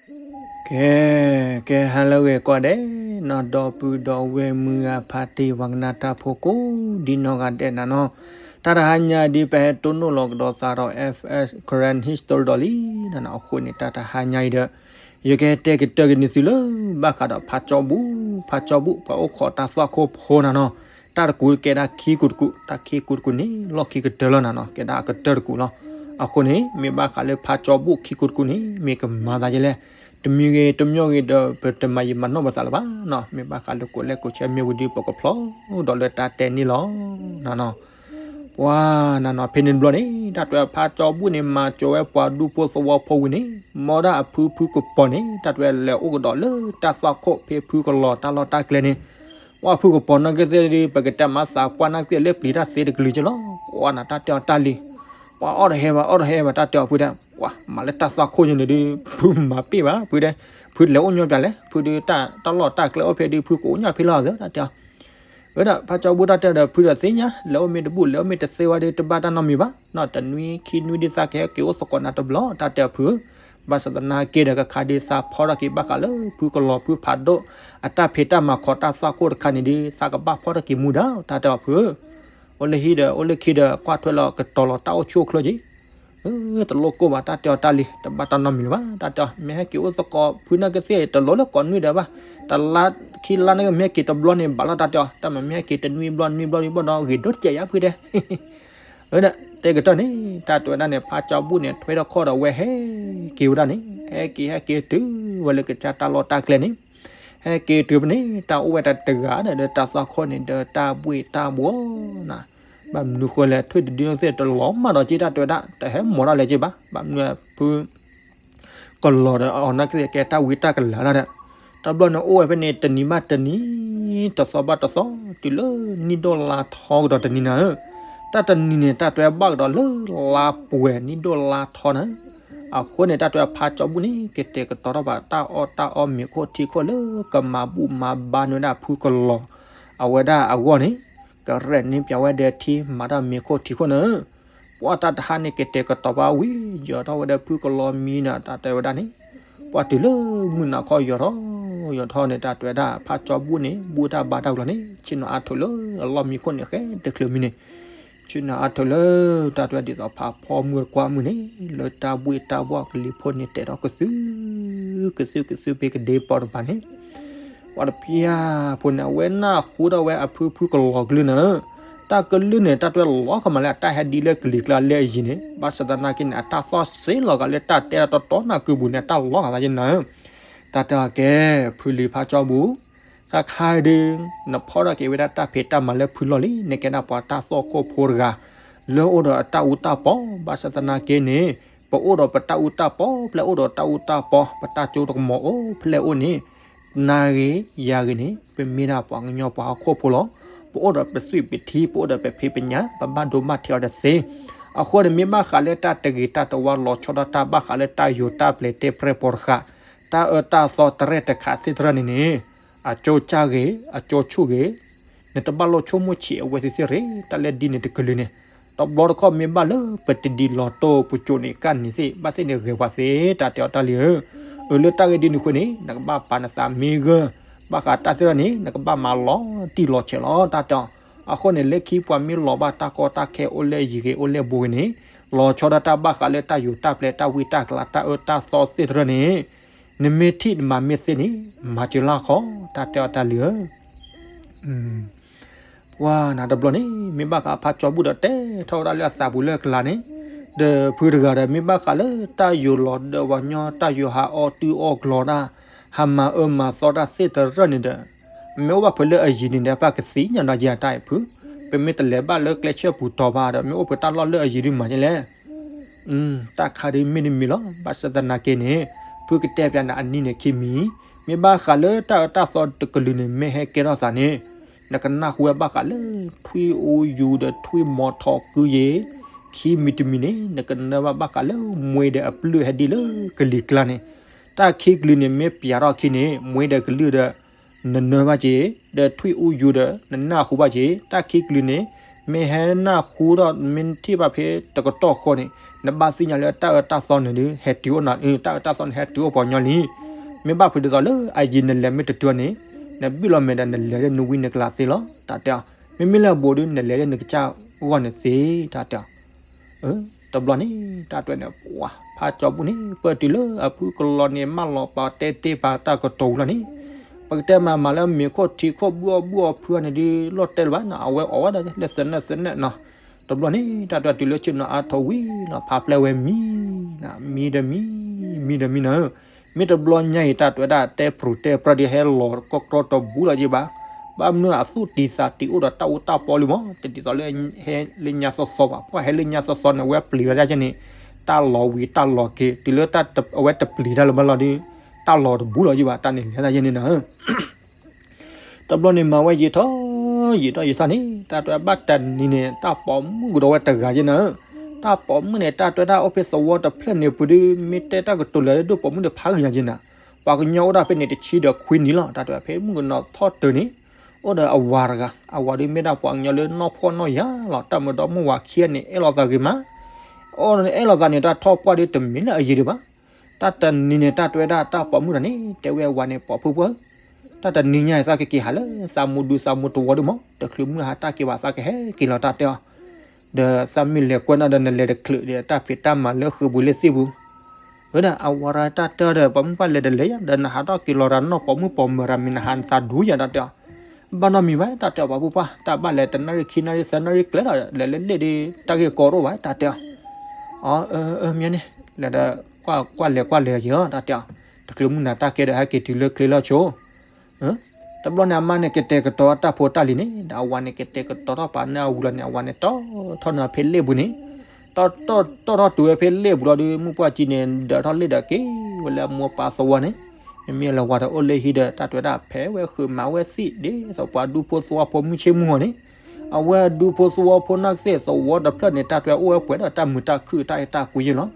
ကဲ, ကဲဟါလၢအဂ့ၤကိးဂၤဒဲးနီၤ, ဒီပုၢ်ဒီဝဲၢ်မုၢ်ဂၤဖါတံၢ် ပှၤကနၣ်တၢ်ဖိကိးဒံနီၢ်ဂၤဒဲးနၤနီၤ, တၢ်တဟါညါဒ်ပဟဲတိၢ်နီၣ်လီၤကဒီးသးဒီး F S Karen History ဒီးလံနၤနီၤ, အဃိန့ၣ် တၢ်တဟါညါအံၤဒီး ယကဟဲတဲကတၢၢ်က့ၤန့ၢ်သုလၢ ဘၣ်ဃးဒီးဖါကၠီဘူၣ်, ဖါကၠီဘူၣ် ပှၤအိၣ်ခိးတၢ်သွၣ်ခိၣ်ဖိနၤနီၤ, တၢ်တကူးကဲဒၣ်ခံကူးတကူး, တၢ်ခံကူးတကူးန့ၣ် လီၢ်ခံကတၢၢ်လီၤနၤနီၤ, ကဲဒၣ်အကတၢၢ်တကူးလီၤ. အဃိန့ၣ် မ့ၢ်ဘၣ်ဃးလၢဖါကၠီဘူၣ်ခံကူးတကူးန့ၣ် မ့ၢ်ကမၤသးဒ်လဲၣ်, တမံၤဂ့ၤတမံၤဂ့ၤဒီး ပတမၤယံာ်မၤနီၢ်ပသးလၢၤဘၣ်နီၤ, မ့ၢ်ဘၣ်ဃးလၢကိးလဲၣ်ကိးဆဲမ့ၢ်ဝံၤဒီး ပကဖျီဒီးလၢတၢ်တဲန့ၣ်လီၤနၤနီၤ. ပှၤနၤနီၤ ဖဲန့ၣ်တဘျီန့ၣ် တၢ်တဲဖါကၠီဘူၣ်န့ၣ် မၤစၢၤဝဲပှၤဒူဖိသဝီဖိဝံၤန့ၣ် မ်ဒၣ်အဖုဖုကပီၤန့ၣ် တၢ်တဲလဲၤအိၣ်ကဒီးလၢတၢ်သွၣ်ခိၣ်ဖဲဖုကလီၤတၢ်လီၢ်တၢ်ကျဲန့ၣ်, ပှၤဖုကပီၤနာ်က့သ့ၣ်ဒုး ပကတဲမၤသးပှၢ်နာ်က့သ့ၣ်လၢပျံၤတၢ်သ့တကလုာ်က့လီၤ. ပှၤနၤတၢ်တဲအီၤတၢ်လံ, ပှၤအီၣ်တဟဲဘၣ် အီၣ်တဟဲဘၣ် တၢ်တဲအီၤဖုတဲ, ပှၤမၤလၢတၢ်သွၣ်ခိၣ်ညါန့ၣ်ဒုး ဖုမၤပ့ၢ်ဘၣ် ဖုတဲ, ဖုလဲၤအိၣ်ညီပၠးလဲၣ်, ဖုဒုးတၢ်လီၢ်တၢ်ကျဲအိၣ်ဖဲဒုး ဖုကအိၣ်ညီဖဲလီၤသၢ တၢ်တဲအီၤ ဝဲဒၣ်ဖါကၠီဘူၣ်တၢ်တဲဒီး ဖုဒီးသ့ၣ်ညါ လဲၤအိၣ်မ့ၢ်တဘူၣ် လဲၤအိၣ်မ့ၢ်တသ့ဝဲဒီး တဘၣ်တၢ်နီတမံၤဘၣ်နီၤ, တနွံခံနွံဒ်သးကဟဲက့ၤအိၣ်သကိးနၤတဘျီ တၢ်တဲအီၤဖုဧၢ, ဘၣ်ဆၣ်သနာ်က့ဒီး ကခါဒ်သးဖီထီၣ်က့ၤဘၣ်ဃးလၢ ဖုကလီၤဖုဖးဒိၣ် အတၢ်ဖံးတၢ်မၤခိးတၢ်သွၣ်ခိၣ်တခါန့ၣ်ဒီး သးကဘၣ်ဖီထီၣ်က့ၤမူဒါ တၢ်တဲအီၤဖုဧၢ, အိၣ်လၢဟံၣ်ဒီး အိၣ်လၢခံဒီး ကွၢ်ထွဲလီၤကတီၤလီၤတၢ်အိၣ်ဆူၣ်အိၣ်ချ့က့ တလိၣ်ကိၢ်ဘၣ် တၢ်တဲအီၤတၢ်လံ, တဘၣ်တၢ်နီတမံၤလၢၤဘၣ် တၢ်တဲအီၤ, မ့ၢ်ဟဲက့ၤအိၣ်သကိးဖုနာ်က့သ့ၣ် တလိၣ်လၢကိးနွံဒံးဘၣ်, တလါခံလါန့ၣ် မ့ၢ်ဟဲက့ၤတဘျီန့ၣ် ဘၣ်လီၤ တၢ်တဲအီၤ, တၢ်မ့ၢ်ဟဲက့ၤတနွံဘျီနွံဘျီနွံဘျီဒီး ဂ့ၤဒိၣ်တကဲးယါဖုတဲ, တဲကတၢၢ်န့ၣ် တၢ်တဲဝဲဒၣ်န့ၣ် ဖါကၠီဘူၣ်န့ၣ် ထွဲထီၣ်ခီၣ်ဒီးဝဲဟဲက့ၤဝဲဒၣ်န့ၣ် ဟဲက့ၤဟဲက့ၤတုၤဝဲလၢကစၢ်တၢ်လီၢ်တၢ်ကျဲန့ၣ် ဟဲက့ၤတုၤဖဲန့ၣ် တၢ်အိၣ်ဝဲတဂၤဒီး တၢ်သွၣ်ခိၣ်န့ၣ်ဒီး တၢ်ဘှ့ၣ်တၢ်ဘှီၣ်နၤ, ဘၣ်မနုၤဃိလဲၣ် ထွံၣ်တဒုန့ၣ်သ့ၣ် တလီၤမၢ်ဒီးက့ တၢ်တဲဝဲဒၣ် တဟဲမီၤတၢ်လဲၤက့ဘၣ်, ဘၣ်မနုၤဖု ကလီၤဒီးအီၤနာ်က့သ့ၣ် ကဲတၢ်ဝံတၢ်ကလၤလီၤဒီး တဘျီန့ၣ်အိၣ်ဝဲဖဲန့ၣ် တနံၤဘၣ်တနံၤ တသီဘၣ်တသီ တုၤလၢနံၣ်ဒိၣ်လါထီကဒီးတနံၤနၤဧၢ, တၢ်တနံၤန့ၣ် တၢ်တဲဝဲဘၣ်ကဒီးလၢလါပှဲၤနံၣ်ဒိၣ်လါထီနၤ, အဃိန့ၣ် တၢ်တဲဝဲဖါကၠီဘူၣ်န့ၣ် ကတဲာ်ကတီၤထီၣ်ဘၣ်တၢ်အီၣ်တၢ်အီမ့ၤခိၣ်ထံခိၣ်လၢကမၤဘူၣ်မၤဘါန့ၢ်ဝဲဒၣ်ဖုကလီၤ အဝဲဒၣ်အဂီၢ်န့ၣ် ကရဲၣ်န့ၢ်ပၠးဝဲဒီးထံမၤတၢ်မ့ၤခိၣ်ထံခိၣ်န့ၣ်, ပှၤတၢ်တဟါန့ၣ် ကတဲာ်ကတီၤဘၣ်ဝံၤ ယီၤထီၣ်ဝဲဒီးဖုကလီၤမံနၤ တၢ်တဲဝဲဒၣ်န့ၣ်, ပှၤတုၤလၢမုၢ်နၤခီယီၤထီၣ် ယီၤထီၣ်န့ၣ် တၢ်တဲဝဲဒၣ် ဖါကၠီဘူၣ်န့ၣ် ဘူၣ်တၢ်ဘါတၢ်ကျီၤန့ၣ် ဆ့ၣ်နီၤအါထိးလၢအလီၢ်မံခိၣ်န့ၣ် ဃဲတချုးမံန့ၣ် ဆ့ၣ်နီၤအါထိးလၢ တၢ်တဲဝဲဒ်သိးဖးဖီမုၢ်ကွၢ်မုၢ်န့ၣ် လၢတၢ်ဘှ့ၣ်တၢ်ဘှီၣ်ကလံၤဖိန့ၣ် တဲာ်ထီၣ်ကသု ကသုကသုဖဲကဒ့ပီၤတပၤန့ၣ် ပှၤတဖၣ်ဖိန့ၣ် အဝဲနၢ်ဟူထီၣ်ဝဲအဖုဖုကလီၤကလုၢ်နၤဧၢ, တၢ်ကလုၢ်န့ၣ် တၢ်တဲဝဲလီၤကမၤလၢအတၢ်ဟဲဒ်လၢကလံၤကျါလၢအယံၤန့ၣ် ဘၣ်ဆၣ်သနာ်က့န့ၣ် အတၢ်သီၣ်စ့လီၤဂာ်လၢတၢ်တဲတၢ်တီတီနၢ်ကုပူၤန့ၣ် အတၢ်လီၤဂာ်သးယဲနၤဧၢ, တၢ်တဲအီၤကဲ ဖုလံၤဖါကၠီဘူၣ် ခါခါဒုး နဖီၣ်ထီၣ်က့ၤဝဲဒၣ်တၢ်ဖံးတၢ်မၤလၢဖုလီၢ်လံ, နကဲဒၣ်ပှၤတၢ်သွၣ်ခိၣ်ဖိတဂၤ လၢအိၣ်ဒီးအတၢ်အူတၢ်ပီ, ဘၣ်ဆၣ်သနာ်က့န့ၣ် ပအိၣ်ဒီးပတၢ်အူတၢ်ပီ, ပျဲၢ်အိၣ်ဒီးတၢ်အူတၢ်ပီ, ပတၢ်ကၠိတကမီၤအိၣ်ဖျဲၣ်အိၣ်န့ၣ်, နၤဂ့ၤ ယၤဂ့ၤန့ၣ် ပမ့ၢ်ဒၣ်ပှၤကညီပှၤဟီၣ်ခိၣ်ဖိလီၤ. ပအိၣ်ဒီးပသွံၣ်ပထံ, ပအိၣ်ဒီးပဖံးပညၣ်, ပဘၣ်ဒိဘၣ်ထံးအီၤတသ့. အဃိန့ၣ် မ့ၢ်ဘၣ်ဃးလၢတၢ်တဂ့ၤတၢ်တဝါ လီၤဆီဒၣ်တၢ်ဘၣ်ဃးလၢတၢ်ယိၤတၢ်ပျဲၤတ့ၢ်ပြဲၢ်ပိာ်တဃာ်, တၢ်အၢတၢ်သီတရဲၣ်တခါသ့ၣ်တဖၣ်န့ၣ်န့ၣ်, အကၠိကၢ်ဂ့ၤ, အကၠိဆူၣ်ဂ့ၤ, နတဘၣ်လိၣ်ဆိကမိၣ်ဆံးအဝဲသ့ၣ်သ့ၣ်ရ့ၣ်, တၢ်လၢဒ်န့ၣ်တကလုာ်န့ၣ်, တဘျီတခီၣ်မ့ၢ်ဘၣ်လၢပတဒ်လီၤတိၢ်ပစိၤန့ၣ် ကၢ်န့ၣ်သ့ၣ် ဘၣ်သ့ၣ်န့ၣ်ဂဲၤပှၤသ့, တၢ်တဲအီၤတၢ်လံဧၢ. အၢ လၢတၢ်ဂ့ၢ်ဒ်န့ၣ်အဃိန့ၣ် နကဘၣ်ပာ်နသးမ့ၢ်ဂၢၢ်, ဘၣ်ဃးတၢ်သ့ၣ်တဖၣ်န့ၣ် နကဘၣ်မၤလီၤတံၢ်လီၤဆဲးလီၤ တၢ်တဲအီၤ. အဃိန့ၣ် လၢခံပှၤမ့ၢ်လီၤဘၣ်တၢ်ကီတၢ်ခဲအိၣ်လၢယံၤဂ့ၤအိၣ်လၢဘူးဂ့ၤန့ၣ်, လီၤဆီဒၣ်တၢ်ဘၣ်ဃးလၢတၢ်ယိၤတၢ်ပျဲၤတၢ်ဝံတၢ်ကျါတၢ်အၢတၢ်သီသ့ၣ်တဖၣ်န့ၣ် နမ့ၢ်ထံၣ်နမၤမ့ၢ်သ့န့ၣ် မၤစၢၤလၢခီ, တၢ်တဲအီၤတၢ်လံဧၢ. ပှၤနၤတဘျီန့ၣ် မ့ၢ်ဘၣ်ဃးဖါကၠီဘူၣ်ဒီးတဲထီၣ်ဝဲဒၣ်လၢအသးပူၤလၢအကျါန့ၣ်, ဒီးဖုတဂၤဒီး မ့ၢ်ဘၣ်ဃးလၢတၢ်ယိၤလီၤဒီးပှၤကညီ တၢ်ယိၤဟးအီၣ်တုၤအီၣ်ကျီတၢ်, ဟးမၤအၢမၤသီတၢ်သ့ၣ်တဖၣ်န့ၣ်ဒီး, မ့ၢ်အိၣ်ဘၣ်ဖဲလၢအယံၤန့ၣ်ဒီး ပှၤကသ့ၣ်ညါဒီးယၤတၢ်အံၤဖု, ပမ့ၢ်တလဲၤဘၣ်လၢကျဲဆၢပူၤတီၤဘၣ်ဒီး မ့ၢ်အိၣ်ဖဲတၢ်လီၢ်လၢအယံၤဒုးမၤဒ်လဲၣ် တၢ်ခါဒ်မ့ၢ်တမံၤလီၤ. ဘၣ်ဆၣ်သနာ်က့န့ၣ် ဖုကတဲပျးနၤအနံၣ်န့ၣ်ခံမံၤ, မ့ၢ်ဘၣ်ဃးလၢတၢ်အၢတၢ်သီတကလုာ်န့ၣ် မ့ၢ်ဟဲကဲထီၣ်သးန့ၣ်, နကနၢ်ဟူဝဲဘၣ်ဃးလၢ ထွံၣ်အူယူၤဒီးထွံၣ်မီၤထီၣ်ကုယ့ၤ, ခံမံၤတမံၤန့ၣ် နကနၢ်ဘၣ်ဘၣ်ဃးလၢ မှဲဒီးအပျုၢ်ဟဲဒ်လၢကလံၤကျါန့ၣ်, တၢ်ခံကလုာ်န့ၣ် မ့ၢ်ပျးထီၣ်ခံန့ၣ် မှဲဒီးကလုာ်ဒီး နနၢ်ဘၣ်က့ၤ, ဒီးထွံၣ်အူယူၤဒီး နနၢ်ဟူဘၣ်က့ၤ, တၢ်ခံကလုာ်န့ၣ် မ့ၢ်ဟဲနၢ်ဟူဒီး မ့ၢ်ထံၣ်ဘၣ်ဖဲတကတီၢ်ဃီန့ၣ် နဘၣ်သ့ၣ်ညါလၢတၢ်အၢတၢ်သီန့ၣ်ဒီး ဟဲတုၤအိၣ်နၤ, တၢ်အၢတၢ်သီန့ၣ် ဟဲတုၤအိၣ်ပှၤကညီလံ. မ့ၢ်ဘၣ်ဖုးဒ်သိးလၢအယံၤနလဲၤမ့ၢ်တတုၤန့ၣ် နဘံၣ်လီၤမဲာ်ဒီးနလဲၤဒီးနဝံနကလၤသ့လီၤ တၢ်တဲအီၤ. မ့မ့ၢ်လၢအဘူးဒီး နလဲၤဒီးနကစၢ်ဂီၢ်န့ၣ်သ့ တၢ်တဲအီၤ. တဘျီန့ၣ် တၢ်တဲန့ၣ် ပှၤဖးကၠီပူၤန့ၣ် ပၢၢ်တုၤလၢအဖုကလီန့ၣ် မၢလီၤပာ်တဲတ့ၢ်ပာ်တၢ်ကတိၤဝံၤလီၤန့ၣ်, ပကတဲမၤမၤလၢမ့ၤခိၣ်ထံခိၣ်ဘုအီၣ်ဘုအီၣ်ဖုအီၤန့ၣ်ဒီး လီၤတဲာ်လၢၤဘၣ်နီၤ, အဝဲအီၣ်ဝဲဒၣ်လၢသနၢၣ်သနၢၣ်နီၤ. တဘျီန့ၣ် တၢ်တဲတုၤလၢဆ့ၣ်နီၤအါထီၣ်ဝံၤနီၤ ဖးပျဲဝဲမံနီၤ, မံဒီးမံ, မံဒီးမံနီၤ. မ့ၢ်တဘျီညါအံၤ တၢ်တဲဝဲဒၣ် တဲပြူၤတဲပြၢဒ်ဟဲလီၤကီၢ်ကြီတဘူလီၤက့ၤဘၣ်. ဘၣ်မနုၤအသူၣ်တံၢ်သးတံၢ်အိၣ်ဒီးတၢ်အူတၢ်ပီလံမး, တဒ်သိးလၢဟဲလၢညါသီသီဘၣ်. ပှၤဟဲလၢညါသီသီန့ၣ် အဝဲပျံၤဝဲဒၣ်ကဲန့ၣ် တၢ်လီၤဝံၤတၢ်လီၤက့ၤ, တုၤလၢအဝဲတပျံၤတၢ်လၢၤဘၣ်လီၤဒီး တၢ်လီၤတဘူလီၤက့ၤဘၣ်, တၢ်န့ၣ်လဲၤဒၣ်ကဲန့ၣ်နီၤ. တဘျီန့ၣ်မၤဝဲယံာ်ထီၣ်ယံာ်ထီၣ်ယံာ်ထီၣ်န့ၣ် တၢ်တဲဘၣ်တနံၤန့ၣ် တၢ်ပိာ်မုၣ်ကဒီးဝဲတဂၤက့နီၤ. တၢ်ပိာ်မုၣ်န့ၣ် တၢ်တဲဒၣ်အိၣ်ဖဲသဝီတဖျၢၣ်န့ၣ်ပူၤဒီး မ့ၢ်တဲတၢ်ကတိၤလၢဒိၣ်ပိာ်မုၣ်ဒီးဖးဂၤက့နီၤ. ပှၤကညီအိၣ်ဒၣ်ဖဲန့ၣ်တဆံဒီးခွံနံၣ်လီၤ. တၢ်တဲဖဲမုၣ်ကနီၤထီၣ်တၢၤန့ၣ် အိၣ်ဒီးအဝၤတဂၤ, အဝၤဒီးမ့ၢ်ဒၣ်ပှၤကညီလၢနီၢ်ဖှီၣ်နီၢ်ယာ်လီၤ. တၢ်မၤဒီးမိၢ်ဝၤခံဂၤန့ၣ် အဲၣ်လိာ်သးဂ့ၤမး အီၣ်အဲၣ်လိာ်သးန့ၣ် တၢ်ထီၣ်ပှၢ်ဒီးတမ့ၢ်လၢအယံၤဒံးဘၣ်. တၢ်တနံၤန့ၣ် တၢ်တဲဝဲဒၣ်တၢ်ပိာ်မုၣ်တဂၤန့ၣ် တဲဝဲအဝၤန့ၣ် ပိာ်ဖုၣ်ဖုၣ်ဧၢ, တၢ်တနံၤညါအံၤ သးကက့ၤဟးလၢသးမိၢ်ဒူသးမိၢ်တဝီဒံးမး, တချုးမုၢ်ဟါတၢ်က့ၤဘၣ်သးကဟဲက့ၤလီၤ တၢ်တဲအီၤ. ဒီးသးမ့ၢ်လဲၤကွဲးနီၣ်ဒီး နလဲၤတချုးဒီး တၢ်ဖံးတၢ်မၤလၢဃုာ်ပူၤလၢသ့ၣ်ပူၤ ဝဲဒၣ်အဝၤတၢ်တဲအီၤဒီး ပိာ်မုၣ်ပှၢ်လဲၤတလဲၤယါ ဒီးနဟးထီၣ်က့ၤလီၤတၢ်နီၢ်ပိာ်မုၣ်ပိာ်မၢၤတၢ်မ့ၢ်နဟးနသးဒူယါ တၢ်တဲအီၤ. ဘၣ်နီတမံၤဘၣ် တၢ်တဲအီၤ ပှၤပိာ်မုၣ်ပှၢ် တၢ်ဘၣ်လဲၤတနၣ်ရံၣ်ခံနၣ်ရံၣ်သၢနၣ်ရံၣ်ကျဲလီၤ လဲၤလၢလ့ၣ်ဒီး တၢ်ဂ့ၢ်ကီတအိၣ်ဘၣ် တၢ်တဲအီၤ. အၢ အၢ မ့ၢ်န့ၣ် လဲၤဒီး ကွၢ်လဲၤကွၢ်လဲၤယီၤ တၢ်တဲအီၤ. တချုးမုၢ်နၤတၢ်ကဲဒီး ဟဲက့ၤတုၤလၢချ့လီၤဆိ တဘျီန့ၣ် အမါန့ၣ်ကတဲာ်ကတီၤတၢ်ဖိတၢ်လံၤန့ၣ် ဒီးအဝၤန့ၣ် ကတဲာ်ကတီၤထီၣ်ပာ်န့ၢ်အဝၤလီၤန့ၣ် အဝၤန့ၣ်တီၢ်ထီၣ်န့ၢ်ဖဲလ့ၣ်ပူၤန့ၣ် တီၢ်ထီၣ်တုၤဝဲဖဲလ့ၣ်ပူၤလီၤဒီး မုၢ်ပှၢ်ကံန့ၣ် ဒၢးထီၣ်လ့ၣ်ဒီးက့ၤဝဲလၢအမိၢ်ပၢ်သဝီန့ၣ်, မ့မ့ၢ်လၢဝၤဒီးအိၣ်လၢဟံၣ်ဒီး တၢ်တဲဝဲဒၣ်ဖဲဝဲဃုာ်မၤဝဲသ့ၣ်ဒ်သိးပှၤဒူဖိသဝီဖိမုၢ်ဆ့ၣ်မုၢ်ဂီၤန့ၣ်, အဝဲဒူဖိသဝီဖိနီၢ်ကသ့ၣ်သဝီတဖျၢၣ်န့ၣ် တၢ်တဲဝဲအိၣ်ဝဲပှဲၤဒီးတၢ်မုာ်တၢ်ခုၣ်တၢ်အဲၣ်တၢ်ကွံယ့ၢ်လီၤ.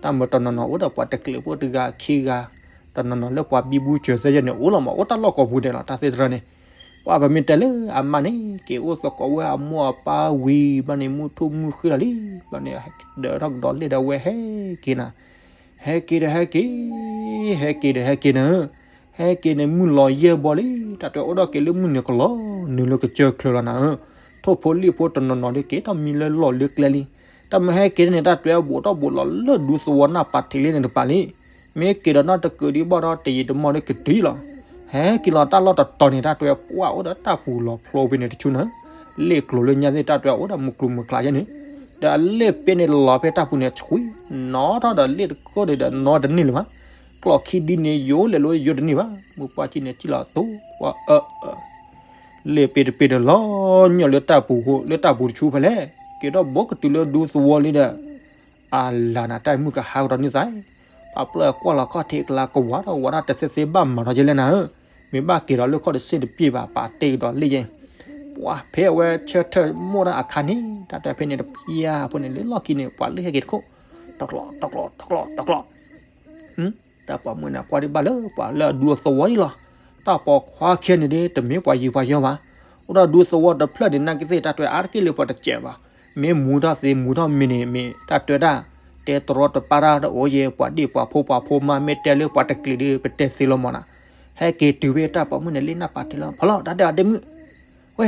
တၢ်မုာ်တနီၤနီၤအိၣ်ဒီးပှၤတကျ့ၤဖိတဂၤခံဂၤ, တနီၤနီၤလၢပှၤဘံဘူစၢၤသၢယဲၢ်န့ၣ် အိၣ်လီၤမး အိၣ်တၢ်လီၢ်ကိးပူၤဒဲးလီၤ တၢ်သ့ၣ်တဖၣ်န့ၣ်. ပှၤပမ့ၢ်တဲလၢအမါန့ၣ် က့ၤအိၣ်သကိးဝဲအမိၢ်အပၢ်ဝံၤ ဘျီန့ၣ် မုၢ်ထူၣ်မုၢ်ဃ့လီၤလံ, ဘျီန့ၣ် ဒၢးထီၣ်ကဒီးလ့ၣ်ဒီးဝဲဟဲက့ၤနၤ, ဟဲက့ၤဒီးဟဲက့ၤ, ဟဲက့ၤဒီးဟဲက့ၤနၤ, ဟဲက့ၤန့ၣ်မုၢ်လီၤယဲၢ်ဘီလံ, တၢ်တဲအိၣ်ဒီးက့ၤလၢမုၢ်နုာ်ကလီၤနုာ်လၢကစၢၢ်ချၢလီၤနၤဧၢ, ထိၣ်ဖိလံၣ်ဖိတနီၤနီၤဒီးက့ၤထီၣ်မံလၢလီၢ်လၢကျဲလံ. တၢ်မ့ၢ်ဟဲက့ၤန့ၣ် တၢ်တဲဘူးထီၣ်ဘူးလီၤလၢဒူသဝီနၢ်ပာ်ထံးလံန့ၣ်တပၤလံ. မ့ၢ်က့ၤဒီးနီၢ်တကုးဒံးဘၣ်ဒီးတယံာ်တမီၢ်ဒီးကတုၤလီၤ. ဟဲက့ၤလီၤတၢ်လီၢ်တတီၤန့ၣ် တၢ်တဲပှၢ်အိၣ်ဒီးတၢ်ပူၤလီၤဖျိဖဲန့ၣ်တဆူနၤ, လ့ၣ်ကျိၤလၢညါသ့ၣ်တၢ်တဲအိၣ်ဒီးမုၢ်ကျိၤမုၢ်ကျါယဲၢ်န့ၣ်, ဒီးအလ့ၣ်ပ့န့ၣ်လီၤဖဲတၢ်ပူၤန့ၣ်ဆှံ, နီၣ်ထီၣ်ဒီးလ့ၣ်တခိၣ်န့ၣ်ဒီးနီၣ်တန့ၢ်လၢၤဘၣ်. ကျီၢ်ခံဒုန့ၣ်ယိာ်လဲၤလိာ်ယိာ်တန့ၢ်ဘၣ်. မုၢ်ပှၢ်ကံန့ၣ်ထံၣ်လီၤတိၤ, လ့ၣ်ပ့တပ့ဒီးလီၤညီလၢတၢ်ပူၤဃိ လၢတၢ်ပူၤတဆူဖဲလဲၣ်, က့ၤထီၣ်ဘိကတုၤလၢဒူသဝီလံဒီး အလၤနၤတၢ်မုၢ်ကဟါကဒီးန့ၢ်သး, ပှၤပျဲၢ်ကွၢ်လီၤခီၣ်ထံးကလၤကဝါထီၣ်ဝးထီၣ်တသ့သ့ဘၣ်မၤထီၣ်ကဲလဲၣ်နၤဧၢ, မ့ၢ်ဘၣ်က့ၤဒီးလၢခီၣ်တဆ့ၣ်တပျ့ၢ်ဘၣ် ပာ်တ့ၢ်ကဒီးလ့ၣ်ယဲၢ်, ပှၤဖဲအဝဲဆၢထၢၣ်မိၢ်တၢ်အခါန့ၣ် တၢ်တဲဖဲန့ၣ်တပျၢ်ဖိန့ၣ် လၢလီၢ်ခံန့ၣ် ပှၤလၢဟဲက့ၤတခိၣ်, တကျီး တကျီး တကျီး တကျီး တၢ်ပိာ်မုၣ်န့ၣ် ကွၢ်ဒံးဘၣ်လၢပှၤလၢအဒူအသဝီအံၤလီၤ. တၢ်ပိာ်ခွါခံဂၤန့ၣ်ဒီး တမ့ၢ်ပှၤယံၤပှၤယီၤဘၣ်. အိၣ်ဒီးဒူသဝီတဖျၢၣ်န့ၣ် နာ်က့သ့ၣ်တၢ်တဲအါတက့ၢ်လၢပှၤတစဲးဘၣ်. မ့ၢ်မူထီၣ်သ့မူထီၣ်မ့ၤန့ၣ် မ့ၢ်တၢ်တဲတၢ် တဲတရီတပါတၢ်ဒီးအိၣ်ယဲၢ် ပှၤဒ့ၣ်ပှၤဖိပှၤဖိမါ မ့ၢ်တဲလၢပှၤတကျ့ၤဒီး ပတဲသ့လီၤမးနီၤ. ဟဲက့ၤတုၤဖဲတၢ်ပိာ်မုၣ်န့ၣ် လ့ၣ်နၢ်ပာ်ထံးလီၤ ဖီလီၤ တၢ်တဲအီၤဒ့မုၣ် ဝဲ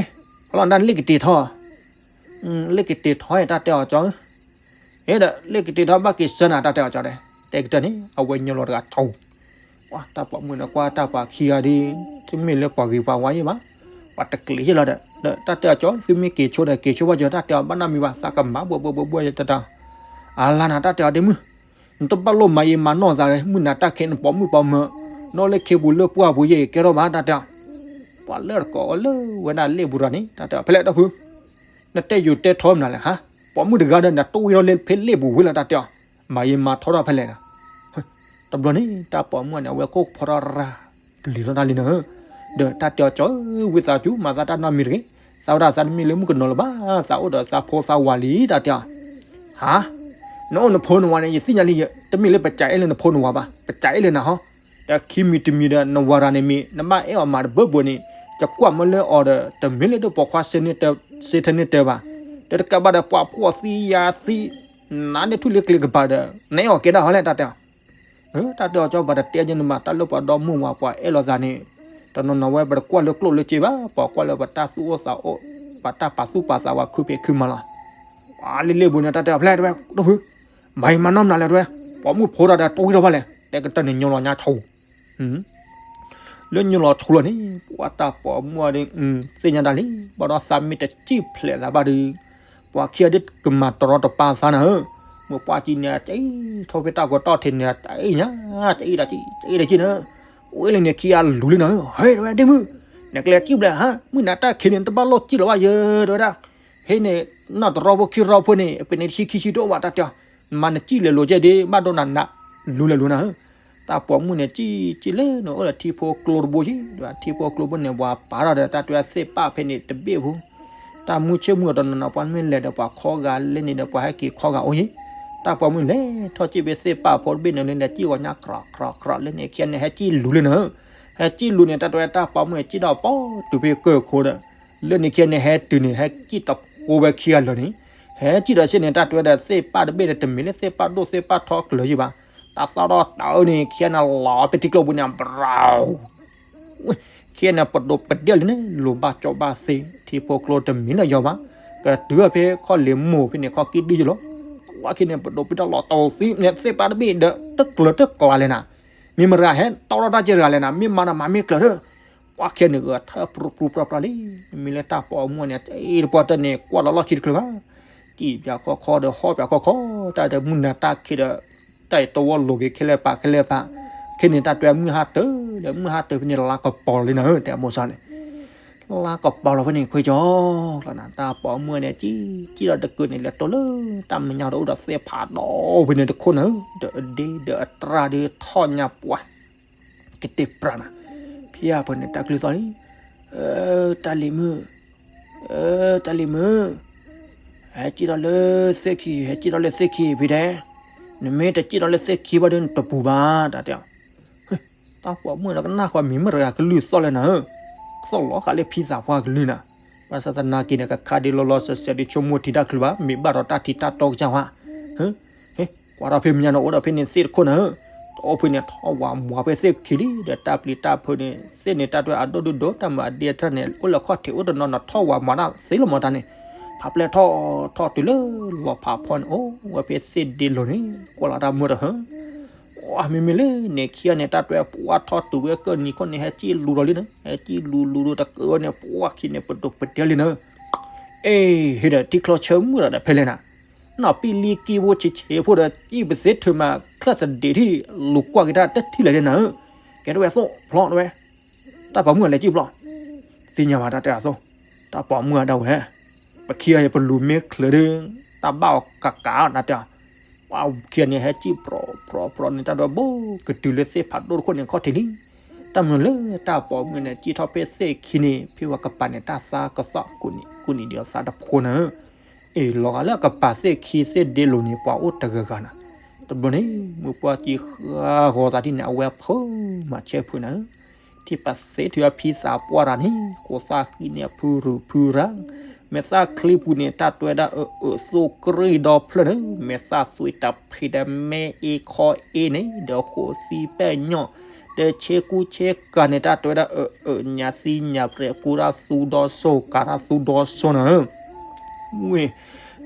ဖီလီၤ နလ့ၣ်ကတ့ၤထီၣ် လ့ၣ်ကတ့ၤထီၣ် တၢ်တဲအီၤကၠီဧၢ, ဒီးလ့ၣ်ကတ့ၤထီၣ်ဘၣ်က့ၤဆၢနၤ တၢ်တဲအီၤကၠီဒီး တဲကတၢၢ်န့ၣ် အဝဲညိလီၤတဂၤထီ, ပှၤတၢ်ပိာ်မုၣ်န့ၣ်ကွၢ်တၢ်ပှၤခံဂၤဒီး တမ့ၢ်လၢပှၤဂ့ၤပှၤဝါယဲၢ်ဘၣ်, ပှၤတကျ့ၤယဲၢ်လီၤဒီး ဒီးတၢ်တဲအီၤကၠီ သုမ့ၢ်က့ၤဆိဒီးက့ၤဆိဘၣ်ကၠီ တၢ်တဲအီၤဘၣ်နီတမံၤဘၣ် သးကမၤဘှဲဘှဲဘှဲဘှဲယဲၢ်တၢ်တၢ်, အလါနၤ တၢ်တဲအီၤဒ့မုၣ် နတဘၣ်လိၣ်မၤယံာ်မၤနီၢ်သး မုၢ်နၤတၢ်ခဲအံၤ နပိာ်မုၣ်ပိာ်မၢၤ နအိၣ်လၢခ့ပူၤလၢပှၢ်ပူၤယဲၢ် ကဲထီၣ်ဘၣ် တၢ်တဲအီၤ, ပှၤလၢတကိးအီၤလၢဝဲဒၣ်လ့ၣ်ပူၤဒီးန့ၣ် တၢ်တဲအီၤ ဖဲလဲၣ်ဒီပုၢ်, နတဲယိၤတဲထီမနုၤလဲၣ်ဟါ, ပိာ်မုၣ်တဂၤဒီး နတိၢ်ဝံၤထီၣ်လၢဖဲလ့ၣ်ပူၤဝံၤလီၤ တၢ်တဲအီၤ, မၤယံာ်မၤထီထီၣ်ဖဲလဲၣ်ဒီး တဘျီန့ၣ် တၢ်ပိာ်မုၣ်န့ၣ် အဝဲကိးဖီထီၣ်ရၢ် ပျံၤထီၣ်တၢ်လံနၤဧၢ, ဒီးတၢ်တဲအီၤကၠီဧၢ ဝံသးစူၤ မၤသးတၢ်နီတမံၤတဂ့ၤ, သးဝဲဒၣ်သးတမ့ၢ်လၢမုၣ်ကနီၤလၢၤဘၣ်, သးအိၣ်ဒီးသးဖိသးဝၤလံ တၢ်တဲအီၤ, ဟါ, နအိၣ်နဖိနဝၤန့ၣ် ယသ့ၣ်ညါလံ, တမ့ၢ်လၢပစးအဲၣ်လၢနဖိနဝၤဘၣ်, ပစးအဲၣ်လၢနၤဟီ, ဒီးခံမံၤတမံၤဒီး နဝၤရၤန့ၣ်မ့ၢ် နဘၣ်အဲၣ်အီၤမးတဘၢဘၢန့ၣ် ယကွၢ်မ့ၢ်လၢအီၤဒီး တမ့ၢ်လၢဒိၣ်ပိာ်ခွါစ့ထၢၣ်န့ၢ်တၢဘၣ် တတကးဘၣ်ဒီး ပှၤဖှီၣ်သံယာ်သံ, နးန့ၢ်ထူၣ်လၢကျဲကပၤဒီး နအဲၣ်အီၤကဲဒၣ်ဟီလဲၣ် တၢ်တဲအီၤ. တၢ်တဲအီၤ ကၠီပၤတတဲယဲန့ၣ်မး တၢ်လၢပှၤဒီမုၢ်ဝၤပှၤအဲၣ်လိာ်သးန့ၣ်, တနီၤနီၤဝဲ ပတကွၢ်လၢကျိၣ်လၢစ့ဘၣ်, ပှၤကွၢ်လၢပတၢ်သူၣ်အိၣ်သးအိၣ်, ပတၢ်ပာ်သူၣ်ပာ်သးဝဲခုဖံးခုမၤလီၤ. ပှၤလ့လ့ဘိန့ၣ် တၢ်တဲအီၤဖျဲၣ်တဝဲ ဒိၣ်ဖု, မၤအံၤမၤနီတမနုၤလဲၣ်တဝဲ, ပိာ်မုၣ်ဖိတၢ်ဒီး တဝံၣ်ထီၣ်ဘၣ်လဲၣ်, တဲကတၢၢ်န့ၣ် ညိလီၤညါထူ လၢညိလီၤထူလီၤန့ၣ် ပှၤတၢ်ပိာ်မုၣ်အီၤဒီး သ့ၣ်ညါတၢ်လံ, ဘၣ်ဒီးသးမ့ၢ်တစံၣ်ဖျဲးသးဘၣ်ဒီး ပှၤခံဂၤဒ်ကမၤတရီတပါသးနၤဧၢ, မ့ၢ်ပှၤကံန့ၣ် ကၠံထီၣ်ဖဲတၢ်ကီတၢ်ထဲန့ၣ် တအံၤညါ, တအံၤဒီးကံ, တအံၤဒီးကံနၤ, အိၣ်လၢန့ၣ်ခံဂၤလူၤလံနၤဧၢ, ဟဲတဝဲဒ့မုၣ်, နကလဲၤကံဘျဲၣ်ဧါ, မုၢ်နၤတၢ်ခံးန့ၣ် တဘၣ်လိၣ်ကံလီၤဘၣ်ယဲ တဝဲဒၣ်, ဟဲန့ၣ် နီၢ်တရီဖိခံရီဖိန့ၣ် ပန့ၣ်တဆံခံဆံတအိၣ်ဘၣ်တၢ်တဲအီၤ, မၤနကံလဲၤလိၤကဲဒ့ ဘၣ်ဒိနၤနး, လူၤလဲၤလိၤနၤဧၢ တၢ်ပိာ်မုၣ်န့ၣ် ကံကံလဲၣ်န့ၣ် အိၣ်ဒီးထံဖိကျိတဘိယံၤ, ဒီးထံဖိကျိဘိန့ၣ် ပှၤပာ်ထီၣ်ဒီးတၢ်တဲသ့ၣ်ပာ်ဖဲန့ၣ်တဘ့ၣ်ဖိ, တၢ်မုၢ်ဆ့ၣ်မုၢ်အီၤတနီၤနီၤ ပှၤမ့ၢ်လဲၤဒီးပှၤခီဂာ်လၢန့ၣ်ဒီး ပှၤဟဲက့ၤခီဂာ်အိၣ်ယံၤ, တၢ်ပိာ်မုၣ်လဲၤထီၣ်ကံၣ်ဖဲသ့ၣ်ပာ်ဖိတဘ့ၣ်န့ၣ် လၢလဲၤကံၣ်ဂီၤညါခြးခြးခြးလၢန့ၣ် ခံဂၤန့ၣ် ဟဲကံၣ်လူၤလံနၤဧၢ, ဟဲကံၣ်လူၤန့ၣ် တၢ်တဲတၢ်ပိာ်မုၣ်ကံၣ်ဒီးပီတုၤဖဲကၢၢ်ခိဒီး လၢန့ၣ်ခံဂၤန့ၣ် ဟဲတုၤန့ၣ် ဟဲကံၣ်တဖိဝဲခံဂၤလၢာ်န့ၣ်, ဟဲကံၣ်ဒီးစ့ၢ်န့ၣ် တၢ်တဲဝဲဒီးသ့ၣ်ပာ်တဘ့ၣ်န့ၣ် တမ့ၢ်လၢသ့ၣ်ပာ်ဒိၣ်သ့ၣ်ပာ်ထီကျၢၤယံၤဘၣ်, တၢ်သီၣ်ထီၣ်တၢ်အၢန့ၣ် ခံဂၤန့ၣ်လီၤဖဲထံကျိပူၤန့ၣ် ဘြၣ် ခံဂၤန့ၣ် ပဒိးပဒ့ၣ်လံန့ၣ် လိၤဘၣ်ကၠီဘၣ်သ့, ထံဖိကျိတမ့ၢ်လၢယီၤဘၣ်, ကတုၤဖဲခီၣ်လ့ၤမိၢ်ဖဲန့ၣ် ခီၣ်ကံၣ်ဒုယလီၤ, ကွၢ်ခံန့ၣ် ပဒိးပဒ့ၣ်လီၤတီၤသံန့ၣ် သ့ၣ်ပာ်တဘ့ၣ်ဒီး တကျၢၤတကျါလဲၣ်နၤ, မ့ၢ်မတၤဟဲတီထီၣ်တၢ်ကဲတဂၤလဲၣ်နၤ, မ့ၢ်မၤဒီးမၤမ့ၢ်ကျၢၤဒီး ပှၤခံဂၤန့ၣ်ဂဲၤထၢၣ်ပြူပြူပြပြလံ, မ့ၢ်လၢတၢ်ပိာ်မုၣ်န့ၣ် တၢ်အံၤတပှၢ်တၢၢ်န့ၣ် ကွၢ်လီၤလီၢ်ခံတချုးဘၣ်, ကံၣ်ပၠးခီခီဒီးဟီၣ်ပၠးခီခီ, တၢ်တမုၢ်နၤတၢ်ခံးဒီး တၢ်အံၤတဝီလိၤက့ၤခဲလၢာ်ပာ်ခဲလၢာ်ပာ်, ခဲန့ၣ်တၢ်တဲမုၢ်ဟါတၢၢ်ဒီး မုၢ်ဟါတၢၢ်ဖဲန့ၣ် လါကပီၤလီၤလံနၤဧၢ တဲအမိၢ်စီၤန့ၣ် လါကပီၤလီၤဖဲန့ၣ်ခွ့ကၠီလီၤနၤ, တၢ်ပိာ်မုၣ်န့ၣ် ကံၣ်ကံၣ်ဒီးတကုာ်န့ၣ် လဲၤတိၢ်လၢတၢ်မဲာ်ညါဒီးအိၣ်ဒီးသ့ၣ်ဖးဒိၣ်ဖဲန့ၣ်တခိၣ်နၤဧၢ, ဒီးအဒ့ဒီးအတြၢ်ဒီးထီၣ်ညါပှၢ် ကတဲၢ်ပြးနၤ, ဖဲအပူၤန့ၣ် တၢ်ကလုၢ်သီၣ်လံ, တၢ်လံၤမုၣ်, တၢ်လံၤမုၣ်, ဟဲကံၣ်ထီၣ်လၢသ့ၣ်ခံ, ဟဲကံၣ်ထီၣ်လၢသ့ၣ်ခံဖံတဲ, နမ့ၢ်တကံၣ်ထီၣ်လၢသ့ၣ်ခံဘၣ်ဒီး နတပူၤဘၣ် တၢ်တဲအီၤ တၢ်ပိာ်မုၣ်ဒီးကနၣ်ဃီမံၤမ့ၢ်တဂၤကလုၢ်သီၣ်လဲၣ်နၤဧၢ, သီၣ်လီၤဃာ်လၢဖံသးပှၢ်ကလုၢ်နၤ, ဘၣ်ဆၣ်သနာ်က့ဒီး ကခါဒ်လီၤလီၤဆဲးဆဲးဒ်ဆိကမိၣ်ထံတၢ်ချုးဘၣ်, မ့ၢ်ဘၣ်ဒီးတၢ်ထံတၢ်တီကစၢ်ဝဲ, ကွၢ်ထီၣ်ဖဲမဲာ်ညါန့ၣ် အိၣ်ဒီးဖဲန့ၣ်သ့ၣ်တခိၣ်နၤဧၢ, တအိၣ်ဖဲန့ၣ် ထီၣ်ဝးမွၤဖဲသ့ၣ်ခံလံ, ဒီးတၢ်ပျံၤတၢ်ဖုးန့ၣ် သ့ၣ်န့ၣ်တၢ်တွဲအဒိၣ်ဒိၣ်ဒိၣ် တၢ်မုာ်အဒ့အတြၢ်န့ၣ် အိၣ်လၢခီၣ်ထံးအိၣ်တနီၤနီၤ ထီၣ်ဝးမွၤတၢ်သ့လီၤမၤတၢ်န့ၣ်, ဖးပျဲၢ်ထီၣ်ထီၣ်တုၤလၢလီၤဖးဖီန့ၣ် အိၣ်ဝဲဖဲသ့ၣ်ဒ့လိၤန့ၣ် ကွၢ်လီၤတၢ်မုၢ်တဟၢ မ့မ့ၢ်လၢန့ၣ်ခံဂၤန့ၣ် တၢ်တွဲပှၢ်ထီၣ်တုၤဝဲကၢၢ်နံၤခိၣ်န့ၣ် ဟဲကံၣ်လူၤဒီးလံနၤ, ဟဲကံၣ်လူၤလူၤဒီးတကၢၢ်ဝဲန့ၣ် ပှၢ်ခံန့ၣ် ပဒိးပတဲလံနၤ, အ့ ဟ့ၣ်ဒီးထံချီဆၢမုၢ်ဒီးဖဲလဲၣ်နၤ, နီၢ်ပံလံကံဖိဆံးဆံးဖိဒီး ကံၣ်ပသ့ထုးမးချၢၣ်သဒ့းထံၣ် လူၤကွၢ်က့ၤတၢ်တထံၣ်လၢၤဒ်နၤဧၢ, ကဲထီၣ်ဝဲသိၣ်ဖျီတဝဲ, တၢ်ပိာ်မုၣ်အလဲၤကံၣ်ဖျီ သ့ၣ်ညါဘၣ်တၢ်တဲအသိး, တၢ်ပိာ်မုၣ်အဒၣ်ဝဲ, ပခံဂၤအံၤပလူၤမ့ၢ်ချၢးဒီး တၢ်ဘၣ်အီၤကးကးနၤတဲအီၤ, ပှၤခံဂၤန့ၣ်ဟဲကံၣ်ပြီပြီပြီန့ၣ် တၢ်ဒွဲဘိကတုၤလၢသ့ၣ်ဖးဒိၣ်တခိၣ်န့ၣ်ခီၣ်ထံးလံ, တၢ်မနုၤလၢတၢ်ပိာ်မုၣ်န့ၣ် ကံၣ်ထီၣ်ဖဲသ့ၣ်ခံန့ၣ် ဖဲဝဲကပၤန့ၣ် တၢ်သးကသီၣ်ကူၣ်နံၤကူၣ်နံၤဒံးအသးတဖိနၤဧၢ, အ့ၣ် လီၤဂာ်လၢအကပၤသ့ၣ်ခံသ့ၣ်ဒ့လိၤန့ၣ် ပှၤအိၣ်တဂၤဂၤနၤ, တဘျီန့ၣ် မုၢ်ပှၢ်ကံဃါဂီၤသးဒ်န့ၣ် အဝဲဖုမၤဆဲဖုနၤဧၢ ထံၣ်ပသ့ထုးအဖံသးပှၢ်တၢ်န့ၣ် ကိးသၣ်ဃံန့ၣ်အဖုရူၤဖုရၤ, မဲာ်သၣ်ချံပူၤန့ၣ် တၢ်တွဲဒၣ်အၢၣ်အၢၣ်သိၣ်ကြ့ဒီဖျၢၣ်န့ၣ် မဲာ်သၣ်သွံးတဖံးဒီးမဲအ့ခီအ့န့ၣ် ဒီးဃိးသံပဲာ်ညီၣ်, ဒီးဆ့ကူဆ့ကၤန့ၣ် တၢ်တွဲဒၣ်အၢၣ်အၢၣ်ညါသံညါပြဲး ကူတၢ်သူဒီစိၤ ကၤတၢ်သူဒီစိၤနၤဧၢ ဝ့ၢ်,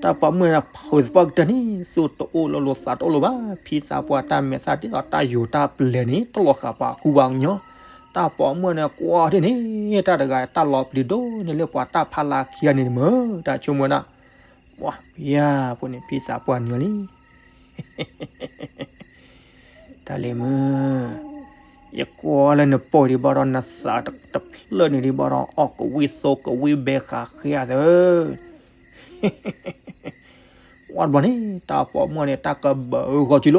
တၢ်ပိာ်မုၣ်န့ၣ် ဖုသပှၢ်ကတၢၢ်န့ၣ် သူၣ်တအိၣ်လီၤလိာ်သးတအိၣ်လၢၤဘၣ်, ဖံသးပှၢ်တၢ်မဲာ်သၣ်ဒ်သိးတၢ်ယိာ်တၢ်ပျဲၤန့ၣ် တလီၤဃာ်ပှၤကူပှၤကညီ, တၢ်ပိာ်မုၣ်န့ၣ် ကွၢ်ဒ်န့ၣ် တၢ်တဂၤတၢ်လီၤပျံၤဒိၣ်န့ၣ်လၢပှၤတၢ်ဖးလၢခံဂၤန့ၣ်မ့ၢ် တၢ်ဆိကမိၣ်ဒၣ်, ပှၤဖံယါဖိန့ၣ် ဖံသးပှၢ်နုာ်လံ တၢ်လံၤမုၣ်, ယကွၢ်လၢနပိာ်ဒံးဘၣ်ဒီး နသးတဖျၢၣ်န့ၣ်ဒံးဘၣ်ဒီး အီၣ်ကဝံၣ်သိကဝံၣ်ဘဲဃးဃဲသၢ, ဝံၤတဘျီန့ၣ် တၢ်ပိာ်မုၣ်န့ၣ် တၢ်ကဘၢအဂီၢ်ကံလိာ်ဒီး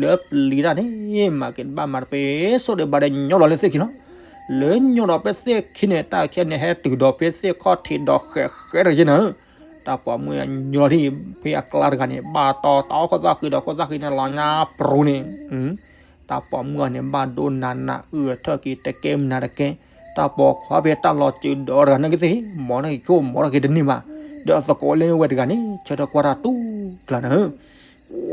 လၢပျံၤတၢ်န့ၣ် မၤက့ၤတဘၣ်မၤတပ့ၤ ဆိၣ်ဒံးဘၣ်ဒီးညီဒီးလၢသ့ၣ်ခံလီၤ, လၢညီဒီးဖဲသ့ၣ်ခံန့ၣ် တၢ်ခံဂၤန့ၣ် ဟဲတုၤဒီးဖဲသ့ၣ်ခီၣ်ထံးဒီးဃဲးဃဲးတက့ၢ်နၤ တၢ်ပိာ်မုၣ်ညီလီၤဒံး ဖဲအကျါတဂၤန့ၣ် ဘၣ်တီတီခိၣ်သၣ်ဃံဒီးခိၣ်သၣ်ဃံန့ၣ် လီၤညါပြူၤန့ၣ်, တၢ်ပိာ်မုၣ်အီၤန့ၣ် ဘၣ်ဒိနးနးအုၣ်ထၢၣ်က့ၤတကဲမနုၤတကဲ, တၢ်ပိာ်ခွါဖဲတၢ်လီၤစၢၤဒီးတဂၤန့ၣ်ကသ့ၣ် မ်နက့ၤခိၣ်မ်နက့ၤတန့ၢ်ဘၣ်, တ ဒီးအသကိးလၢဝဲတဂၤန့ၣ် ဆၢထၢၣ်ကွၢ်တၢ်တူၢ်ကျါနၤဧၢ,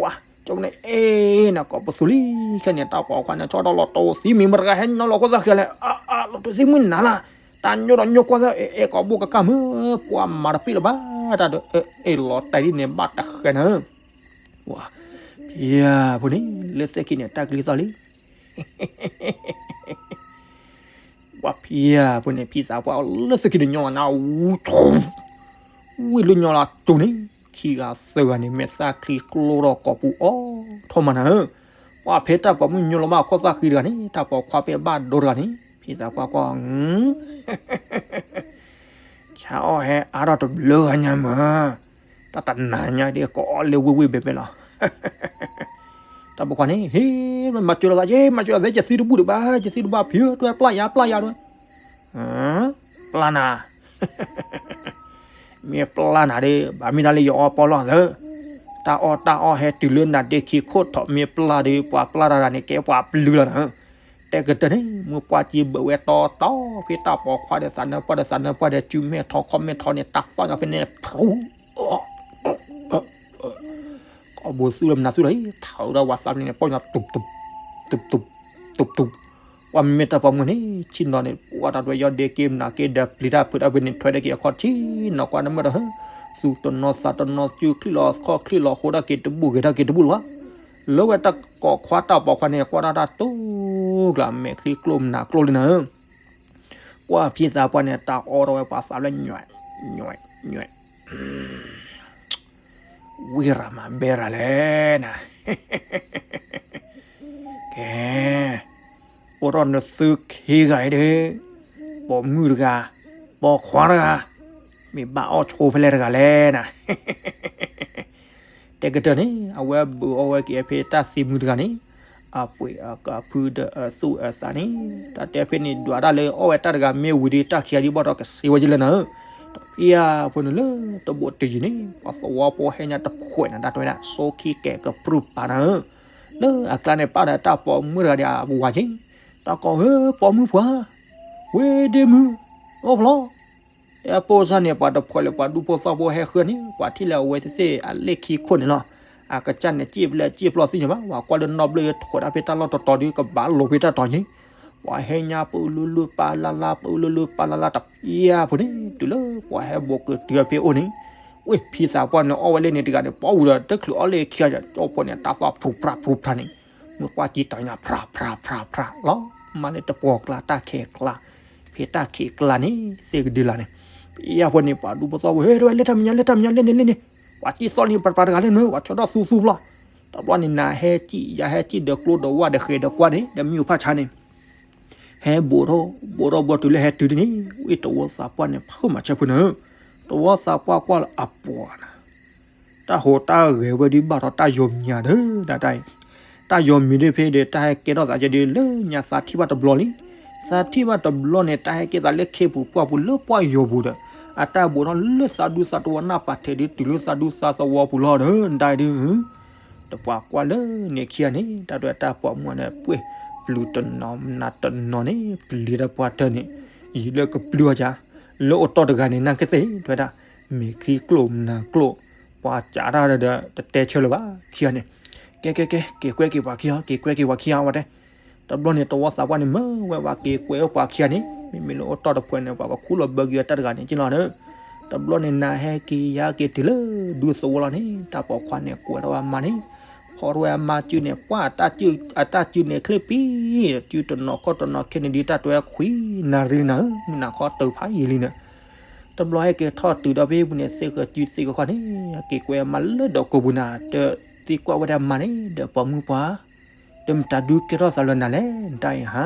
ဝါ, ကၠီန့ၣ် အဲၣ်နၤ ကိးပသူလံ, ခဲန့ၣ် တၢ်ပိာ်ခွါန့ၣ် ဆီဒီးလီၤတိၢ်သံမံၤ မတဂၤဟဲညီလီၤခိၣ်သၣ်ဃံလၢ အါ အါ လီၤတိၢ်သံမံၤနၤလၢ်, တၢ်ညိၣ်ဒီးညိၣ်ကွၢ်သၢ အဲၣ်ကိးဘိကကၢ်မုၢ်, ပှၤမၤတပ့ၢ်လၢၤဘၣ်, တၢ်ဒီး အဲၣ်လီၤတဲာ်ဒ်န့ၣ်ဘၣ်တဃဲနၤဧၢ, ဝါ, ဖံဧၢ ဖိန့ၣ် လၢသ့ၣ်ခံန့ၣ် တၢ်ကလံၤသီၣ်လံ ပှၤဖံဧၢ ဖိန့ၣ် ဖံသးပှၢ်အီၤလၢသ့ၣ်ခံန့ၣ်ညီလီၤနၤ, ဝံၤလၢညီလီၤတိၢ်န့ၣ် ခံဂၤသၢဂၤန့ၣ် မဲာ်သၣ်ချံကျိဒီးကိာ်ပူၤအီၣ်ထီၣ်မးနၤဧၢ, ပှၤဖဲတၢ်ပိာ်မုၣ်ညီလီၤဘၣ်ခိၣ်သၣ်ဃံတဂၤန့ၣ် တၢ်ပိာ်ခွါဖဲဘၣ်ဒိတဂၤန့ၣ် ဖံသးပှၢ်ကွၢ် ဆါအီၣ်ဟဲအါထီၣ်တဘျုးဂၤညါမး, တၢ်တနၤညါဒ်ကအီၣ်လၢဝ့ၢ်ဝ့ၢ်ဘဲဘဲလီၤ. တၢ်ပိာ်ခွါန့ၣ် ဟ့ၣ် မၤစၢၤလီၤသးက့ မၤစၢၤလီၤသး ယသံတဘူၣ်ဒံးဘၣ် ယသံတဘူၣ်ဖံဧၢ တွဲပျၢ်ယၤပျၢ်ယၤတွဲ, ပျၢ်နၤ, မ့ၢ်ပျၢ်နၤဒီး ဘၣ်မ့ၢ်ဒၣ်လၢယအီၣ်ပီၣ်လီၢ်သၢ, တၢ်အီၣ်တၢ်အီၣ်ဟဲတုၤလၢနၤဒ့ခံခိၣ်ထီၣ် မ့ၢ်ပျၢ်ဒီး ပှၤပျၢ်တၢ်တဂၤန့ၣ် ကဲပှၤပျုၤလီၤနၤဧၢ. တဲကတၢၢ်န့ၣ် မုၢ်ပှၢ်ကံဘၢးဝဲတီတီ ဖဲတၢ်ပိာ်ခွါဒီးသးနၢပှၢ်ဒီးသးနၢပှၢ်ဒီး စုမဲာ်ထီၣ်ခီၣ်မဲာ်ထီၣ်န့ၣ် တၢ်သီၣ်ညါဖဲန့ၣ် ဖရူ ကိးဘိသူၣ်လၢမနုၤသူၣ်လီၤအံၤ ထးဝဲဒၣ်ဝၤသးပ့ၤန့ၣ် ပီၢ်ညီတူးတူး တူးတူး တူးတူး, ပှၤမ့မ့ၢ်တၢ်ပိာ်မုၣ်န့ၣ် ဆ့ၣ်နီၤန့ၣ် ပှၤတၢ်တွဲယီၢ်ဒ့က့မနၤက့ဒီးပျံၤတၢ်ဖုးတၢ်ဖုးန့ၣ် ထွဲဒၣ်က့ၤအခီၣ်ထံးနီၤကွၢ်နမ့ၢ်ဒီး သူၣ်တနီၤသးတနီၤ စုချံၣ်လီၤခီၣ်ချံၣ်လီၤဃိဒၣ်က့ၤတဘူၣ်ဂဲၤဒၣ်က့ၤတဘူၣ်လီၤ. လၢဝဲတၢ်ကိာ်ခွါတၢ်ပိာ်ခွါန့ၣ် ကွၢ်တၢ်တၢ်တူၢ်ကျါ မဲာ်ချံကျိမနၤကျိလံနၤဧၢ. ကွၢ်ဖံသးပှၢ်န့ၣ် တၢ်အီၣ်ထီၣ်ဝဲပှၤသးလၢ ညွဲၣ် ညွဲၣ် ညွဲၣ် ဝံရၤမၤဘဲရၤလဲၣ်နၤ, ကဲ, အိၣ်ထီၣ်နသုခံဂၤအံၤဒီး, ပိာ်မုၣ်တဂၤ, ပိာ်ခွါတဂၤ, မ့ၢ်ဘၣ်အီၣ်ဆိဖဲလဲၣ်တဂၤလဲၣ်နၤ. တဲကတၢၢ်န့ၣ် အဝဲဘုးအီၣ်ဝဲက့ၤဖဲတၢ်သံမုၢ်တဂၤန့ၣ်, အပှ့ၤအကဖုဒီးအသူၣ်အသးန့ၣ်, တၢ်တဲဖဲန့ၣ် ဒွးတၢ်လၢအီၣ်ဝဲတၢ်တဂၤမ့ၢ်ဝံၤဒီး တၢ်ခံဂၤဒ်ဘၣ်ဒီးကစံးဝဲကလၢနၤဧၢ, တဖံဧါဖိန့ၣ်လၢတဘိးတယံၤန့ၣ် ပှၤသဝီဖိဟဲညါတဖှဲးနၤ တၢ်တဲဝဲဒၣ်ဆိခံကဲၤကပြုၢ်ပာ်နၤဧၢ, လၢအကျါန့ၣ် ပာ်ဒီးတၢ်ပိာ်မုၣ်တဂၤဒီးအဝၤက့ၤ, တၢ်ကိးဧၢ ပိာ်မုၣ်ပှၤ, ဝ့ၢ်ဒ့မုၣ်, အိၣ်ဖျီ တဲအပိၢ်စၢ်န့ၣ် ပှၤတဖှဲးလၢပှၤဒူဖိသဝီဖိဟဲဃုန့ၣ် ပှၤထံၣ်လၢအဝဲသ့ၣ်အလ့ၣ်ခံခိၣ်န့ၣ်လီၤ. အကစၢ်န့ၣ် စံၣ်ဖျဲၣ်စံၣ်ဖျီသ့ၣ်ညါဘၣ်, ပှၤကွၢ်လၢနီၢ်ဘျၢၣ်ထွဲးဒၣ်ဖဲတၢ်လီၢ်တတီၤဒီး ကဘၣ်လိာ်ဖဲတၢ်တီၤက့ၤ, ပှၤဟဲညါပအုးလၢလၢပာ်လၢ်လၢ် ပအုးလၢလၢပာ်လၢ်လၢ် တဖံဧါဖိန့ၣ် တုၤလၢပှၤဟဲဘိးကတုၤဖဲအိၣ်န့ၣ်, ဝ့ၢ်ဖံသးပှၢ်န့ၣ် အီၣ်ဝဲလၢန့ၣ်တဂၤန့ၣ် ပှၤဝံၤဒီး တချုးအီၣ်လၢခံဂၤ ကၠီဖိန့ၣ် တၢ်သီၣ်ဖူးဖြးဖူးဖြးန့ၣ် မ့ၢ်ကွၢ်ကံတီၤညါ ဖြးဖြးဖြးဖြးလီၤ. မၤလၢတပှီၤကျါတၢ်ခဲကျါ, ဖဲတၢ်ခံးကျါန့ၣ် သ့ၣ်ကဒုလၢ်န့ၣ်, ပယီၤဖိန့ၣ် ပှၤဒူဖိသဝီဖိ ဟဲတဝဲလၢတၢ်မဲာ်ညါ လၢတၢ်မဲာ်ညါ လၢန့ၣ်လၢန့ၣ်, ပှၤစံၣ်သီၣ်လံ ပှၤတဂၤလၢန့ၣ် ပှၤဆီထီၣ်သူသူဖျီ, တဘျီန့ၣ် နၤဟဲစံၣ် ယၤဟဲစံၣ် ဒီးကျိဒီးဝၣ်ဒီးဃဲၤဒီးကွၢ်န့ၣ် ဒီးမံၤအိၣ်ဖးဆါန့ၣ် ဟဲဘိးထီၣ် ဘိးထီၣ်ဘျီတုၤလၢဟဲတုၤဒ်န့ၣ် ဝံၣ်တဝီသးပှၢ်န့ၣ် ဖုးမၤဆၢဖိန့ၣ်, တဝီသးပှၢ်ကွၢ်လၢအပှၤန့ၣ် တၢ်ဟိးတၢ်ဂဲၤဝဲဒ်ဘၣ်ဒီးတၢ်ယီၤမံၤဧါဒီး တၢ်တၢ်အံၤ, တၢ်ယီၤမံၤဒ်ဖဲဒီး တၢ်ဟဲကဲထီၣ်သးကဲဒီးလၢညါသးထံၣ်ဘၣ်တဘျီလံ. သးထံၣ်ဘၣ်တဘျီန့ၣ် တၢ်ဟဲကဲသးလၢခ့ပူၤပှၢ်ပူၤလၢပှၢ်ယီၤပူၤဒီး အတၢ်ဘိးထီၣ်လၢသးဒူသးတဝီနၢ်ပာ်ထဲးဒုးတုၤလၢသးဒူသးသဝီပူၤလီၤဒီး တၢ်အံၤဒုး တပှၤကွၢ်လၢန့ၣ်ခံဂၤန့ၣ် တၢ်ဒွဲၣ်တၢ်ပိာ်မုၣ်န့ၣ် ပှ့ၢ်ပျုၤတနီၤနၤတနီၤန့ၣ် ပျံၤတၢ်ပှၢ်တၢၢ်န့ၣ် ယံာ်လၢကပျုၤအီၤကါ, လၢအိၣ်တီၢ်တဂၤန့ၣ် နာ်က့သ့ၣ် တဲဝဲဒၣ် မဲာ်ချံကျိၣ်မနၤကျိၣ်, ပှၤစးတၢ်ဒီး တတဲဆၢလၢၤဘၣ် ခံဂၤန့ၣ်, ကဲကဲကဲ က့ၤကွဲက့ၤပှၤခံဂၤ က့ၤကွဲက့ၤပှၤခံဂၤဝဲတဲ တဘျီန့ၣ် တဝီသးပှၢ်န့ၣ် မၢဝဲဝဲက့ၤကွဲးအိၣ်ပှၤခံဂၤန့ၣ် မ့မ့ၢ်လၢအိၣ်တီၢ်တဖှဲးန့ၣ် ပှၤကခူၣ်လီၤဘၢက့ၤအတၢ်တဂၤန့ၣ်က့လီၤဒီး တဘျီန့ၣ် နၤဟဲက့ၤယၤက့ၤတုၤလၢဒူသဝီလီၤန့ၣ် တၢ်ပိာ်ခွါန့ၣ် ကွဲးထီၣ်ဝဲအမါန့ၣ် ဖီၣ်ထီၣ်ဝဲအမါစုန့ၣ် ပှၢ် အတၢ်စုန့ၣ်ချ့ပံၤ စုတနီၤခီၣ်တနီၤခဲန့ၣ်ဒ် တၢ်တွဲခွံနၣ်ရံၣ်လံနၤဧၢ မုၢ်နၤခီတုၤဖးယံာ်လံန့ၣ် တဘျီဟဲက့ၤထီၣ်တုၤဒီးဖဲပူၤန့ၣ် သ့ၣ်ဃၢၤစုသ့ၣ်ဃၢၤခီၣ်န့ၣ် က့ၤကွဲးအမါလၢဒီးကိးပူၤနၤ တသံကွၢ်ဝဲဒၣ်မါန့ၣ် ဒီးပိာ်မုၣ်ပှၤ တမတၤဒုးကဲထီၣ်သးလၢနၤလဲၣ် နတၢ်အံၤဟါ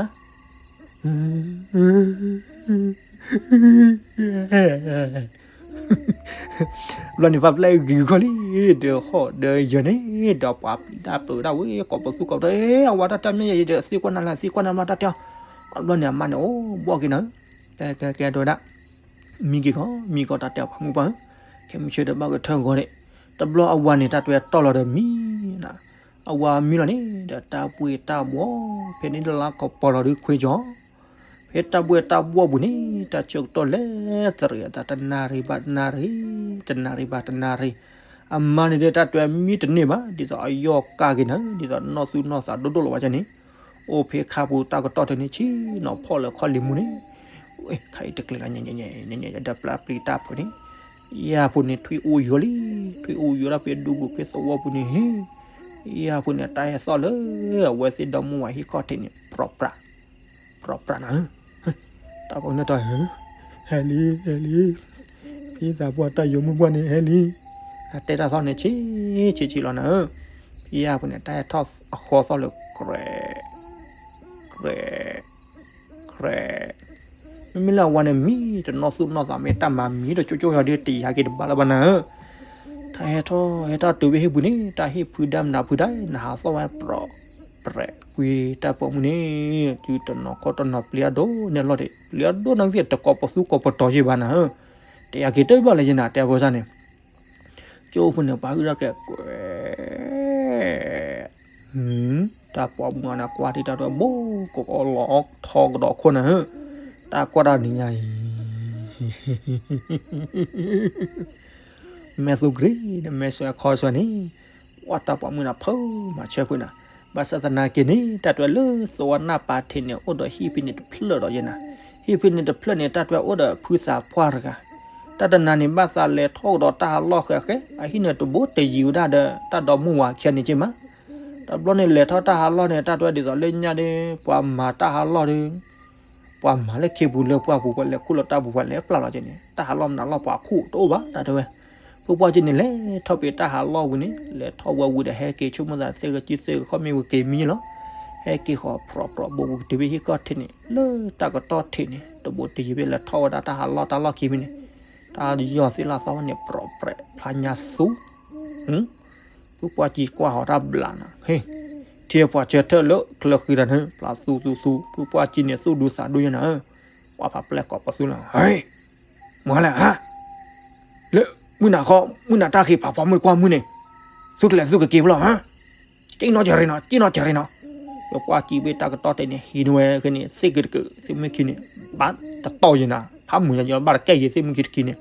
ဘျီန့ၣ် ပၢ်ပျဲၢ်ဂ့ၤဂီၤလံ ဒီးဟီၣ်ဒီးယၢၤန့ၣ် ဒီးပှၤပျံၤတၢ်ပၢတၢ်ဝဲ ကိးပသူကိးပသး အဝၤတၢ်တၢ်မ့ၢ်ယဲ ယတသံကွၢ်နၤလၢသံကွၢ်နၤမါတၢ်တဲအီၤ ဘျီန့ၣ် အမါန့ၣ် အိၣ်ဘှီၣ်က့ၤနၤ ကဲကဲကဲတဲဝဲဒၣ် မံက့ၤကီး မံကီးတၢ်တဲအီၤပှၤမုၣ်ပှၢ်ဧၢ ခဲမုၢ်ဆ့ၣ်ဒီးဘၣ်ကထၢဂီၤန့ၣ် တဘျီအဝၤန့ၣ် တၢ်တဲတီၢ်လီၤဒီးမံ အဝၤမံလီၤန့ၣ် ဒီးတၢ်ပှ့ၤတၢ်ဘှီၣ် ဖဲန့ၣ်လၢလါကပီၤလီၤဒုးခွ့ကီၤ ဖဲတၢ်ဘှဲၣ်တၢ်ဘှီၣ်ပူၤန့ၣ် တၢ်ဆၢကတီၢ်လဲၤသရံးအသး တနၣ်ရံၣ်ဘၣ်တနၣ်ရံၣ်, တနၣ်ရံၣ်ဘၣ်တနၣ်ရံၣ်, အမါန့ၣ်ဒီး တၢ်တွဲမံတန့ၢ်ဘၣ် ဒ်သိးအယီၢ်ကၢ်က့ၤနၤ ဒ်သိးနီၢ်သူၣ်နီၢ်သးဒိၣ်ဒိၣ်လီၤဝဲန့ၣ်, အိၣ်ဖဲခါပူၤတၢ်ကတီၢ်ထဲန့ၣ် ဆ့ၣ်နီၤဖီၣ်လၢခီၣ်လံၤမူန့ၣ်, ခါအံၤတကျဲၤလီၤ ညါညါညါညါ ဒီးပျၢ်ပျံၤတၢ်ဖုးန့ၣ်, ယၤဖိန့ၣ် ထွံၣ်အိၣ်ယိာ်လံ, ထွံၣ်အိၣ်ယိာ်ဒၣ်ဖဲဒူပူၤဖဲသဝီပူၤန့ၣ်, ယၤဖိန့ၣ် တၢ်ဟဲသီၣ်လၢ အဝဲသ့ၣ်ဒီမါဝၤဟံၣ်ခီၣ်ထံးန့ၣ် ပြီပြး ပြီပြးနၤဧၢ, တၢ်ပီနၢ်တၢ်ဧၢ, ဟဲလံ ဟဲလံ, ဖံသးပှၢ်တၢ်ယိာ်မုၢ်ပှၢ်န့ၣ်ဟဲလံ, အတဲတၢ်သီၣ်န့ၣ် ဆံးဆံးဆံးလီၤနၤဧၢ, ဖံယၤဖိန့ၣ် တၢ်ဟဲထီၣ်အဃီသီၣ်လၢ ကြဲး ကြဲး ကြဲး, မ့မ့ၢ်လၢအဝၤန့ၣ်မံတနီၢ်သူၣ်နီၢ်သး မ့ၢ်တၢ်မၤမံတကၠိကၠိယီၤဒီး တယၤက့ၤတဘၣ်လၢၤဘၣ်နၤဧၢ, တၢ်ဟဲထီၣ်ဟဲထီၣ်တုၤဖဲဟံၣ်ပူၤန့ၣ် တၢ်ဟ့ၣ်ဖုဒါမနုၤဖုဒါ နဟးသီၣ်ဝဲပြီ ပြဲးကွံာ်တၢ်ပိာ်မုၣ်န့ၣ် တုၤတနီၤခီတနီၤပျံၤအဒိၣ်န့ၢ်လီၢ်ဒံး ပျံၤအဒိၣ်န့ၢ်သ့ၣ်တကိးပသူကိးပတီၤယံၤဘၣ်နၤဧၢ, တယၤက့ၤတဘၣ်လၢၤယဲနၤ တဲအဖိစၢ်န့ၣ်, ကၠိဖိန့ၣ် ပှၤဟုၣ်ထီၣ်က့ၤကွဲး, တၢ်ပိာ်မုၣ်အီၤန့ၣ် ကွၢ်ထံၣ်တၢ်ဒွဲၣ်ဘိကီးလီၤထီကဒီးခိၣ်နၤဧၢ, တၢ်ကွၢ်တၢ်နံၤညါအံၤ မဲာ်သူဂ့ၤဒီးမဲာ်ဆွဲခီဆွဲန့ၣ်, ကွၢ်တၢ်ပိာ်မုၣ်န့ၣ် ဖုမၤဆၢဖုနၤ, ဘၣ်ဆၣ်သနာ်က့န့ၣ် တၢ်တွဲလၢသဝီနၢ်ပၤထံးန့ၣ် အိၣ်ဒီးဟံၣ်ဖဲန့ၣ်တဖျၢၣ်ဒီးယဲနၤ, ဟံၣ်ဖဲန့ၣ်တဖျၢၣ်န့ၣ် တၢ်တွဲအိၣ်ဒီးဖုသးပှၢ်တဂၤ, တၢ်တနၤန့ၣ် ဘၣ်သးလဲၤထီၣ်ကဒီးတၢ်ဟးလီၢ်ဃဲဃဲ အဟံၣ်န့ၣ်တဘိတယံၤဝဲဒၣ်ဒီး တၢ်ဒီမါဝၤခံဂၤန့ၣ်က့မး, တဘျီန့ၣ်လဲၤထီၣ်တၢ်ဟးလီၢ်န့ၣ် တၢ်တွဲဒ်သိးလၢညါဒီး ပှၤမၤတၢ်ဟးလီၢ်ဒီး ပှၤမၤလၢခ့ပူၤလၢပှၢ်ပူၤ ပှၤလဲၤခူၣ်လီၤတၢ်ပူၤ ပှၤလဲၤပျၢ်လီၤက့န့ၣ် တၢ်ဟးလီၢ်မနုၤလီၢ်ပှၤခူၣ်တအိၣ်ဘၣ်တၢ်တဲဝဲ, ဖုပှၢ်က့န့ၣ် လဲၤထီၣ်ဖဲတၢ်ဟးလီၢ်ဝံၤန့ၣ် လဲၤထီၣ်ဝဲဝံၤဒီး ဟဲက့ၤဆိကမိၣ်သးသ့ၣ်ဂ့ၤကံသ့ၣ်ဂ့ၤခီၣ်မ့ၢ်ဝံၤက့ၤမံလီၤ, ဟဲက့ၤဃီၤဖြီဖြီဘိကတုၤဖဲဟံၣ်ခီၣ်ထံးန့ၣ် လၢတၢ်ကတီၢ်ထံးန့ၣ် တဘိတယံၤဖဲလဲၤထီၣ်ဝဲဒၣ်တၢ်ဟးလီၢ်တၢ်လီၢ်ခံဖဲန့ၣ်, တၢ်ယီၢ်သ့ၣ်လၢသီန့ၣ် ပြီးပြဲးဖျါညါသူ ဖုပှၢ်က့ကွၢ်ဟီၣ်တၢ်ဘျးနၤ, ဟ့ၣ်, ထံပှၤဆၢထၢၣ်လၢချၢဃံတၢ်န့ၣ် ပျၢ်သူသူသူ ဖုပှၢ်က့န့ၣ် သူၣ်ဒူသးဒူယဲနၤဧၢ, ပှၤဖးပျဲၢ်ကိးပသူလီၤ, ဟ့ၣ်, မၤလဲၣ်ဧါ, လၢမုၢ်နၤဃီ မုၢ်နၤတၢ်ဃ့ဖးဖီမုၢ်ကွၢ်မုၢ်န့ၣ်, သူၣ်ကလဲၤသူၣ်ကက့ၤဖဲလီၤဧါ, က့နီၢ်ကရ့နီၤ က့နီၢ်ကရ့နီၤ, ဖုပှၢ်က့ဖဲတၢ်ကတီၢ်တဲန့ၣ် ဟံးန့ၢ်ဝဲခဲန့ၣ် သ့ၣ်က့ၤတက့ၤ သ့ၣ်မုၣ်ခံန့ၣ်, ဘၣ်တတီၢ်ယဲနၤ ဖးမုၢ်ယဘၣ်တကဲယဲၢ်သ့ၣ်မုၣ်ခံတက့ၤန့ၣ်,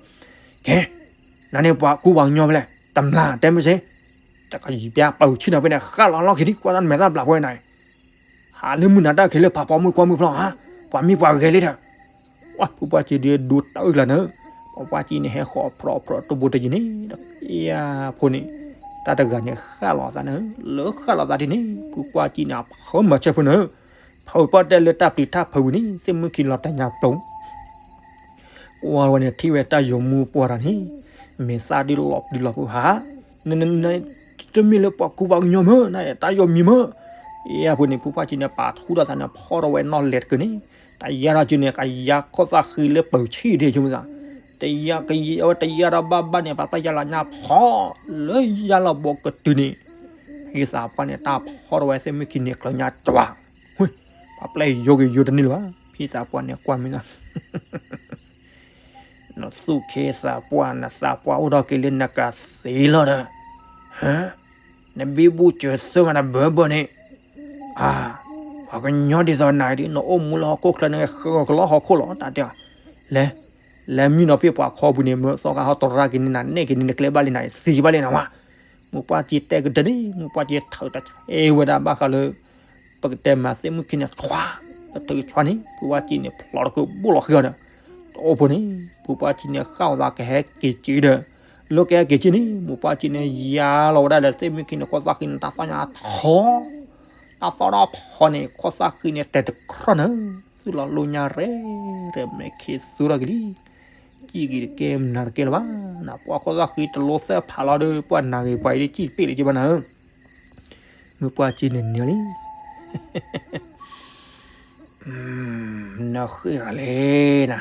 ကဲ, နၤန့ၣ်ပှၤကူပှၤကညီဖဲလဲၣ် တမျၢ်တဲမ့ၢ်စ့ၢ်, တကယံာ်ပျၢ်ပာ်ဆံၣ်နီၤဖဲန့ၣ် ဃၣ်လီၤလီၢ်ခံဒံး ကွၢ်တၢ်မဲာ်သၣ်ဘျးဖဲနၤအံၤ, ဟးလၢမုၢ်နၤတၢ်ခံးလၢဖးဖီမုၢ်ကွၢ်မုၢ်ဖျီၣ်ဧါ, ပှၤမံပှၤဂဲၤလံဒီး, ဝဲဖုပှၢ်က့ဒုးဒိတၢ်အုၣ်ကျါန့ၣ်, ပှၤပှၢ်က့န့ၣ် ဟဲဃီၤဖြီဖြီတဘိတယံၤန့ၣ်, ယဖိန့ၣ်, တၢ်တဂၤန့ၣ်ဃၣ်လီၤသးန့ၣ်, လၢဃၣ်လီၤသးဒ်န့ၣ် ဖုပှၢ်က့န့ၣ် အဖုမၤဆၢဖုန့ၣ်, ဖုပှၢ်တဲလၢတၢ်ပျံၤတၢ်ဖုးဝံၤန့ၣ် သ့ၣ်မုၣ်ခံလီၤတၢ်ညါပျိ ကွၢ်ဝဲန့ၣ်ထံၣ်ဝဲတၢ်ယိာ်မုၢ်ပှၢ်တၢ်န့ၣ်, မဲာ်သၣ်ဒုးလီၤပျံၤလီၤဖုးဟး, န, န, န, တမ့ၢ်လၢပှၤကူပှၤကညီမ့ၢ် နတၢ်ယိာ်မံၤမ့ၢ်, ယဖိန့ၣ် ဖုပှၢ်က့န့ၣ် ပာ်ထူတၢ်သးန့ၣ် ဖီထီၣ်ဝဲနီၢ်လဲၤတကုာ်န့ၣ်, တယါထီၣ်က့န့ၣ် ကယါခီၣ်သၣ်ဃံလၢပၢၤဆံၣ်ဒ့ဆိမသး, တယါကယါဝဲ တယါထီၣ်ဘၣ်ဘၣ်န့ၣ် ပှၤပျဲၢ်ယါလီၤညါဖီ, လၢယါလီၤဘီကတုၤန့ၣ်, ဖံသးပှၢ်န့ၣ် တၢ်ဖီထီၣ်ဝဲသ့ၣ်မုၣ်ခံန့ၣ် ကျၢၤညါကွၢ် ပှၤပျဲၢ်ယိက့ၤယိတန့ၢ်လၢၤဘၣ်, ဖံသးပှၢ်န့ၣ်ကွၢ်မ့ၢ်သး, နသူၣ်ခ့သးပှၢ် နသးပှၢ်အိၣ်ထီၣ်က့ၤလၢနကသ့လီၤဒီး, နဘံဘူစၢၤသၢမးနဘၢဘၢန့ၣ်, ပှၤကညီဒ်သိးနၤဒ် နအိၣ်မူလၢဟီၣ်ခိၣ်ချၢန့ၣ် ဃၢကလီဟီၣ်ခိၣ်လီၤ တၢ်တဲ, လဲၤ, လဲၤမံနီၤဖဲပှၤခီပူၤန့ၣ် မ့ၢ်သီၣ်ခါဟီၣ်တရၣ်က့ၤန့ၣ် နနဲၣ်က့ၤန့ၣ် နကျဲဘၣ်လံနၤ သံဘၣ်လံနၤဝဲ, မိၢ်ပှၢ်က့တဲကတၢၢ်န့ၣ် မိၢ်ပှၢ်က့ထၢးတၢ်အဲၣ်ဝဲဒၣ်ဘၣ်ဃးလၢ ပကတဲမၤသ့ၣ်မုၣ်ခံန့ၣ် ထွါ, လၢထုးဆွါန့ၣ် ဖုပှၢ်က့န့ၣ် ဖျိးတကုာ်ဘိၣ်လီၤဃံအီၤဒီး, တအိၣ်ဖိန့ၣ် ဖုပှၢ်က့န့ၣ် ဃၣ်အသးကဟဲက့ၤက့ၤဒီး, လၢကဟဲက့ၤက့ၤန့ၣ် မိၢ်ပှၢ်က့န့ၣ် ယါလီၤဝဲဒၣ်ဒီးသ့ၣ်မုၣ်ခံန့ၣ် ခီၣ်သၣ်ဃံန့ၣ်တၢ်သီၣ်ညါထီ, တၢ်သီၣ်ဒီးဖီန့ၣ် ခီၣ်သၣ်ဃံန့ၣ် တဲာ်တကြီၢ်နၤ, သုးလီၤလိညါရဲၣ်ရဲၣ် မဲာ်ခံးသူထီၣ်က့ၤလံ ကံၣ်က့ၤတကဲမနုၤတကဲလၢၤဘၣ်, နပှၢ်ခီၣ်သၣ်ဃံတလိသၢဖးလီၤဒီး ပှၢ်နၤဂ့ၤပှၤအံၤဒ်ကံၣ်တပ့ၣ်လၢၤက့ဘၣ်နၤဧၢ, မုၢ်ပှၢ်က့န့ၣ်နၢၤလံ, နဃ့ၢ်ရၤလဲၣ်နၤ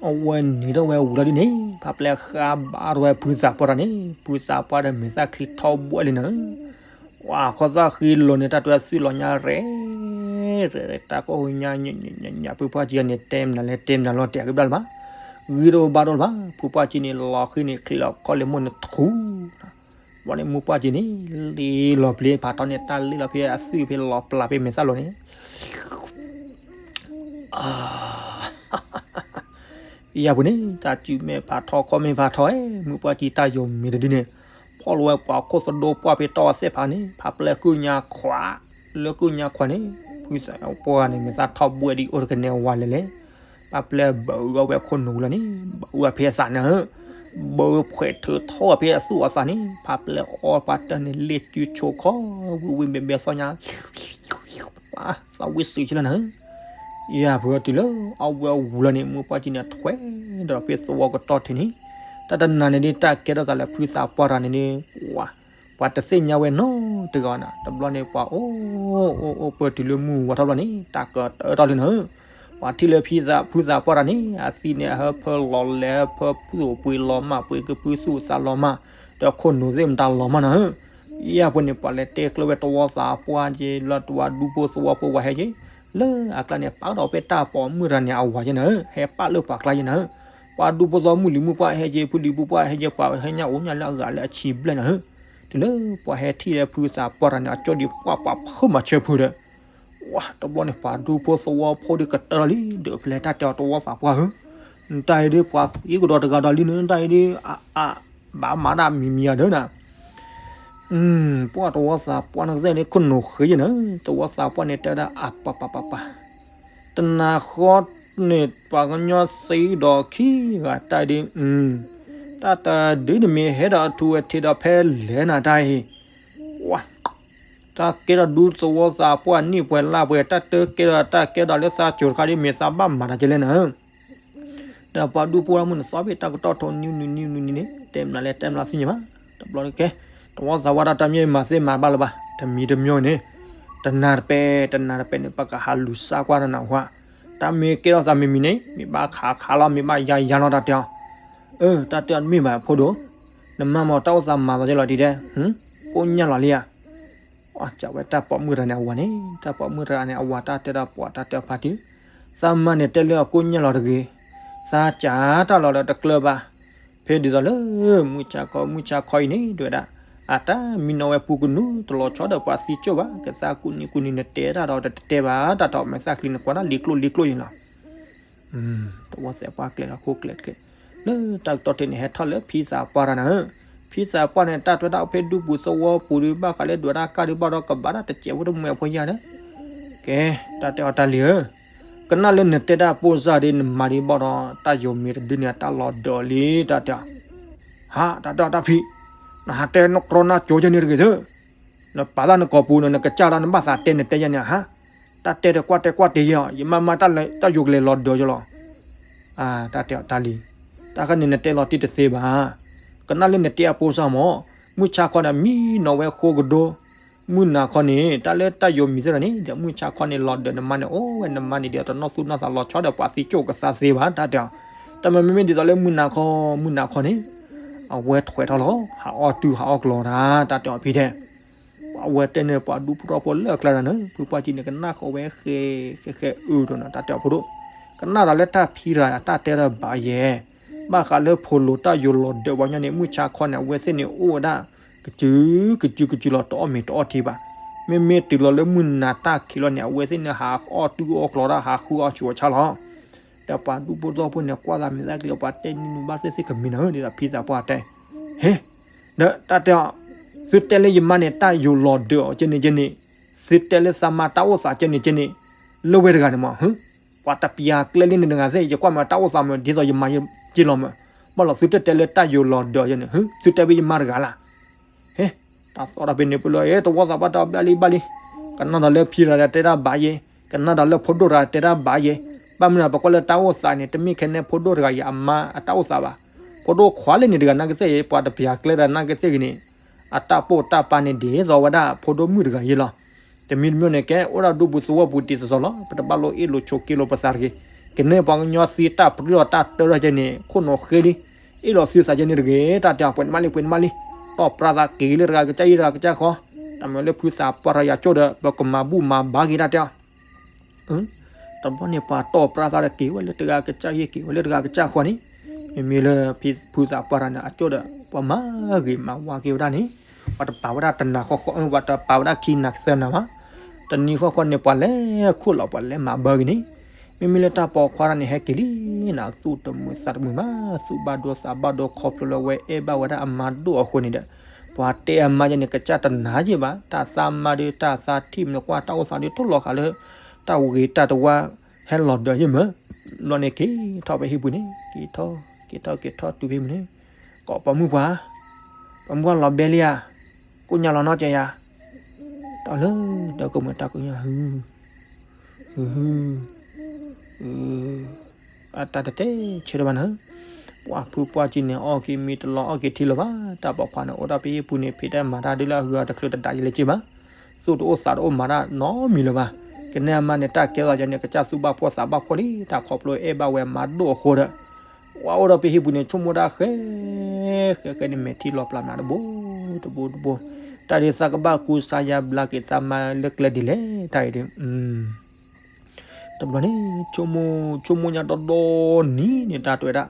အဝဲနံၤထီၣ်ဝဲဝံၤလီၤဒ်န့ၣ် ဖးပျဲၢ်ဃါဘၣ်ထီၣ်ဝဲဖုသးပှၢ်တၢ်န့ၣ် ဖုသးပှၢ်ဒီးမဲာ်သၣ်ချံထီဘှဲလံနၤ, ဝါခီၣ်သၣ်ဃံလိၤန့ၣ် တၢ်တွဲသုးလီၤညါရဲၣ်ရဲၣ် တၢ်ကီၢ်ဟူညါညါညါ ဖုပှၢ်က့န့ၣ် တဲမနုၤလဲၣ်တဲမနုၤလီၤ တဲာ်ကဘျၣ်လၢၤဘၣ်, ဂံၢ်တအိၣ်ဘါတအိၣ်လၢၤဘၣ်, ဖုပှၢ်က့န့ၣ် လီၤဃံန့ၣ် ချံးလီၤခီၣ်လ့ၣ်မိၢ်န့ၣ်ထူ ဘၣ်န့ၣ် မိၢ်ပှၢ်က့န့ၣ် လ့လီၤပျံၤဖးထီန့ၣ် တၢ်လ့လီၤဖဲအသွံၣ်ဖဲလီၤပျၢ်ဖဲမဲာ်သၣ်လိၤန့ၣ်, ယၤပူၤန့ၣ် တၢ်စုမဲာ်ဖးထီ ခီၣ်မဲာ်ဖးထီဧၢ, မုၢ်ပှၢ်ကံတၢ်ယိာ်မံၤတဒုန့ၣ် ဖီၣ်လီၤဝဲပှၤခိၣ်သဒိပှၢ်ဖဲတီၢ်အစဲးဖးန့ၣ် ဖးပျဲၢ်ကုၢ်ညါခွး, လၢကုၢ်ညါခွးန့ၣ် ဖုသးပှၢ်န့ၣ် မ့ၢ်သးထီၣ်ဘှဲၣ်ဒ်အိၣ်တကနဲဝါလဲၣ်လဲၣ်, ဖးပျဲၢ်ဘၢအီၣ်ဝဲခိၣ်နူာ်လီၤန့ၣ် ဘၢအီၣ်ဝဲဖဲအသးန့ၣ်ဧၢ, ဘၢဖှဲးထုးထီၣ်ဖဲအသူၣ်အသးန့ၣ် ဖးပျဲၢ်အီၣ်ပှၤတၢ်န့ၣ် လ့ၣ်စုဆိခီ ဝံၣ်ဝံၣ်ဘဲဘဲသီညါ သးဝံၣ်စံးကလၢနၤဧၢ, ယၤပူၤတုၤလၢအီၣ်ဝဲအဝူၤလီၤန့ၣ် မုၢ်ပှၢ်ကံန့ၣ်ထွဲဒီးဖဲသဝီကတီၢ်ထံးန့ၣ်, တၢ်တနၤန့ၣ်ဒ်တၢ်ကဲထီၣ်သးလၢဖုသးပှၢ်တဂၤန့ၣ်ဒ် ပှၤတသ့ၣ်ညါဝဲနီတဂၤနၤ, တဘျီန့ၣ် ပှၤအိၣ်အိၣ်အိၣ်ပၢၢ်တုၤလၢမုၢ်ဝါထီၣ်ဘျီန့ၣ် တၢ်ကတၢၢ်ထီၣ်လံနၤဧၢ, ပှၤထံၣ်လၢဖုသးပှၢ်တဂၤန့ၣ် အသံန့ၣ် အဟၢဖၢလီၤလဲၤ ဟၢဖၢသူၣ်ပှ့ၤလီၤမၢ်ပှ့ၤ ကဖုသူၣ်သးလီၤမၢ်, ဒီးခိၣ်နူာ်သ့ၣ်မတၤလီၤမၢ်နၤဧၢ, ယၤပူၤန့ၣ် ပှၤလဲၤတဲကျၢၤဝဲသဝီသးပှၢ်က့ၤ လၢတဝၤဒူဖိသဝီဖိဝဲဟဲက့ၤ, လၢအကျါန့ၣ် ပာ်ဒီးဖဲတၢ်ပိာ်မုၣ်တဂၤန့ၣ်အဝၤက့ၤနၤဧၢ, ဟဲပာ်လၢပှၤကျါက့ၤနၤဧၢ, ပှၤဒူဖိသဝီမုၢ်လံၤမုၢ်ပှၢ်ဟဲက့ၤ ဖုလံၤမုၢ်ပှၢ်ဟဲက့ၤ ပှၤဟဲညါအိၣ်ညါလၢအဂၤလၢအဆံဘျဲၣ်နၤဧၢ, တုၤလၢပှၤဟဲထံၣ်လၢဖုသးပှၢ်တဂၤန့ၣ် အကၠီဒံးပှၢ်ပှၤဖုမၤဆၢဖုဒီး ဝါ တဘျီန့ၣ် ပှၤဒူဖိသဝီဖိဒ်ကတၢၢ်လံ ဒီးဖဲလဲၣ်တၢ်တဲအီၤတဝီသးပှၢ်ဧၢ, နတၢ်အံၤဒ်ပှၤသံကဒီးတဂၤဒီးလံန့ၣ် နတၢ်အံၤဒ် အ အ ဘၣ်မၤဒၣ်မံၤမံၤအဒၢနၤ, ပှၤတဝီသးပှၢ်န့ၣ်ကသ့ၣ်န့ၣ် ခိၣ်နူာ်ဃ့ယဲၢ်နၤ, တဝီသးပှၢ်န့ၣ်တဲဝဲဒၣ် အပပပပ တနၤဃီန့ၣ် ပှၤကညီသံဒီးခံဂၤတၢ်အံၤဒ်, တၢ်တဒုန့ၣ်မ့ၢ်ဟဲဒီးအထူးအထံးဒီးဖဲလဲၣ်နၤတၢ်အံၤ, ဝါ တၢ်ကဲထီၣ်ဒူသဝီသးပှၢ်နံၣ်ပှဲၤလါပှဲၤ တၢ်တကဲထီၣ်တၢ်ကဲထီၣ်လၢသးစၢၤတခါဒ်မ့ၢ်သးဘၣ်မၤတၢ်ကဲလဲၣ်နၤဧၢ, ဒီးပှၤဒူဖိအမုၢ်နသီဘ့ၣ်တၢ်ကတီၢ်ထိနံၤနံၤနံၤနံၤန့ၣ် တဲမနုၤလဲၣ်တဲမနုၤသ့ၣ်ညါဘၣ်, တဘျီကဲ တဝီသးပှၢ်တၢ်တမံၤမၤသ့မၤဘၣ်လၢၤဘၣ် တမံၤတမံၤန့ၣ်, တနၤတပဲ တနၤတပဲန့ၣ် ပကဟးလူၤစါကွၢ်တနၤဟါ, တၢ်မ့ၢ်ကဲထီၣ်သးမံၤမံၤန့ၣ် မ့ၢ်ဘၣ်ခးခးလီၤ မ့ၢ်ဘၣ်ယါယါလီၤတၢ်တဲအီၤ, အၢ တၢ်တဲအီၤတမ့ၢ်ဘၣ်ဖိဒိၣ်, နမါမ့ၢ်တၢ်အိၣ်သးမၤသးကဲလီၤဒ်တဲ, ကိၣ်ညၣ်လီၤလံဧါ ကးဝဲတၢ်ပိာ်မုၣ်တဂၤန့ၣ်အဝၤန့ၣ်, တၢ်ပိာ်မုၣ်တဂၤန့ၣ် အဝၤတၢ်တဲတၢ်ပှၤတၢ်တဲအီၤဖါတံၢ်, သးမါန့ၣ်တဲလၢအကိၣ်ညၣ်လီၤတဂ့ၤ, သးကးတၢ်လီၤဒီးတကျၢၤဘၣ်, ဖဲဒ်သိးလၢ မုၢ်ဆါခီ မုၢ်ဆါခီအံၤန့ၣ် တဲဝဲဒၣ်, အတၢ်မံနီၤဝဲပူၤကနူၤ တလီၤဆီဒီးပှၤသံကၠိၣ်ဘၣ်, ကသးကူၣ်နံၤကူၣ်နံၤနတဲတၢ်ဒီးတတဲဘၣ်, တၢ်တီၢ်မဲာ်သၣ်ချံန့ၣ် ကွၢ်ဒၣ်လံကျိၣ်လံကျိၣ်အံၤလီၤ တဝီသးပှၢ်ကျဲလီၤခိၣ်ကျဲတကဲ, လၢတၢ်ကတီၢ်တ့ၢ်န့ၣ် ဟဲထီၣ်လၢဖံသးပှၢ်တဂၤန့ၣ်, ဖံသးပှၢ်န့ၣ် တၢ်တဲဝဲဒၣ်အိၣ်ဖဲဒူပူၤသဝီပူၤဒီး ဘၣ်ဃးလၢဒွဲၣ်တၢ်ကၢ်ဒုးဘၣ်ဒီးကဘၣ်ဒၣ်တစဲးဖိတမှဲၤဖိယါဒီး, ကဲ, တၢ်တဲအီၤတၢ်လံၤဧၢ, ကနၣ်လၢနတဲတၢ်ပိၢ်စၢ်ဒီး နမၤဒံးဘၣ်ဒီး တၢ်ယိၤမံၤတဒုန့ၣ် အတၢ်လီၤဒၢးလံ တၢ်တဲအီၤ, ဟါ တၢ်တဲအီၤတၢ်ဖံး, နဟးတဲနကြီနါကၠိယဲန့ၣ်တဂ့ၤသၢ နပာ်သးနကိာ်ပူၤန့ၣ် နကစၢ်လီၤ နဘၣ်သးတဲနတဲယဲန့ၣ်ဟါ, တၢ်တဲတကွၢ်တဲကွၢ်တဲယဲအီၤ ယမါမါတၢ်ယိၤကလဲၤလီၤဒၢးယလီၤ, တၢ်တဲအီၤတၢ်လံၤ, တၢ်ခါန့ၣ်နတဲလီၤတံၢ်တသ့ဘၣ်, ကနၣ်လၢနတဲအပိၢ်စၢ်မး, မုၢ်ဆါခီန့ၣ် မံနီၤဝဲဃိကဒိ, မုၢ်နၤခီန့ၣ် တၢ်လၢတၢ်ယိၤမံၤသ့ၣ်ဒီးန့ၣ် ဒီးမုၢ်ဆါခီန့ၣ် လီၤဒၢးနမါန့ၣ် အိၣ်ဝဲနမါန့ၣ်ဒီး တနီၢ်သူၣ်နီၢ်သးလီၤဆီဒီးပှၤသံကၠိၣ်ကသးသ့ဘၣ် တၢ်တဲအီၤ, တၢ်မ့မ့ၢ်ဒ်သိးလၢမုၢ်နၤခီ, မုၢ်နၤခီန့ၣ် အဝဲထွဲထီၣ်လီၤ ဟးအီၣ်တုၤဟးအီၣ်ကျီၤတၢ် တၢ်တဲအီၤဖံတဲ ပှၤဝဲတဲန့ၣ် ပှၤဒူဖိထီဖိလၢအကျါတဂၤန့ၣ် ဖုပှၢ်ကံန့ၣ် ကနၣ်ဃီဝဲဃဲ ဃဲဃဲအုးဒီးနီၤ တၢ်တဲအီၤဖိဒိၣ်, ကနၣ်ဒီးလၢတၢ်ဖံရၤ တၢ်တဲဒီးဘၣ်ယဲ, ဘၣ်ဃးလၢဖိလိၤတၢ်ယိၤလီၤဒၢးပှၤညီန့ၣ် မုၢ်ဆါခီန့ၣ် အဝဲသ့ၣ်န့ၣ်အိၣ်ဝဲဒၣ် ကစုကစုကစုလီၤ တအီၣ်မ့ၤတအီထံဘၣ်, မ့မ့ၢ်တုၤလီၤလၢမုၢ်နၤတၢ်ခံးလီၤန့ၣ် အဝဲသ့ၣ်န့ၣ် ဟးအီၣ်တုၤအီၣ်ကျီၤတၢ် ဟးဃုအီၣ်ဆူးအီၣ်ဆါလီၤ ဒီးပှၤဒူဖိထီဖိန့ၣ် ကွၢ်သးမ့ၢ်သးကလံၤ ပှၤတဲနံၤနူၤဘၣ်သ့ၣ်သ့ၣ်ကမံၤနၤဧၢ ဒ်သိးဖံသးပှၢ်တဲ, ဟ့, ဒီးတၢ်တဲအီၤ, သုတဲလၢယမါန့ၣ် တၢ်ယိၤလီၤဒၢးအီၤကဲန့ၣ်ကဲန့ၣ်, သုတဲလၢသးမါတၢ်အိၣ်သးကဲန့ၣ်ကဲန့ၣ်, လၢဝဲတဂၤန့ၣ်မး, ပှၤတပျၢ်ကျဲလၢန့ၣ်တဂၤသ့ၣ် ယကွၢ်မ့ၢ်တၢ်အိၣ်သးမ့ၢ်ဒ်သိးယမါယက့လီၤမး, ဘၣ်လီၤသုတဲတဲလၢတၢ်ယိၤလီၤဒၢးအီၤကဲန့ၣ်, သုတဲဖဲယမါတဂၤလၢ ဟ့, တၢ်သီၣ်တၢ်ဖဲန့ၣ်ပလီၢ် တဝီသးပှၢ်တၢ်ဘၣ်လံဘၣ်လံ, ကနၣ်ဒီးလၢဖံရၤတဲတၢ်ဘၣ်ယဲ, ကနၣ်ဒီးလၢဖိဒိၣ်တဂၤတဲတၢ်ဘၣ်ယဲ, ဘၣ်မနုၤပကွၢ်လၢတၢ်အိၣ်သးန့ၣ် တမ့ၢ်ခဲန့ၣ်ဖိဒိၣ်တဂၤအံၤအမါအတၢ်အိၣ်သးဘၣ်, ဖိဒိၣ်ခွါလၢန့ၣ်တဂၤနာ်က့သ့ၣ်ဂ့ၤ ပှၤတပျၢ်ကျဲတဂၤနာ်က့သ့ၣ်ဂ့ၤန့ၣ်, အတၢ်ပိာ်တၢ်ပာ်န့ၣ်ဒ်သိးဝဲဒၣ်ဖိဒိၣ်မုၣ်တဂၤယဲလီၤ. တမံၤတမံၤန့ၣ်ကဲ အိၣ်ဒၣ်ဒူပူၤသဝီပူၤတံၤသီသီလီၤ, ပတဘၣ်လိၣ်အ့ၣ်လိာ်ဆိးက့လိာ်ပသးတဂ့ၤ, ကန့ၢ်ပှၤကညီသံတၢ်ပြံလီၤတၢ်တၢထီၣ်ကဲန့ၣ် ခိၣ်နူာ်ဃ့လံ အ့ၣ်လိာ်သုသးကဲန့ၣ်တဂ့ၤ, တၢ်တဲအီၤ ပှဲၤနမါလံ ပှဲၤနမါလံ, တီၢ်ပြါသးက့ၤလၢတဂၤကစၢ်ယဲတဂၤကစၢ်ဃီ, တၢ်မ့ၢ်လၢဖုသးပှၢ်တဂၤယၤကၠိဒီး ပကမၤဘူၣ်မၤဘါက့ၤတၢ်တဲအီၤ, တဘျီန့ၣ်ပှၤတီၢ်ပြါသးဒီးက့ၤဝဲလၢတဂၤကစၢ်ယဲ က့ၤဝဲလၢတဂၤကစၢ်ဃီန့ၣ်, မ့မ့ၢ်လၢဖုသးပှၢ်တဂၤန့ၣ် အကၠိဒီး ပှၤမၤဂ့ၤမၤဝါက့ၤဝဲဒၣ်န့ၣ်, ပှၤတပာ်ဝဲဒၣ်တနၤဃီဃီ ပှၤတပာ်ဝဲဒၣ်ခံနၤသၢနၤဘၣ်, တနံၤဃီဃီန့ၣ် ပှၤလဲၤခိၣ်လီၤ ပှၤလဲၤမၤဘါဂ့ၤန့ၣ်, မ့မ့ၢ်လၢတၢ်ပိာ်ခွါတဂၤန့ၣ် ဟဲက့ၤလံနၤ, သူၣ်တမုာ်သးတမုာ်ဘၣ်, သူၣ်ဘၣ်ဒိသးဘၣ်ဒိ ခီဖျိလၢအဝဲအဲၣ်ဘၣ်ဝဲဒၣ်အမါဒိၣ်အဃိန့ၣ်ဒီး ပှၤတဲအမါယဲန့ၣ် ကစၢ်တနာ်ယဲၢ်ဘၣ်, တၢ်သးမါဒီး တၢ်သးထံၣ်မ့ၢ်ကွၢ်တၢ်အိၣ်သးဒီး ထိၣ်လီၤဃာ်လၢ တၢ်ဂ့ၤတၢ်တဝါ ဟဲလီၤဒၢးယဲၢ်မး, ဘျီန့ၣ်က့ၤထီၣ်ဖဲဟံၣ်ပူၤန့ၣ် က့ၤထီၣ် က့ၤထီၣ် က့ၤထီၣ်တုၤဖဲမုၢ်န့ၣ်, ကိးပိာ်မုၣ်ပှၢ်, ပိာ်မုၣ်ပှၢ်လီၤဘဲလံဧါ, ကိညါလီၤနီတကယၤ, တၢ်လၢ ဒီးကမၢတၢ်ကိညါ ဟု ဟု ဟု အတၢ်တတဲဆၢတဘၣ်နၤ, ပှၤဖုပှၢ်က့ၤန့ၣ် အီၣ်က့ၤမ့ၤတလီၤ အီၣ်က့ၤထံလီၤဘၣ်, တၢ်ပိာ်ခွါန့ၣ် အိၣ်ဒၣ်ဖဲဟံၣ်ပူၤန့ၣ် ဖံးတၢ်မၤတၢ်ဒ်လၢအဂုၤအဂၤတချုးတဒါယလဲၤက့ၤဘၣ်, သူၣ်တအိၣ်သးတအိၣ်မၤတၢ်နီတမံၤလၢၤဘၣ်, ကနဲအမါန့ၣ် တၢ်ကဲထီၣ်ယဲန့ၣ် ကစၢ်သူၣ်ဘၣ်ဖှီၣ်သးဘၣ်ဖှီၣ်လံ, တၢ်ခီဖျိအဲၣ်ဘၣ်ဝဲအမါဒိၣ်အဃိဒီး ပှၤအိၣ်ဒီးဖဲဟံၣ်ပူၤန့ၣ် ဆိကမိၣ်ဒၣ်ဃဲ ဃဲဃဲန့ၣ် မဲာ်ထံလီၤပျၢ်မးတဘိ တဘိတဘိ, တၢ်ဒ်သးကဘၣ်ကူစါယါဘျါက့ၤသးမါလၢကျဲဒ်လဲၣ် တၢ်အံၤဒီး တဘျီန့ၣ် ဆိကမိၣ် ဆိကမိၣ်ညါဒီဒီနံၤန့ၣ် တၢ်တဲဝဲဒၣ်,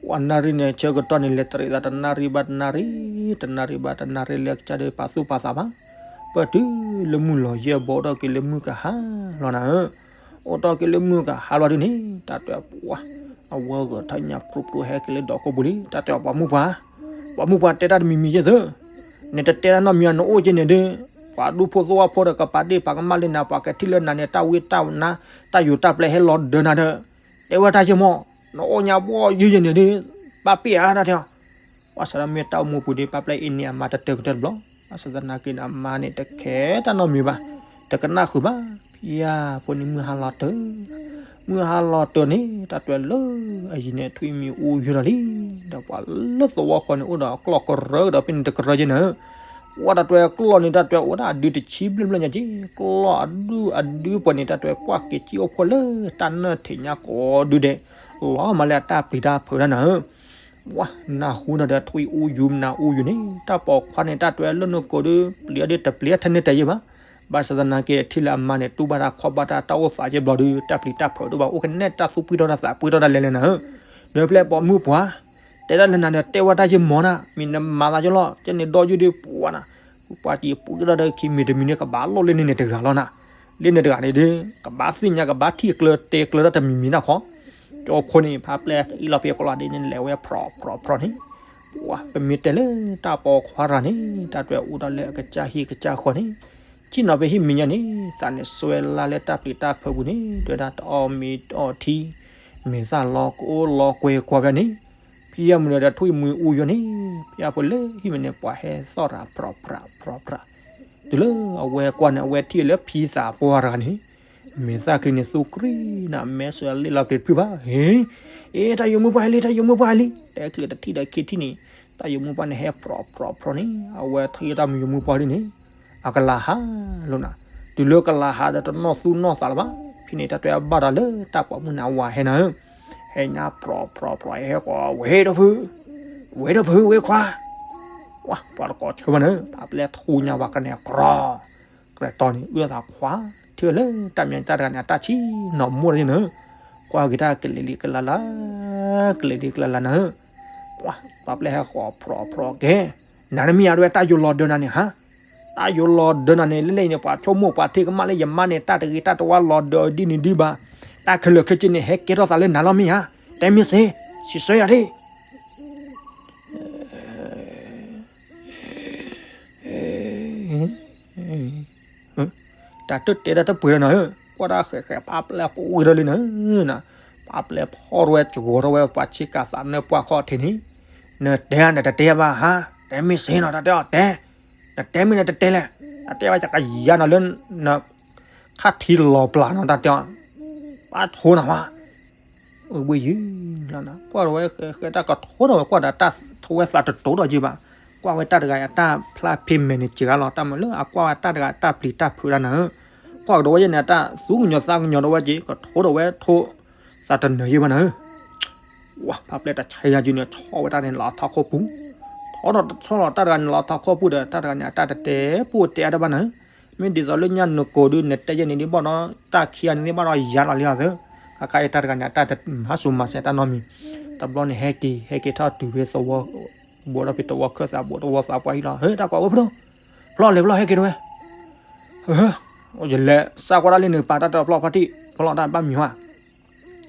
ပှၤနၣ်ရံၣ်န့ၣ် ဆၢကတီၢ်န့ၣ် လဲၤတရံးသးတနၣ်ရံၣ်ဘၣ်တနၣ်ရံၣ်, တနၣ်ရံၣ်ဘၣ်တနၣ်ရံၣ် လၢကစၢ်ဒီးပာ်သူၣ်ပာ်သးဘၣ်, ပတုၤလၢမုၢ်လီၤယဲၢ်ဘီ အိၣ်ထီၣ်က့ၤလၢမုၢ်ကဟါလီၤနၤဧၢ, အိၣ်ထီၣ်က့ၤလၢမုၢ်ကဟါလီၤဒ်န့ၣ် တၢ်တဲပှၤ အဝဲဂဲၤထီၣ်ညါပြူပြူဟဲက့ၤလၢဒိးခိၣ်ပူၤလံ, တၢ်တဲအီၤ ပိာ်မုၣ်ပှၢ်, ပိာ်မုၣ်ပှၢ်တဲတၢ်တမံၤမံၤယဲၢ်သု, နတတဲတၢ်နီတမံၤ နအိၣ်က့ၤန့ၣ်ဒီး ပှၤဒူဖိသဝီဖိဒီး ကပာ်ဒ့ၣ်ပာ်ကမၣ်လၢနၤ ပှၤကထံၣ်လၢနၤန့ၣ် တၢ်ဝံတၢ်နါ တၢ်ယိၤတၢ်ပျဲဟဲလီၤဒၢးနၤဒီး တဲဝဲတၢ်ယဲၢ်မီၢ်, နအိၣ်ညါဘီယုၢ်ယဲၢ်န့ၣ်ဒီး ဘၣ်ပ့ၢ်ဧါတၢ်တဲအီၤ, ပှၤစးထီၣ်မ့ၢ်တၢ်အိၣ်မူပူၤဒီး ပာ်ပျဲအ့န့ၢ်အမါတတၢၢ်ကတၢၢ်တဘျီ, ဘၣ်ဆၣ်သနာ်က့န့ၣ် အမါန့ၣ် တခဲတၢ်နီတမံၤဘၣ်, တကနၣ်ဃုာ်ဘၣ်, ဖံယါဖိန့ၣ် မုၢ်ဟါလီၤတၢၢ် မုၢ်ဟါလီၤတၢၢ်န့ၣ် တၢ်တဲလၢအယံၤန့ၣ် ထွံၣ်မံၤအူယိာ်ဒီးလံ, ဒီးပှၤလၢသဝီဃီန့ၣ် အိၣ်ဒီးကျီၢ်ကရၢကဒီးဖဲန့ၣ်တကရၢယဲၢ်န့ၣ်, ပှၤတၢ်တဲကျီၢ်န့ၣ် တၢ်တဲအိၣ်ဝဲဒၣ်အဒုတဆံဘျဲၣ်ဘျဲၣ်ညါက့, ကျီၢ်အဒုအဒုပှၤန့ၣ် တၢ်တဲကွၢ်က့ၤစံၣ်အိၣ်ဖှိၣ်လၢတၢ်နၢၣ်ထံးညါကိးဒုဒဲး, လီၤမးလၢအတၢ်ပျံၤတၢ်ဖုးတၢ်နၤဧၢ ပှၤနၢ်ဟူန့ၣ်ဒီး ထွံၣ်အူယူၤမနၤအူယူၤန့ၣ် တၢ်ပိာ်ခွါန့ၣ် တၢ်တဲလၢနကိာ်ဒီး ပျံၤအီၤဒီးတပျံၤအီၤထဲန့ၣ်တဲယဲၢ်ဘၣ်, ဘၣ်ဆၣ်သနာ်က့ ထံၣ်လၢအမါန့ၣ် တူၢ်ဘၣ်တၢ်ခီၣ်ဘၣ်တၢ် တၢ်အိၣ်သးယဲၢ်ဘျီဒီး တၢ်ပျံၤတၢ်ဖုးတအိၣ်ဘၣ် အိၣ်ကနဲတၢ်သူၣ်ပှံၢ်ထီၣ်တၢ်သးပှံၢ်ထီၣ်တၢ်လဲၤလဲၤနၤဧၢ, ဒီးဖဲပိာ်မုၣ်ပှၢ် တဲဒၣ်လၢနၤဒီး တဲဝဲတၢ်ယဲၢ်မီၢ်နၤ, မ့ၢ်နမၤသးကၠီလီၤ ကဲန့ၣ်ဒီးယုၢ်ဒီးပှၤနၤ, ပှၤတံၤပှံၢ်ထီၣ်ဒီးခံမံၤတမံၤန့ၣ် ကဘၣ်လိၣ်လၢန့ၣ်န့ၣ်တဂၤလီၤနၤ, လၢန့ၣ်တဂၤန့ၣ်ဒီး ကဘၣ်သ့ၣ်ညါကဘၣ်ထံၣ်ကျၢၤတဲကျၢၤထီၣ်တမံၤမံၤနၢ်ခီ, ကၠီခိၣ်န့ၣ် ဖးပျဲၢ်အံၤလီၤဖဲကလီၤဒ်န့ၣ် လဲၤဝဲဖြီဖြီဖြီန့ၣ်, ပှၤပမ့ၢ်တဲလၢတၢ်ပိာ်ခွါတဂၤန့ၣ် တၢ်တဲအိၣ်ဒၣ်လၢအကစၢ်ဟံၣ်ကစၢ်ဃီန့ၣ်, ထံၣ်နီၤဖဲဟံၣ်မဲာ်ညါန့ၣ် သးန့ၣ်စွဲလၢ်လၢတၢ်ပျံၤတၢ်ဖုးပူၤန့ၣ် တဲဝဲဒၣ်တအီၣ်မ့ၤတအီၣ်ထံ, မဲာ်သၣ်လီၤကအိၣ်လီၤကွဲကွၢ်ဖဲန့ၣ်, ဖံယါမုၢ်ဒီးထွံၣ်မံၤအူယိာ်န့ၣ် ဖံယါဖိလၢဟံၣ်မဲာ်န့ၣ် ပှၤဟဲသီၣ်ရၤဖြီဖြီဖြီဖြီ, တုၤလၢအဝဲကွၢ်န့ၣ် အဝဲထံၣ်လၢဖံသးပှၢ်တဂၤန့ၣ် မဲာ်သၣ်ချံန့ၣ်သူၣ်ကြံၢ်နၤ မဲာ်စၢၤလ့ၣ်လီၤပျံၤတဖုဘၣ်, ဟ့, အ့ တၢ်ယိာ်မုၣ်ပှၢ်ဟဲလံ တၢ်ယိာ်မုၣ်ပှၢ်ဟဲလံ, တဲချုးတထံၣ်ဒီးခံထံၣ်န့ၣ် တၢ်ယိာ်မုၣ်ပှၢ်န့ၣ်ဟဲဖြီဖြီဖြီန့ၣ် အဝဲထံၣ်တၢ်မုၢ်ယိာ်မုၣ်ပှၢ်ဒ်န့ၣ် အကလၤဟးလိာ်နၤ, တုၤလၢကလၤဟးဒီးတနီၣ်သူၣ်နီၣ်သးလၢၤဘၣ်, ဖဲန့ၣ်တၢ်တဲအဘၣ်ဒီးလၢတၢ်ပိာ်မုၣ်န့ၣ် အဝၤဟဲနၤဧၢ, ဟဲညါဖြီဖြီဖြီ ဟဲဃီၤ ဝဲၢ်ဒီဖု, ဝဲၢ်ဒီဖု ဝဲၢ်ခွါ ဝဲၢ် ပှၤတကိးဆၢဘၣ်န့ၣ် ဖးပျဲၢ်ထူညါဝဲကနဲၣ်ကြီ, ကြဲးတီန့ၣ် အုၣ်သးခွါ, ထံၣ်လၢတၢ်မၤတၢ်တဂၤန့ၣ်အတၢ်ဆံၣ်နီၤမိၢ်တန့ၣ်န့ၣ်, ကွၢ်က့ၤတၢ်ကလဲၤလံကလၤလၤ, ကလဲၤလံကလၤလၤနၤဧၢ, ဝဲၢ် ဖးပျဲၢ်ဟဲဃီၤဖြီဖြီကဲ, နၤတမ့ၢ်ယၤဒဝဲတၢ်ယိာ်လီၤဒၢနၤန့ၣ်ဟါ, တၢ်ယိာ်လီၤဒၢနၤန့ၣ် လၢလၢအံၤန့ၣ် ပှၤဆိကမိၣ်ပှၤထံၣ်ကမၣ်လၢယမါန့ၣ် တၢ်တဂ့ၤတၢ်တဝါလီၤဒၢဒ်န့ၣ်ဒ်ဘၣ်, တၢ်ခဲလၢာ်ခဲဆ့န့ၣ် ဟဲကဲထီၣ်သးလၢနၤလီၤမ့ၢ်ဧါ, တဲမ့ၢ်စ့ၢ်, စံးဆၢယၤဒၣ် တၢ်တတဲတၢ်တပှဲၤဒီးနၤဧၢ, ကွၢ်တၢ်ဃဲးဃဲးဖးပျဲၢ်ပူၤဝံၤဒီးလံနၤ, ဖးပျဲၢ်ဖီၣ်ဝဲစှီၤထီၣ်ဝဲပှၤဆ့ကၤသးနၢပှၢ်ခီၣ်ထံးန့ၣ်, နတဲနတတဲဘၣ်ဟါ, တဲမ့ၢ်စ့ၢ်နီၤ တၢ်တဲအီၤတဲ, နတဲမ့ၢ်နတတဲလဲၣ်, တၢ်တဲဘၣ်ယကယၤနီၤလၢန ခါထံလီၤပျၢ်နီၤ တၢ်တဲအီၤ, ဘၣ်ထိနၤဝဲ ဝဲယုၢ်လီၤနၤ ကွၢ်ဒီးဝဲဃဲဃဲတၢ်ကထိဒီးဝဲ ကွၢ်ဒီးတၢ်ထိဝဲသးတတိၤဒီးယုၢ်ဘၣ်, ကွၢ်ဝဲတၢ်တဂၤအတၢ်ဖျါဖ့မဲာ်န့ၣ်စှၤလီၤ တၢ်မၤလၢအကွၢ်ဝဲတၢ်တဂၤအတၢ်ပျံၤတၢ်ဖုးဒၣ်နၤဧၢ, ကွၢ်ကဒီးဝဲယဲန့ၣ် အတၢ်သူကညီၤသးကညီၤဒီးဝဲက့ၤ ကထိဒီးဝဲထိ သးတနၢၤယုၢ်ဘၣ်နၤဧၢ ဝဲ ဖးပျဲၢ်တၢ်ဆါယၤယုၢ်န့ၣ် ဆီၣ်ဝဲတၢ်န့ၣ်လီၤထီၣ်ခိၣ်ပူၤ, ထီၣ်ဒီးဆီၣ်လီၤတၢ်တဂၤန့ၣ်လီၤထီၣ်ခိၣ်ပူၤဒီး တၢ်တဂၤန့ၣ် အတၢ်တတဲပူၤတဲအါတဘၣ်နၤဧၢ, မ့ၢ်ဒ်သိးလၢညါနကိာ်ဒုး နတဲယဲန့ၣ်ဒ်ဘၣ်ဒီး တၢ်ခံဂၤန့ၣ်ဒ်ဘၣ်ဒီးယၤလီၤလံအီၤသၢ, ခါခါအံၤတၢ်တဂၤန့ၣ် အတၢ်တမၤဆူးမၤစၢၤတၢ်နီတမံၤ, တဘျီန့ၣ်ဟဲက့ၤ ဟဲက့ၤထီၣ်တုၤဖဲသဝီ ဘိးထီၣ်ဖဲသဝီခၢၣ်သး ဘိးသဝီသးပှၢ်ဟံၣ်လီၤ, ဟဲ တၢ်ကွၢ်ဝဲဖုဒိၣ်, ဖျီၣ်လဲၤဖျီၣ်ဟဲက့ၤတဝဲ, ယလဲၤစးကွၢ်တၢ်လၢနပာ်တၢ်တဖျီၣ်ဖျီၣ်ထံၣ် ဖျီၣ်တၢ်ဘၣ်မံၤဝဲ,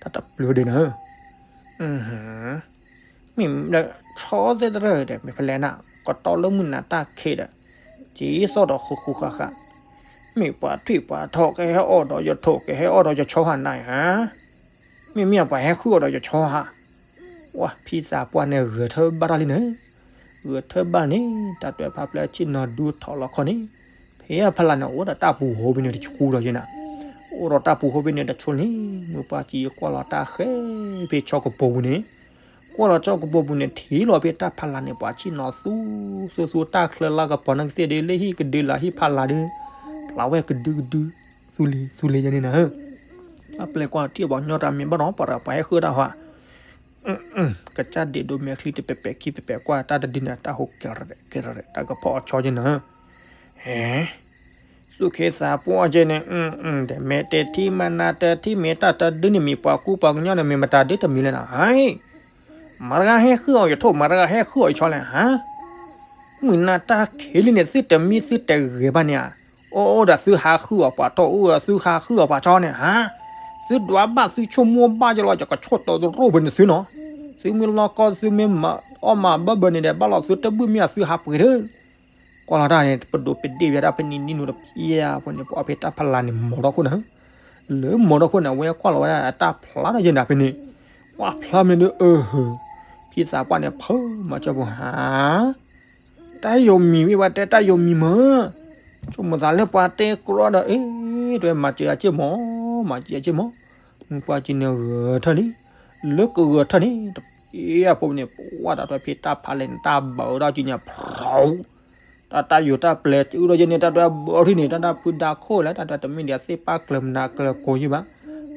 တၢ်တပျုၤဒ်န့ၣ်ဧၢ, မ့ၢ်ဆီသ့ၣ်တရၢၢ်ဒီး မ့ၢ်ဖဲလဲၣ်နၤ ကတီလၢမုၢ်နၤတၢ်ခံးဒီး က့ၤသီၣ်ဒီးဃူဃူဃးဃး, မ့ၢ်ပှၤထွံၣ်ပှၤထီၣ် ကဟဲအီၣ်ဒီးယထိၣ် ကဟဲအီၣ်ဒီးယဆီဟးနၤဧါ, မ့မ့ၢ်ပှၤဟဲဃုအီၣ်ဒီးယဆီဟး, ဝဲဖံသးပှၢ်န့ၣ်ဂဲၤထၢၣ်ဘၣ်ထီၣ်လံန့ၣ်, ဂဲၤထၢၣ်ဘၣ်န့ၣ် တၢ်တွဲဖးဖျဲၣ်ဆ့ၣ်နီၤဒူထီၣ်လီၤခီန့ၣ်, ဖဲအဖီလာ်န့ၣ် အိၣ်ဒီးတၢ်ပူၤဃိဘ့ၣ်န့ၣ်တဆူဒီးယဲနၤ, အိၣ်ဒီးတၢ်ပူၤဃိဘ့ၣ်န့ၣ်တဆူန့ၣ် မုၢ်ပှၢ်ကံယကွၢ်လီၤတၢ်ဃဲဖဲဆီကပိာ်ပူၤန့ၣ်, ကွၢ်လီၤဆီကပိာ်ပူၤန့ၣ် ထံၣ်လီၤဖဲတၢ်ဖီလာ်န့ၣ် ပှၤဆ့ၣ်နီၤသူ သူသူတၢ်ချၢလၢကပီၤနကသ့ၣ်ဒီး လၢဟံၣ်ကဒုလၢဟံၣ်ဖီလာ်ဒီး ဖျါဝဲကဒုကဒု, သူလံၤသူလံၤယဲန့ၣ်နၤဧၢ, အပျဲၢ်ကွၢ်ထံၣ်ဘီညီတၢ်မ့ၢ်ဘၣ်ဒီး ပှၤတဂၤပှၤဟဲဃုတၢ်ဟါ ကစၢ်ဒ့းဒိးမဲာ်ချံတပဲာ်ပဲာ်ခံပဲာ်ပဲာ်ကွၢ်တၢ်တဒုန့ၣ် တၢ်ဟူးကဲၤရဲၣ်ကဲၤရဲၣ် တၢ်ကဖီအီၤဆီက့နၤ, ဟဲ, သူၣ်ခ့သးပှၢ်က့န့ၣ်, ဒီးမဲာ်တဲာ်ထံမဲာ်နါတဲာ်ထံမဲာ်တၢ်တဒုန့ၣ်မ့ၢ်ပှၤကူပှၤကညီန့ၣ် မ့ၢ်မတၤဒုတမံၤလဲၣ်နၤ, ဟဲ, မတၤတဂၤဟဲဃုအီၤယထိၣ် မတၤတဂၤဟဲဃုအီၤယဆီလဲၣ်, ဟါ မုၢ်နၤတၢ်ခံးလံန့ၣ် သုတမံသုတဂဲၤဘၣ်န့ၣ်ဧါ, အိၣ်ဒီးသုဟးဃုအီၤပှၤထိၣ် အိၣ်ဒီးသုဟးဃုအီၤပှၤဆီန့ၣ် ဟါ, သုဒွးဘၣ်သုဆိကမိၣ်ဘၣ်ယလီၤ ယကဆိၣ်တီတရိၣ်ဖဲန့ၣ်သုနီၤ, သုမ့ၢ်လီၢ်ကီၢ် သုမ့ၢ်အီၣ်မၤဘၢဘၢန့ၣ်ဒီး ဘၣ်လီၤသုတဘုၣ်မ့ၢ်အသုဟးပှ့ၤဒၣ် ကွၢ်လီၤတၢ်န့ၣ် ပဒိးပဒ့ၣ်ဝဲဒၣ်ပနံၤနံၤနူၤတဖျၢၣ်အဃိန့ၣ် ပှၤဖဲတၢ်ဖီလာ်န့ၣ် မီၤထီၣ်ခိၣ်နၤ, လၢမီၤထီၣ်ခိၣ်န့ၣ် အဝဲကွၢ်လီၤဝဲဒၣ်အတၢ်ဖျါထီၣ်ယဲနၤဖဲန့ၣ်, ကွၢ်ဖျါမ့ၢ်ဒုးအဟၢ, ဖံသးပှၢ်န့ၣ် ဖုမၤစၢၤပူၤဟါ တၢ်ယိၤမံၤဝံၤ ပှၤတဲတၢ်ယိၤမံၤမး, ဆိကမိၣ်သးလၢပှၤတဲကြီဒီး အ့ တဲမၤစၢၤယၤက့ၢ်မး, မၤစၢၤယၤက့ၢ်မး, မုၢ်ပှၢ်ကံန့ၣ်ဂဲၤထၢၣ်လံ, လၢကဂဲၤထၢၣ်န့ၣ် တပ့ၢ်အဖိန့ၣ် ပှၤတၢ်တွဲဖံးတၢ်ဖးလဲၣ်န့ၣ် တၢ်ဘၢဒီးကံန့ၣ် ဖြူ တၢ်တၢ်ယိၤတၢ်ပျဲၤအုဒီးယဲန့ၣ် တၢ်တွဲဘၢထံၣ်န့ၣ် တၢ်တၢ်ဖုဒါခိၣ်လဲၣ် တၢ်တွဲတမ့ၢ်ဒံးသ့ၣ်ပၢ်ကျၢၤမနၤကျၢၤကိးယုၢ်ဘၣ်,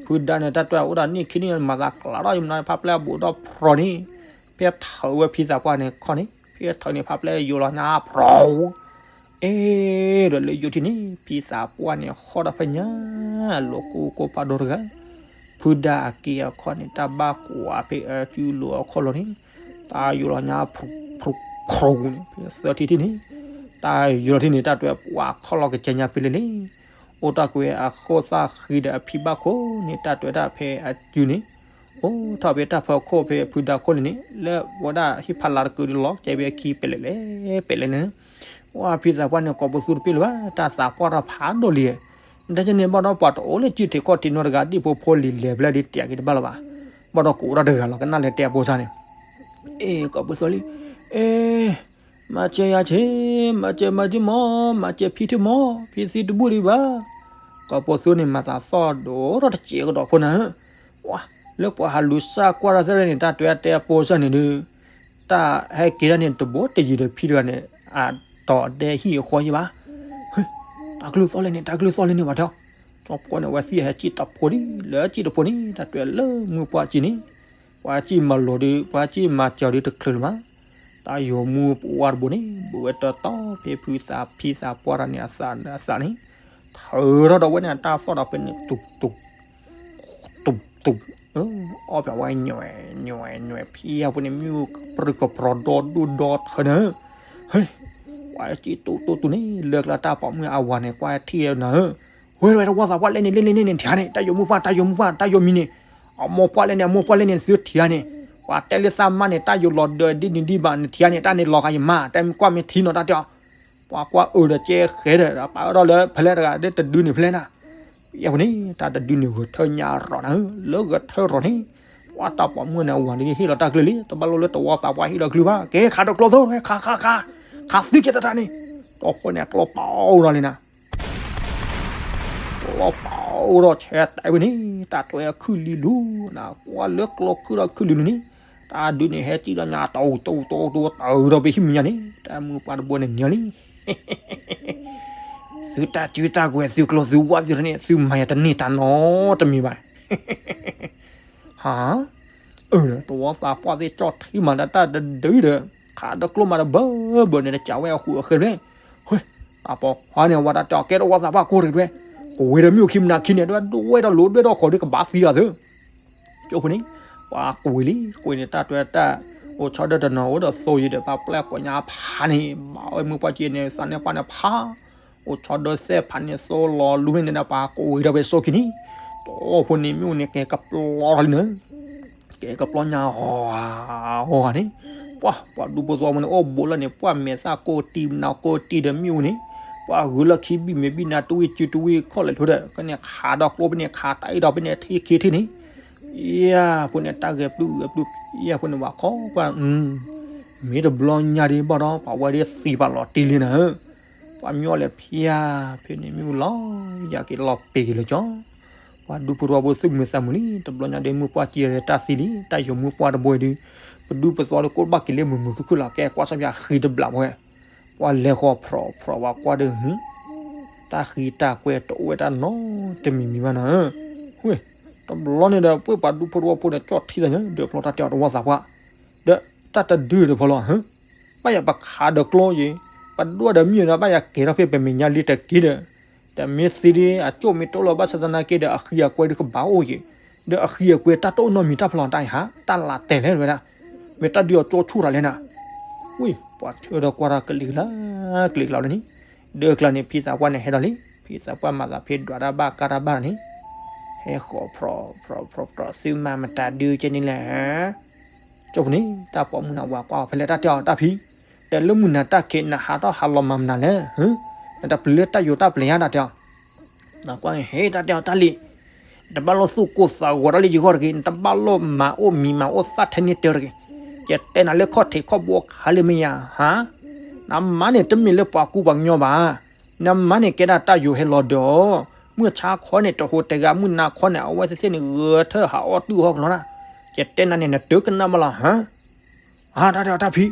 ဖုဒါန့ၣ် တၢ်တွဲအိၣ်ဒီးနံၣ်ခံနံၣ် မၤသးကျးထီၣ်ယမနၤ ဖးပျဲၢ်အဘူးဒီးဖြူန့ၣ်, ဖဲထၢးဝဲဖံသးပှၢ်န့ၣ်ခီန့ၣ် ဖဲထၢးန့ၣ် ဖးပျဲၢ်ယိၤလီၤညါဖြူ အ့ဒီးလၢယိၤထံန့ၣ် ဖံသးပှၢ်န့ၣ် ဟီၣ်ဒီးဖဲညါ လိာ်ကိၢ်ကိၢ်ဖးဒိၣ်တဂၤ, ဖုဒါအက့အခီန့ၣ် တၢ်ဘၣ်ကွၢ်ဖဲအစုလိၤအခီၣ်လီၤန့ၣ်, တၢ်ယိၤလီၤညါဖု ဖု ဖုန့ၣ် ဖဲသၢထံၣ်ထံၣ်န့ၣ်, တၢ်ယိၤထံၣ်န့ၣ် တၢ်တွဲပှၤခီၣ်လီၤကစဲညါဖဲလဲၣ်န့ၣ်, အိၣ်တၢ်ကွဲအဃိသၣ်ဃံဒီးအဖံဘၣ်ခိၣ်န့ၣ် တၢ်တွဲတၢ်ဖဲအစုန့ၣ် အိၣ်ထီၣ်ဖဲတၢ်ဖီခိၣ်ဖဲဖုဒါခိၣ်န့ၣ်န့ၣ် လၢဝဲဒၣ်ဟံၣ်ဖးလၢ်တကုာ်ဒီးလီၤကဲဖဲအခံ ပဲလဲၣ်လဲၣ် ပဲလဲၣ်န့ၣ်, ဝဲဖံသးပှၢ်န့ၣ် ကိးပသူတပ့ၢ်လၢၤဘၣ် တၢ်သးပှၢ်ထီၣ်ဖးဒိၣ်လံ, တၢ်ကန့ၣ်ဘၣ်ဒီးပှၤတအိၣ်လၢစုထံးခီၣ်ထံးနီတဂၤ ဒ်ဖိဖိလံၤလဲၤဖဲလဲၣ်ဒ်တဲာ်က့ၤတဘၣ်လၢၤဘၣ်, ဘၣ်ဒီးကအိၣ်ဒၣ်တဂၤလီၤ ကနၣ်လဲၤတဲအဖိစၢ်န့ၣ်, အ့ ကိးပသူလံ, အ့ မၤစၢၤယၤဆ့, မၤစၢၤမၤဒုမး, မၤစၢၤဖံထံမး, ဖံသံတဘူၣ်ဒံးဘၣ်, ကိးပသူန့ၣ် မၤသးသီၣ်ဒိၣ်ထီၣ်တစဲးကဒီးဖိနၤဧၢ, လၢပှၤဟးလူၤစၢ်ကွၢ်တၢ်သ့ၣ်န့ၣ် တၢ်တွဲတၢ်တဲအဖိစၢ်န့ၣ်ဒုး, တၢ်ဟဲက့ၤဒၣ်န့ၣ် တဘိတယံၤဒီးဖံတဂၤန့ၣ် အတီၤဒဲဟံၣ်အဃီယံၤဘၣ်, တၢ်ကလုၢ်သီၣ်လဲၣ်န့ၣ် တၢ်ကလုၢ်သီၣ်လဲၣ်န့ၣ်ဘၣ်ထီၣ်, ကၠီဖီန့ၣ် အဝဲသ့ၣ်ဟဲစံၣ်တဖိဒံး လၢစံၣ်တဖိန့ၣ် တၢ်တွဲလၢမုၢ်ပှၢ်စံၣ်န့ၣ်, ပှၤစံၣ်မၤလိာ်ဒုး ပှၤစံၣ်မၤစၢၤဒုးတချုးလၢၤဘၣ်, တၢ်ယိၤမူပဝါတဘိန့ၣ် ဘူးဝဲတီတီဖဲဖုသးဖံသးပှၢ်တၢ်န့ၣ်အသးန့ၣ်, ထုးထီၣ်ဒီးဝဲန့ၣ် တၢ်သီၣ်ဒီးဖဲန့ၣ် တူးတူး တူးတူး အီၣ်ဖျါဝဲ ညွဲၣ် ညွဲၣ် ညွဲၣ် ဖံအဖိန့ၣ် မ့ၣ်အူပြုၢ်ကပြီၤဒီဒိၣ်ဒီထၢနၢ်, ဟဲ, ပှၤစံၣ်တူၢ်တူၢ်တူၢ်န့ၣ် လၢကျါတၢ်ပိာ်မုၣ်အဝၤန့ၣ် ကွၢ်ထံၣ်နၢ်ဧၢ, ဝဲဝဲတဝီသးပှၢ်လဲၣ်န့ၣ် လဲၣ်လဲၣ်လဲၣ်န့ၣ် နထံၣ်ဧါန့ၣ် တၢ်ယိာ်မုၣ်ပှၢ် တၢ်ယိာ်မုၣ်ပှၢ် တၢ်ယိာ်မံၤန့ၣ်, အမိၢ်ပှၢ်လဲၣ်န့ၣ် အမိၢ်ပှၢ်လဲၣ်န့ၣ် သုထံၣ်ဧါန့ၣ်, ပှၤတဲလၢသးမါန့ၣ် တၢ်ယိာ်လီၤဒၢးဒ်န့ၣ်ဒ်ဘၣ် နထံၣ်ဧါန့ၣ် တၢ်န့ၣ်လီၤဂာ်ယမါ တၢ်မ့ၢ်ကွၢ်မ့ၢ်ထံနီၤ တၢ်တဲအီၤ, ပှၤကွၢ်အၢဒီးကဲဃဲဒီး ပာ်အၢထီၣ်လၢဖဲလဲၣ်တဂၤ ဒ်တဒုန့ၣ်ဖဲလဲၣ်နၤ ယဲၢ်ပူၤန့ၣ် တၢ်တဒုန့ၣ်ဂဲၤထၢၣ်ညါရီၤနၤဧၢ, လၢဂဲၤထၢၣ်ရီၤန့ၣ်, ပှၤတၢ်ပိာ်မုၣ်န့ၣ် အဝၤန့ၣ်ဟ့ၣ်လီၤတၢ်ကျၢၢ်လံ, တဘၣ်လိၣ်လၢတဝီသးပှၢ်ဟ့ၣ်လီၤကျၢၢ်ဘၣ်, ကဲခးဒီးကျီသီ ခးခးခး, ခးသံကဲတၢ်တၢ်န့ၣ်, တီၢ်ဖိန့ၣ် အကျီပာ်အိၣ်ဒီးလံနၤ, ကျီပာ်အိၣ်ဒီးဆဲးတဲဝဲန့ၣ်, တၢ်တွဲအခုၣ်လံလူၤနၤ, ကွၢ်လၢကျီခုၣ်ဒီးခုၣ်လံလူၤန့ၣ်, တၢ်ဒုန့ၣ်ဟဲစံၣ်လီၤညါ တအိၣ်တအိၣ်တအိၣ်တအိၣ်တၢ်အုးဒီးပဟံၣ်မံၤညါန့ၣ်, တၢ်မုၢ်ပှၢ်တဘိန့ၣ်နံၤလံ သုတၢ်စုတၢ်ကွဲၤ သုကျိၤသုဝၣ်သုထၢန့ၣ် သုမၤယၤတန့ၢ်တၢ်နီတမံၤဘၣ်. ဟါ, အၢ တဝီသးပှၢ်သ့ၣ်ကၠီၣ်ထံမး တၢ်တဒုဒီး ခးဒီးကျိမးတဘၢဘၢန့ၣ် တကးဝဲအဃုာ်အဃဲလဲၣ်. ဟဲ, တၢ်ပိာ်ခွါန့ၣ် ဝဲတၢ်တဲအီၤ ကဲတဝီသးပှၢ်ကိးတဂ့ၤဝဲ, ကဝ့ၤဒီးမ့ၣ်အူခံမနၤခံန့ၣ် ဒွဲၣ်ဒွဲၣ်ဒီးလိၤဒွဲၣ်ဒီးဃီၤဒီးကဘၣ်သံအီၤသု ကၠိဖိန့ၣ်, ပှၤကွံာ်လံ ကွံာ်န့ၣ် တၢ်တွဲတၢ်, အိၣ်ဆီဒၢတနီၤအိၣ်ဒီးသိယံၤဒီး ပှၤပျဲၢ်ကိးညါဖးန့ၣ် ဘၣ်အီၣ်မုၢ်ပှၢ်က့န့ၣ် သးန့ၢ်ပှၢ်န့ၣ်ဖး, အိၣ်ဆီဒၢသဲၣ်ဖးန့ၣ် သိလီၤလူမ့ၢ်န့ၣ် ပှၤကွံာ်ဒီးဝဲစိခံန့ၣ်, တီၢ်ဖိန့ၣ် မ့ၣ်အူန့ၣ် ကဲကပျီထီၣ်လံနၤ ကဲကပျီညါ ဟီၣ်ဟီၣ်န့ၣ်, ပှၤ ပှၤဒူဖိသဝီဖိန့ၣ် အိၣ်ဘူးလီၤန့ၣ် ပှၤမဲာ်သၣ်ကိးတံၢ်မနုၤကိးတံၢ်ဒီးမ့ၣ်အူန့ၣ်, ပှၤဂုာ်လီၢ်ခံဘံၣ်မ့ၤဘံၣ်နၤတဝံၣ်စုတဝံၣ်ခီၣ်လဲၣ်ထူဒီး ကန့ၣ်ခးဒီးကျိဖဲန့ၣ် ခးတၢ်အ့ၣ်ဒီးဖဲန့ၣ် ထံခံထံန့ၣ်, ယဲၢ်ဖိန့ၣ် တၢ်ဂဲၤပျုၢ်ဂဲၤပျုၢ် ယဲၢ်ဖိန့ၣ် ဝၤခီကွၢ် မ့ၢ်တဘျီညါဒ်ဘၣ်ဒီး ပှၤဝဲဒၣ်သံပာ်လီၤတံၢ်လံနၤဧၢ, ပှၤမ့ၢ်အီၣ်လဲၤဖျါ ဖဲန့ၣ်မ့ၣ်အူလီၤ ယၤက့ၤလီၤပ့ၤက့ၤလၢကၠီ ပှၤဒူဖိသဝီဖိသုးမုာ်သးမုာ်လံ တဘျီညါဒီးမုၢ်ပှၢ်ကံဒီးတၢ်သံလံ တၢ်ယိာ်မုၢ်ပှၢ်တဘိအံၤဒီး ပဒူပသဝီဒီးကိးဘၣ်က့ၤလၢမုာ်မုာ်ခုၣ်ခုၣ်လီၤ ကဲကွၢ်ဆီဖၠးဃံတဘျးဝဲ, ပှၤလဲၤဃီၤဖြီၣ်ဖြီၣ်ဝဲကွၢ်ဒီး တၢ်ဃံတၢ်ကွဲတအိၣ်ဝဲတၢ်နီတမံၤမံၤဘၣ်နၤဧၢ, ဝ့ၢ်, တဘျီန့ၣ်ဒီး ပှၤဒူဖိသဝီဖိန့ၣ် ကၠီၣ်ထံသးညါ ဒုးဖျီတၢ်တဲအီၤတဝီသးပှၢ်, ဒီးတၢ်တဒုတဖီလီၤ ဘၣ်ယၤပခးဒီးကျိယံၤ, ပဒွဲၣ်ဒီးမ့ၣ်အူဒီး ဘၣ်ယၤကဲၤထီၣ်ဖဲပမဲာ်ညါလံတက့ၢ်ဒီး, ဒီးမ့ၢ်သ့ဒ်အကၠိၣ်မ့ၢ်တအိၣ်လီၤ ဘၣ်ဆၣ်သနာ်က့ဒီး အဃံအကွဲဒုးကဘၣ်အိၣ်ယံၤ, ဒီးအဃံအကွဲတၢ်တအိၣ်နီတမံၤတၢ်ဖီလီၤတၢ်အံၤဟါ, တၢ်လၢတဲလဲၣ်ဝဲဒၣ်, မ့ၢ်တၢ်ဒုးအကၠိၣ်ဆူၣ်တၢ်လဲၣ်နၤ, ဝံၤ ပှၤထၢဒီးကွၢ်တၢ်ကလံၤကလါ ကလံၤကလါလၢန့ၣ်, ဒီးကျါန့ၣ် ဖံသးပှၢ်န့ၣ်ဟဲဒီးလံ, ဖံသးပှၢ်မၤသးဖဲဒွးတၢ်ဘၣ်ကါတၢ်ဘၣ်န့ၣ်, ဟဲဃီၤဖြီၣ်ဖြီၣ်ဖြီၣ်ဖြီၣ် သုမၤမတၤဒုကဲန့ၣ်လဲၣ် ကၠိဖိန့ၣ် တၢ်ပိာ်မုၣ်န့ၣ် ဝၤကွၢ်အီၤဖဲလဲၣ်တၢ်တဲအီၤတၢ်ဖံ, ဒီးလၢမုၢ်နၤတၢ်ခံး နဟးထီၣ်ဟးလီၤမၤမနုၤလဲၣ်, နတပျံၤလၢတၢ်ယိာ်တၢ်ပျံၤဧါတၢ်တဲအီၤ, နကွၢ်ဟ့ၣ်တၢ်တဲအီၤတၢ်လံ, နတဘၣ်လိၣ်သူၣ်ကိၢ်သးဂီၤတၢ်လၢယဂီၢ်တဂ့ၤ, နတဘၣ်လိၣ်မၤအိၣ်မံၤမၤအိၣ်သၣ်ထဲန့ၣ်တဲတဂ့ၤ, ယတဲနၤလၢခီၣ်ထံးခီၣ်ဘိအခါလၢမ့ၢ်ယၤဟါ, နမါန့ၣ်တမ့ၢ်လၢပှၤကူပှၤကညီဘၣ်, နမါန့ၣ်ကဲဒၣ်တၢ်ယိာ်ဟဲလီၤဒီး, မုၢ်ဆါခီန့ၣ် တဟူးတဂၤ မုၢ်နၤခီန့ၣ် အဝဲသ့ၣ်သ့ၣ်န့ၣ် ဂဲၤထၢၣ်ဟးအီၣ်တူၢ်ဟီၣ်ကလီၤနၤ, ယတဲနၤန့ၣ် နတကနၣ်မးလီၤဟါ အတၢ်တဲအီၤတၢ်ဖံ,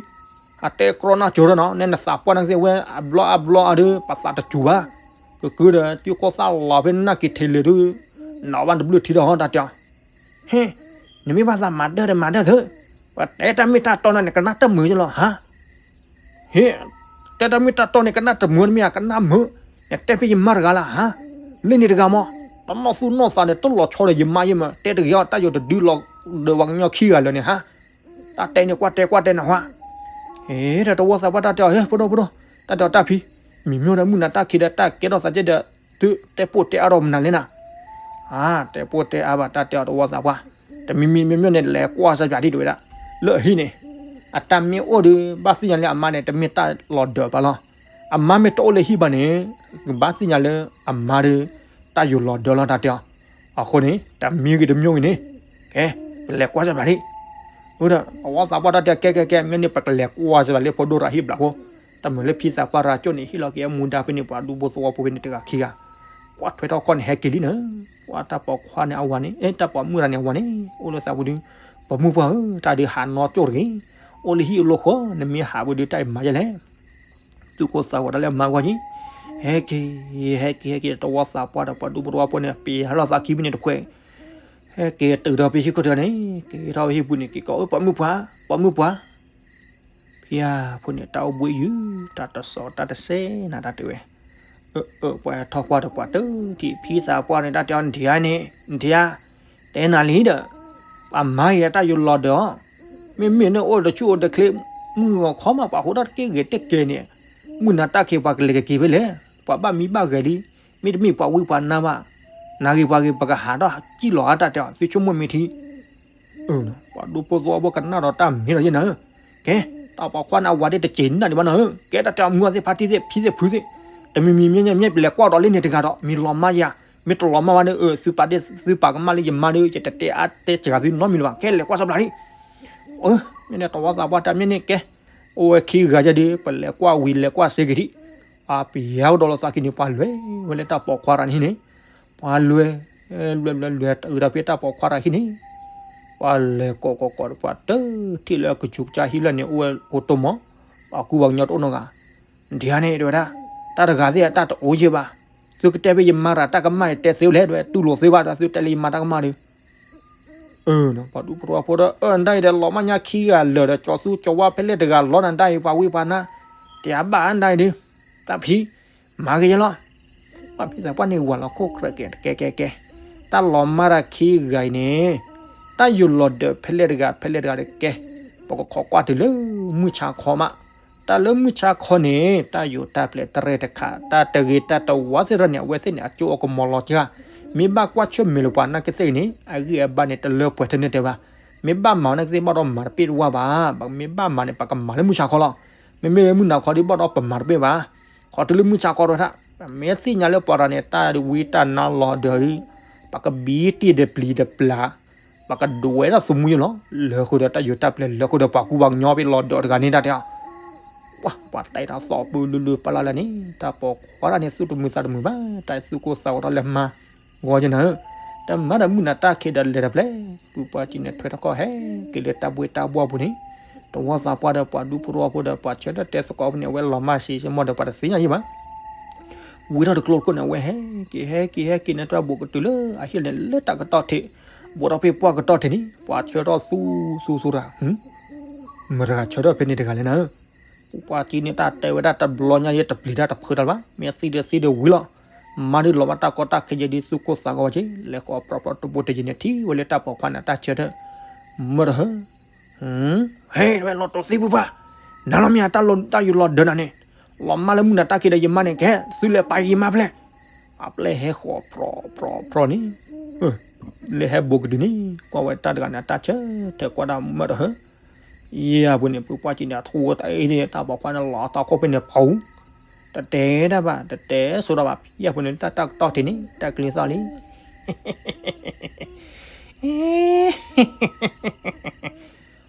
အတဲကြီနၢ်ကၠိဒီးနီၤ နဲနသးပှၢ်နၢ်ကသ့ၣ်ဝဲ အဘျီအဘျီအဒုး ပသးတစူၤဘၣ်, ကကၢဒီး သုဃီသၣ်လီၤဖဲနၢ်က့ၤထံးလံၤဒုး, နဝဲတဘျုးထံဒီးဟီၣ်တၢ်တဲအီၤ, ဟ့, နမ့ၢ်ဘၣ်သးမၤဒၢၣ်ဒီးမၤဒၢၣ်သု, ပှၤတဲတၢ်မ့ၢ်တၢ်တီန့ၣ် နကနၣ်တမုာ်ကလီၤဟါ ဟ့, တဲတၢ်မ့ၢ်တၢ်တီန့ၣ် ကနၣ်တမုာ်တမ့ၢ် ကနၣ်မုာ်, နတဲဖဲယမါတဂၤလၢဟါ, လၢန့ၣ်တဂၤမး, တနီၢ်သူၣ်နီၢ်သးန့ၣ် တလီၤဆီဒီးယမါယမး တဲတဂ့ၤအီၤ တၢ်ယိာ်တဒုလီၤဒီးပှၤကညီခံဂၤလၢာ်န့ၣ်ဟါ, တၢ်တဲန့ၣ်ကွၢ်တဲကွၢ်တဲနဟါ, ဟ့ တဝီသးပှၢ်တၢ်တဲအီၤ ဟ့ ဖိဒိၣ်ဖိဒိၣ်, တၢ်တဲအီၤတၢ်ဖံ, မံၤမျိၣ်ဒီးမုၢ်နၤတၢ်ခံးဒီးတၢ်ကဲထီၣ်သးကဲဒီး သုတဲပိာ်တဲအါဒီးမနုၤလဲၣ်နၤ, အါ တဲပိာ်တဲအါဘၣ် တၢ်တဲအီၤတဝီသးပှၢ်, တမံၤမံၤမ့မ့ၢ်န့ၣ် လဲၤကွၢ်စၢ်ပၠးဒံးတဝဲဒၣ်, လၢအဟံၣ်န့ၣ်, အတၢ်မ့ၢ်အိၣ်ဒီး ဘၣ်သ့ၣ်ညါလၢအမါန့ၣ် တမ့ၢ်တၢ်လီၤဒၢးဘၣ်လီၤ, အမါမ့ၢ်တအိၣ်လၢဟံၣ်ဘၣ်န့ၣ်, ကဘၣ်သ့ၣ်ညါလၢအမါဒီး တၢ်ယိာ်လီၤဒၢးလီၤတၢ်တဲအီၤ, အဃိန့ၣ် တမံၤဂ့ၤတမံၤဂ့ၤန့ၣ်, ကဲ, ပလဲၤကွၢ်စၢ်ပၠးဒံး, ဝဲဒီး တဝီသးပှၢ်တၢ်တဲအီၤ ကဲကဲကဲ မ့ၢ်န့ၣ် ပကလဲၤကွၢ်စၢ်ပၠးလၢဖိဒိၣ်ရၤဟံၣ်ဘျးဖိ တမုာ်လၢဖံသးပှၢ်ရၤကၠိၣ်န့ၣ် ဟ့ၣ်လီၤက့ၤအမူဒါဖဲန့ၣ် ပှၤဒူဖိသဝီဖိဖဲန့ၣ်တဂၤခံဂၤ, ကွၢ်ထွဲထီၣ်ခီၣ်န့ၣ် ဟဲက့ၤလံနၤ, ပှၤတၢ်ပိာ်ခွါန့ၣ်အဝၤန့ၣ် အဲ တၢ်ပိာ်မုၣ်တဂၤန့ၣ်အဝၤန့ၣ် အိၣ်လၢသးပူၤဒု, ပမိၢ်ပှၢ်ဧၢ တၢ်ဒုးဟးနီၢ်ကၠိၣ်တဂ့ၤ, အိၣ်လၢဟံၣ်အလိၤဃီ နမ့ၢ်ဟးဝဲဒုးတၢ်အံၤမၤယဲလဲၣ်, သူၣ်ကိၢ်သးဂီၤတၢ်လၢအမါဂီၢ်က့ၤ, ဟဲက့ၤ, ဟဲက့ၤ ဟဲက့ၤ တဝီသးပှၢ်ဒီးပှၤဒူဖိသဝီဖိန့ၣ် ပ့ၤဟးလီၤသးခံဖဲန့ၣ်တခွဲး, ဟဲက့ၤတုၤဒီးဖဲဟံၣ်ခိၣ်တဂၤန့ၣ် က့ၤထီၣ်ဖဲဟံၣ်ပူၤန့ၣ် က့ၤကိး အၢ ပိာ်မုၣ်ပှၢ်, ပိာ်မုၣ်ပှၢ် ဖံဧၢ ဖိန့ၣ် တၢ်အိၣ်ဘှံးယုၢ် တၢ်တစီတၢ်တဆဲးနၤ တၢ်တဲဝဲ, အၢ အၢ ပှၤထီၣ်ကွၢ်ဒီးပှၤတထံၣ် ဖံသးပှၢ်န့ၣ် တၢ်တဲအီၤ နထံၣ်ဧါန့ၣ် နထံၣ်ဧါ, တဲနၤလံဒီး ပှၤမၤဂ့ၤတၢ်ယိၤလီၤဒၢးအီၤ, မ့မ့ၢ်န့ၣ်အိၣ်တဆူၣ်အိၣ်တချ့, မုၢ်ဂီၤခီမး ပှၤဟိးထီၣ်တက့ၢ်ဂ့ၤတကဲန့ၣ်, မုၢ်နၤတၢ်ခံးပှၤကလဲၤကက့ၤဖဲလဲၣ်, ပှၤဘၣ်မံဘၣ်ဂဲၤလံ, မ့တမ့ၢ်ပှၤဝံပှၤနါဘၣ်, နၤဂ့ၤပှၤဂ့ၤ ပကဟးထီၣ်စံၣ်လီၤအါတၢ်တဲအီၤ သုဆိကမိၣ်မ့ၢ်ထံ ပှၤဒူဖိသဝီဖိကနၣ်ဒီးတၢ်မ့ၢ်လီၤယဲၢ်နၤဧၢ, ကဲ, တၢ်ပိာ်ခွါန့ၣ် အဝၤဒ့တစဲးနၢ်ဒံးဘၣ်နၤဧၢ, ကဲတၢ်တဲအီၤ မုၢ်အီသ့ၣ်ဖါတံၢ်သ့ၣ်ဖံသ့ၣ်ဖုသ့ၣ်, တမံၤမံၤမံၤမံၤ ပလဲၤကွၢ်ဒီးလၢန့ၣ်တဂၤဒီး မ့ၢ်လီၤမၢ်ယၤ, မ့ၢ်တလီၤမၢ်ဘၣ်န့ၣ် အၢ သုပာ်ဒ့ၣ်သုပာ်ကမၣ်လၢယမါဒီး ယတတဲအါတဲစှၤသုနီတမံၤလၢၤဘၣ်, ကဲလဲၤကွၢ်စီပျၤလံ, အၢ မ့ၢ်န့ၣ်တဝီသးပှၢ်တၢ်မ့ၢ်န့ၣ်ကဲ, အိၣ်ဝဲခံဂၤယဲၢ်ဒီး ပလဲၤကွၢ်ဝံၤလဲၤကွၢ်စ့က့ၤထံး, ပှၤပယါကဒီးလီၤသးခံန့ၣ် ပှၤလဲၤဝဲလၢတၢ်ပိာ်ခွါတဂၤန့ၣ်န့ၣ်, ပှၤလဲၤ, လဲၤလဲၤလဲၤတၢ်အုးတၢ်ဖံးတၢ်ပိာ်ခွါတဂၤဟံၣ်န့ၣ်, ပှၤလဲၤကိးကိးကိးဒီး ပှၤတထံၣ်လၢအကစူးကစၢ်ဟံၣ်လၢန့ၣ် အိၣ်ဝဲအိၣ်တိၢ်မး, ပှၤကူပှၤကညီတအိၣ်နီတဂၤ, ဒ်န့ၣ်တဲဝဲဒၣ်, တၢ်တဂၤသ့ၣ်အတၢ်တအိၣ်ယဲၢ်ဘၣ်, သုကတဲဖဲယမါတၢ်ကမၣ် ယတဲသ့ဝဲလဲၣ် တဲဝဲတူၢ်လိာ်သ့ဘၣ်ဒီး သုတဲလၢယမါတၢ်ကမၣ်ဒီး ပှၤဒူဖိသဝီဖိဒီး အၢ နဒၣ်အံၤဒီး လီၤမၢ်ညါခံဂၤလၢာ်ဒီး ကၠီၤသူကၠီၤဝါဖဲလဲၣ်တဂၤလီၤ နဒၣ်အံၤ ပှၤဝံပှၤနါ, တဲအဘၣ်နဒၣ်အံၤဒီး, တၢ်ဖံး, မၤဂ့ၤယဲၢ်လီၤ, ပှၤဖံသးပှၢ်န့ၣ် ဝၤလီၤခိၣ်ကြၢးကဲ ကဲကဲကဲ, တၢ်လီၤမၢ်တၢ်ခံဂၤအံၤန့ၣ်, တၢ်ယိၤလီၤဒၢးဖဲလဲၣ်တဂၤ ဖဲလဲၣ်တဂၤဒီးကဲ, ပကခိးကွၢ်တုၤလၢမုၢ်ဆါခီမး, တၢ်လၢမုၢ်ဆါခီန့ၣ် တၢ်ယိၤတၢ်ပျဲတရဲၣ်တခါ တၢ်တဂ့ၤတၢ်တဝါသ့ၣ်တဖၣ်န့ၣ် အဝဲသ့ၣ်န့ၣ် အကၠိအကမီၤလီၤက့ၤ, မ့ၢ်ဘၣ်ကွၢ်ဆၢၣ်မဲာ်လိာ်ပှၤနာ်က့သ့ၣ်ဂ့ၤန့ၣ် အဂံၢ်အဘါန့ၣ် တလၢပှဲၤထဲန့ၣ်တဲဘၣ်, မ့ၢ်ဘၣ်မၤနာ်က့သ့ၣ်ဘၣ်ဒီးမၤတပ့ၢ်တဝၢ်ဘၣ်, မ့ၢ်ဘၣ်မၤန့ၣ် ပကမၤလၢမုၢ်ဆါခီလီၤ, မ့မ့ၢ်လၢမုၢ်နၤခီဒီးဘၣ်ဒီးပမၤတပ့ၢ်ဘၣ်, ခီတုၤလၢမုၢ်ဆါခီဒီးထၣ်, မ့ၢ်သ့ၣ်ညါလၢပှၤတဂၤန့ၣ် တၢ်ဝံတၢ်နါလီၤဒၢးဒီး, ပကဘံတ့ၢ်ဒီးပျံၤတပျၢ် ပကဒွဲဒၣ်သမူယလီၤ, လၢဃုာ်ဒီးတၢ်ယိၤတၢ်ပျဲ လၢဃုာ်ဒီးပှၤကူပှၤကညီဖဲလီၤဒၢးတဂၤန့ၣ်တၢ်တဲအီၤ, ပှၤတဲတၢ်သီၣ်ပူၤလုၢ်လုၢ်ပာ်လၢ်လၢ်န့ၣ် တၢ်ပိာ်ခွါတၢ်န့ၣ် သူၣ်တမုာ်သးတမုာ်ဘၣ်, တၢ်သူၣ်ကိၢ်သးဂီၤထီၣ်လၢမါ, ဂီၤယဲၢ်နၤဧၢ, တမၤဒီးမုၢ်နၤတၢ်ခံးဒီးလဲၤတပျဲၢ်, ပုၢ်ပှၢ်ကံန့ၣ် ထွဲထီၣ်ခီၣ်ဟဲက့ၤလၢတၢ်ဘှ့ၣ်တၢ်ဘှီၣ်ပူၤန့ၣ်, တဝီသးပှၢ်ဒီးပှၤဒူဖိသဝီဖိဒီးပှၤဆၢထၢၣ်တဲသကိးပူၤန့ၣ် အဝဲလီၤမၢ်စ့စ့မီၢ်ဒီးပှၤတသ့ၣ်ညါယံၤဘၣ် ဝံထီၣ်တကျိတခိၣ်န့ၣ် အဝဲဟဲက့ၤဟဲက့ၤဟဲက့ၤန့ၣ် တၢ်ဘိးကတုၤလၢအဟံၣ်န့ၣ် လၢတၢ်ကတီၢ်ထံး, ဘိးထီၣ်ဖဲပှၢ်ကတီၢ်ထံးန့ၣ် ပှၤဆၢထၢၣ်သူသူသူတၢ်, မတၤတဂၤဆၢထၢၣ်ဖဲန့ၣ်တဂၤလဲၣ်နၤဧၢ, ပှၤကံန့ၣ် တၢ်တဲဝဲဒၣ်တဘျီညါယဲၢ်တပျံၤတၢ်တဖုတၢ်ဘၣ်, မ့ၢ်သံဒီးသံဒီးဝံၤလီၤ, မါဒုးလီၤဘၣ်တၢ်ကီတၢ်ခဲယဲၢ်ဒ်သူၣ်ကိၢ်သးဂီၤဝဲက့ၤ, လဲၤဃီၤပြီပြီတဘိတယံၤန့ၣ် ထံၣ်ဝဲလၢတၢ်ပိာ်ခွါန့ၣ်တၢ်ဆၢထၢၣ်, မတၤဟၢ ဟဲ ဝဲလီၤတိာ်သံပူၤပှၢ်, နၤလီၤမ့ၢ်ဧါ တၢ်ယိၤလီၤဒၢးနၤန့ၣ်, လီၤမၢ်လၢမုၢ်နၤတၢ်ခံးဒီးယမါန့ၣ် ကဟဲ သုလဲၤပာ်ယမါဖဲလဲၣ်, အပျဲၢ်ဟဲဃီၤပြီပြီပြီန့ၣ်, လၢဟဲဘိးကဒုန့ၣ် ကွၢ်ဝဲတၢ်တဂၤန့ၣ် တၢ်ဆၢထၢၣ်ကွၢ်ဒၣ်မတၤဟၢ ယဲၢ်အပူၤန့ၣ် ပုၢ်ပှၢ်ကံန့ၣ် အထူဝဲတၢ်အ့န့ၣ် တၢ်ပိာ်ခွါန့ၣ် လီၤတီခိၣ်ဖဲန့ၣ်ပူၤ, တတဲတၢ်ဘၣ် တတဲဆိဒၣ်ဘၣ် ယဲၢ်အပူၤန့ၣ် တၢ်တၢ်ကတီၢ်ထံးန့ၣ် တၢ်ကျ့သီၣ်လံ